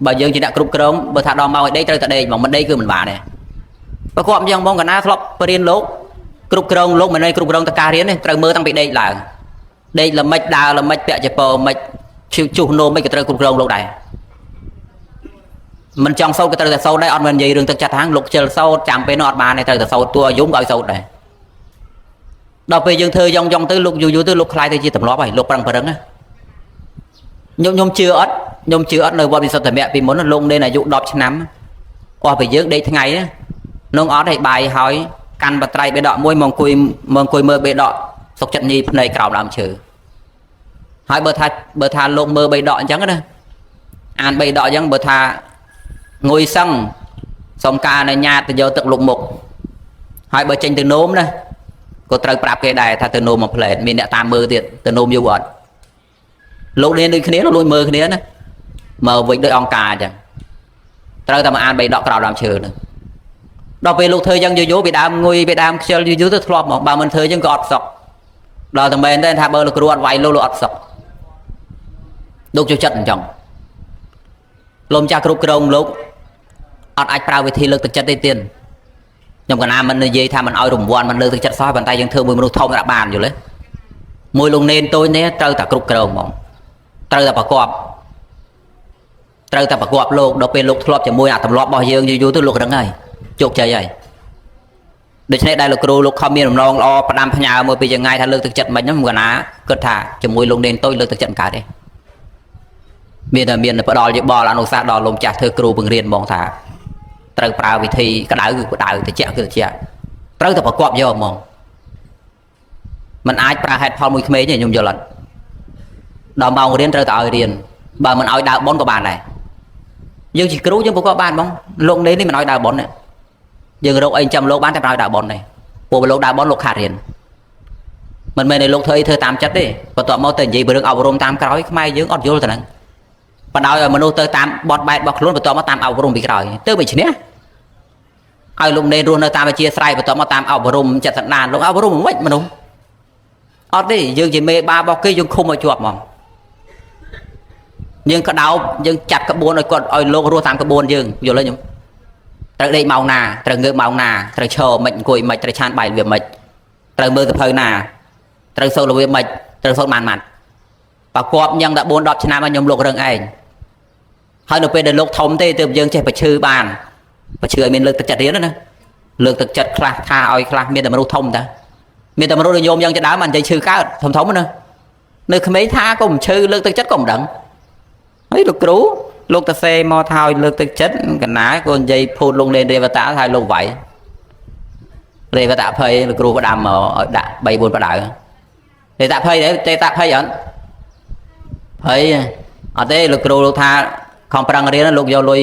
បើយើងជាអ្នកគ្រប់គ្រងបើថាដល់មកឲ្យដេកត្រូវតែដេកហ្មងមិនដេកគឺមិនបានទេប្រកបយ៉ាងហ្មងកណាធ្លាប់បរៀនលោកគ្រប់គ្រងលោកមិនមែនគ្រប់គ្រងតការរៀនទេត្រូវមើលតាំងពីដេកឡើងដេកល្មិចដើរល្មិចពាក់ចពោមិនជុះនោមមិនក៏ត្រូវគ្រប់គ្រងលោកដែរមិនចង់សោតក៏ត្រូវតែសោតដែរអត់មិននិយាយរឿងទឹកចិត្តហាងលោកជិលសោតចាំពេលនោះអត់បានទេត្រូវតែសោតតួយំក៏ឲ្យសោតដែរដល់ពេលយើងធ្វើយ៉ងយ៉ងទៅលោកយូរយូរទៅលោកខ្លាយទៅជាទម្លាប់ហើយលោកប្រឹងប្រឹងណាខ្ញុំជឿអត់ខ្ញុំជឿអត់នៅវត្តវិសុទ្ធធមៈពីមុនលោកនេនអាយុ10ឆ្នាំអស់ពីយើងដេកថ្ងៃណានងអត់ឲ្យបាយហើយកាន់បត្រៃបេដកមួយមកអង្គុយមកអង្គុយមើលបេដកសុកចិត្តញីភ្នែកក្រោមដើមឈើហើយបើថាលោកមើលបេដកអញ្ចឹងណាអានបេដកអញ្ចឹងបើថាងុយសឹងសុំការអនុញ្ញាតទៅយកទឹកលុបមុខហើយបើចេញទៅនោមណាក៏ត្រូវប្រាប់គេដែរថាទៅនោមមួយផ្លែតមានអ្នកតាមមើលទៀតទៅនោមយូរអត់លោកនេះដូចគ្នាលោកលួចមើលគ្នាណាមកវិញដូចអង្គការអញ្ចឹងត្រូវតែមកអានបេដកក្រោមដើមឈើហ្នឹងដល់ពេលលោកធ្វើយ៉ាងយូរយូរពីដើមងុយពីដើមខ្ជិលយូរយូរទៅធ្លាប់មកបើមិនធ្វើយ៉ាងក៏អត់សុខដល់តែមែនទេថាបើលោកគ្រូអត់វាយលោកលោកអត់សុខលោកចូលចិត្តអញ្ចឹងលោកម្ចាស់គ្រប់គ្រងលោកអត់អាចប្រើវិធីលើកទឹកចិត្តទេទៀតខ្ញុំកណាមិននិយាយថាមិនឲ្យរង្វាន់មិនលើកទឹកចិត្តសោះប៉ុន្តែយើងធ្វើមួយមនុស្សធំដាក់បានយល់ទេមួយលោកនេនតូចនេះត្រូវតែគ្រប់គ្រងហ្មងត្រូវតែប្រកបត្រូវតែប្រកបលោកដល់ពេលលោកធ្លាប់ជាមួយអាទម្លាប់របស់យើងយូរយូរទៅលោករឹងហើយជោគជ័យហើយដូច្នេះដែលលោកគ្រូលោកខំមានបំណងល្អផ្ដាំផ្ញើមកពីចង្ងាយថាលើកទឹកចិត្តមិនហ្នឹងកណាគិតថាជាមួយលោកនេនតូចលើកទឹកចិត្តមិនកើតទេមានតែមានផ្ដល់យោបល់អនុសាសន៍ដល់លោកម្ចាស់ធ្វើគ្រូបង្រៀនហ្មងថាត្រូវប្រើវិធីក្តៅគឺក្តៅត្រជាក់គឺត្រជាក់ត្រូវតែប្រកបយកហ្មងมันអាចប្រើហេតុផលមួយក្មេងទេខ្ញុំយល់អត់ដល់ម៉ោងរៀនត្រូវតែឲ្យរៀនបើមិនឲ្យដើរប៉ុនក៏បានដែរយើងជាគ្រូយើងប្រកបបានហ្មងលោកនេះមិនឲ្យដើរប៉ុនទេយើងរកអីចាំលោកបានតែមិនឲ្យដើរប៉ុនទេព្រោះលោកដើរប៉ុនលោកខាតរៀនមិនមែនឲ្យលោកធ្វើអីធ្វើតាមចិត្តទេបន្ទាប់មកទៅនិយាយពីរឿងអប់រំតាមក្រោយខ្មែរយើងអត់យល់ទៅហ្នឹងបដ ாய் ឲ្យមនុស្សទៅតាមបត់បែតរបស់ខ្លួនបន្ទាប់មកតាមអប់រំពីក្រោយទៅមិនឈ្នះឲ្យលោកនេនរស់នៅតាមវិជាស្រ័យបន្ទាប់មកតាមអប់រំចិត្តសន្តានលោកអប់រំមិនមនុស្សអត់ទេយើងជាមេបារបស់គេយើងឃុំឲ្យជាប់ហ្មងយើងក្តោបយើងចាត់ក្បួនឲ្យគាត់ឲ្យលោករស់តាមក្បួនយើងយល់ទេខ្ញុំត្រូវដេកម៉ោងណាត្រូវងើបម៉ោងណាត្រូវឈរមិនអង្គុយមិនត្រូវឆានបាយរបៀបមិនត្រូវមើលសភៅណាត្រូវសូត្ររបៀបមិនត្រូវសូត្រម៉ានម៉ាត់ប្រកបញ៉ឹងតែ4 10ឆ្នាំឲ្យខ្ញុំលោករឹងឯងហើយនៅពេលដែលលោកធំទេទើបយើងចេះប្រឈឺបានប្រឈឺឲ្យមានលើកទឹកចិត្តរៀនណាលើកទឹកចិត្តខ្លះថាឲ្យខ្លះមានតែមនុស្សធំតាមានតែមនុស្សដូចញោមយ៉ាងជាដើមបាននិយាយឈឺកើតធំធំណានៅក្មេងថាក៏មិនឈឺលើកទឹកចិត្តក៏មិនដឹងហើយលោកគ្រូលោកតសេមកថាឲ្យលើកទឹកចិត្តកណាក៏និយាយភូតលោកលេនរាវតាថាលោកវាយរាវតាភ័យលោកគ្រូផ្ដាំមកឲ្យដាក់3 4បដៅរាវតាភ័យទេតាភ័យអត់ភ័យអត់ទេលោកគ្រូលោកថាខំប្រឹងរៀនលោកយកលុយ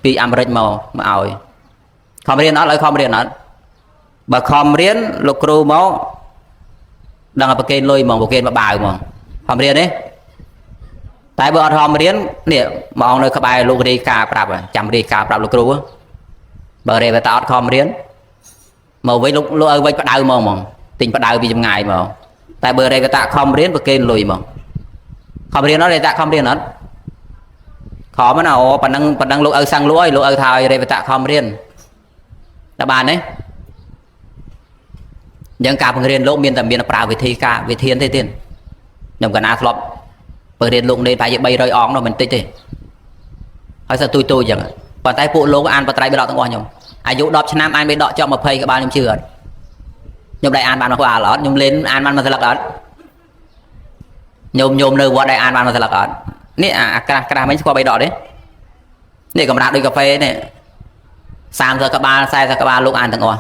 ពីអាមេរិកមកមកឲ្យខំរៀនអត់ឲ្យខំរៀនអត់បើខំរៀនលោកគ្រូមកដឹងឲ្យប្រគេនលុយហ្មងប្រគេនមកបាវហ្មងខំរៀនទេតែបើអត់ខំរៀននេះមកនៅក្បែរលោករាយការប្រាប់ចាំរាយការប្រាប់លោកគ្រូបើរេវតាអត់ខំរៀនមកវិញលោកលោកឲ្យវិញបដៅហ្មងហ្មងទិញបដៅពីចម្ងាយមកតែបើរេវតាខំរៀនប្រគេនលុយហ្មងខំរៀនអត់រេវតាខំរៀនអត់ខំណាអូប៉ណ្ណឹងប៉ណ្ណឹងលោកឪសឹងលោកអើយលោកឪថាឲ្យរេវតាខំរៀនដល់បានទេអញ្ចឹងការបង្រៀនលោកមានតែមានប្រើវិធីការវិធានទេទៀតខ្ញុំកណាធ្លាប់បង្រៀនលោកនេនប្រហែលជា300អង្គនោះមិនតិចទេហើយសើទូចទូចអញ្ចឹងប៉ុន្តែពួកលោកអានបត្រៃបិដកទាំងអស់ខ្ញុំ អាយុ10ឆ្នាំអានបេដកចប់20ក្បាលខ្ញុំជឿអត់ខ្ញុំได้អានបានមួយក្បាលអត់ខ្ញុំលេនអានបានមួយស្លឹកអត់ញោមញោមនៅវត្តได้អានបានមួយស្លឹកអត់នេះអាក្រាស់ក្រាស់មិញស្គាល់បេដកទេនេះកម្រាស់ដូចកាហ្វេនេះ30ក្បាល40ក្បាលលោកអានទាំងអស់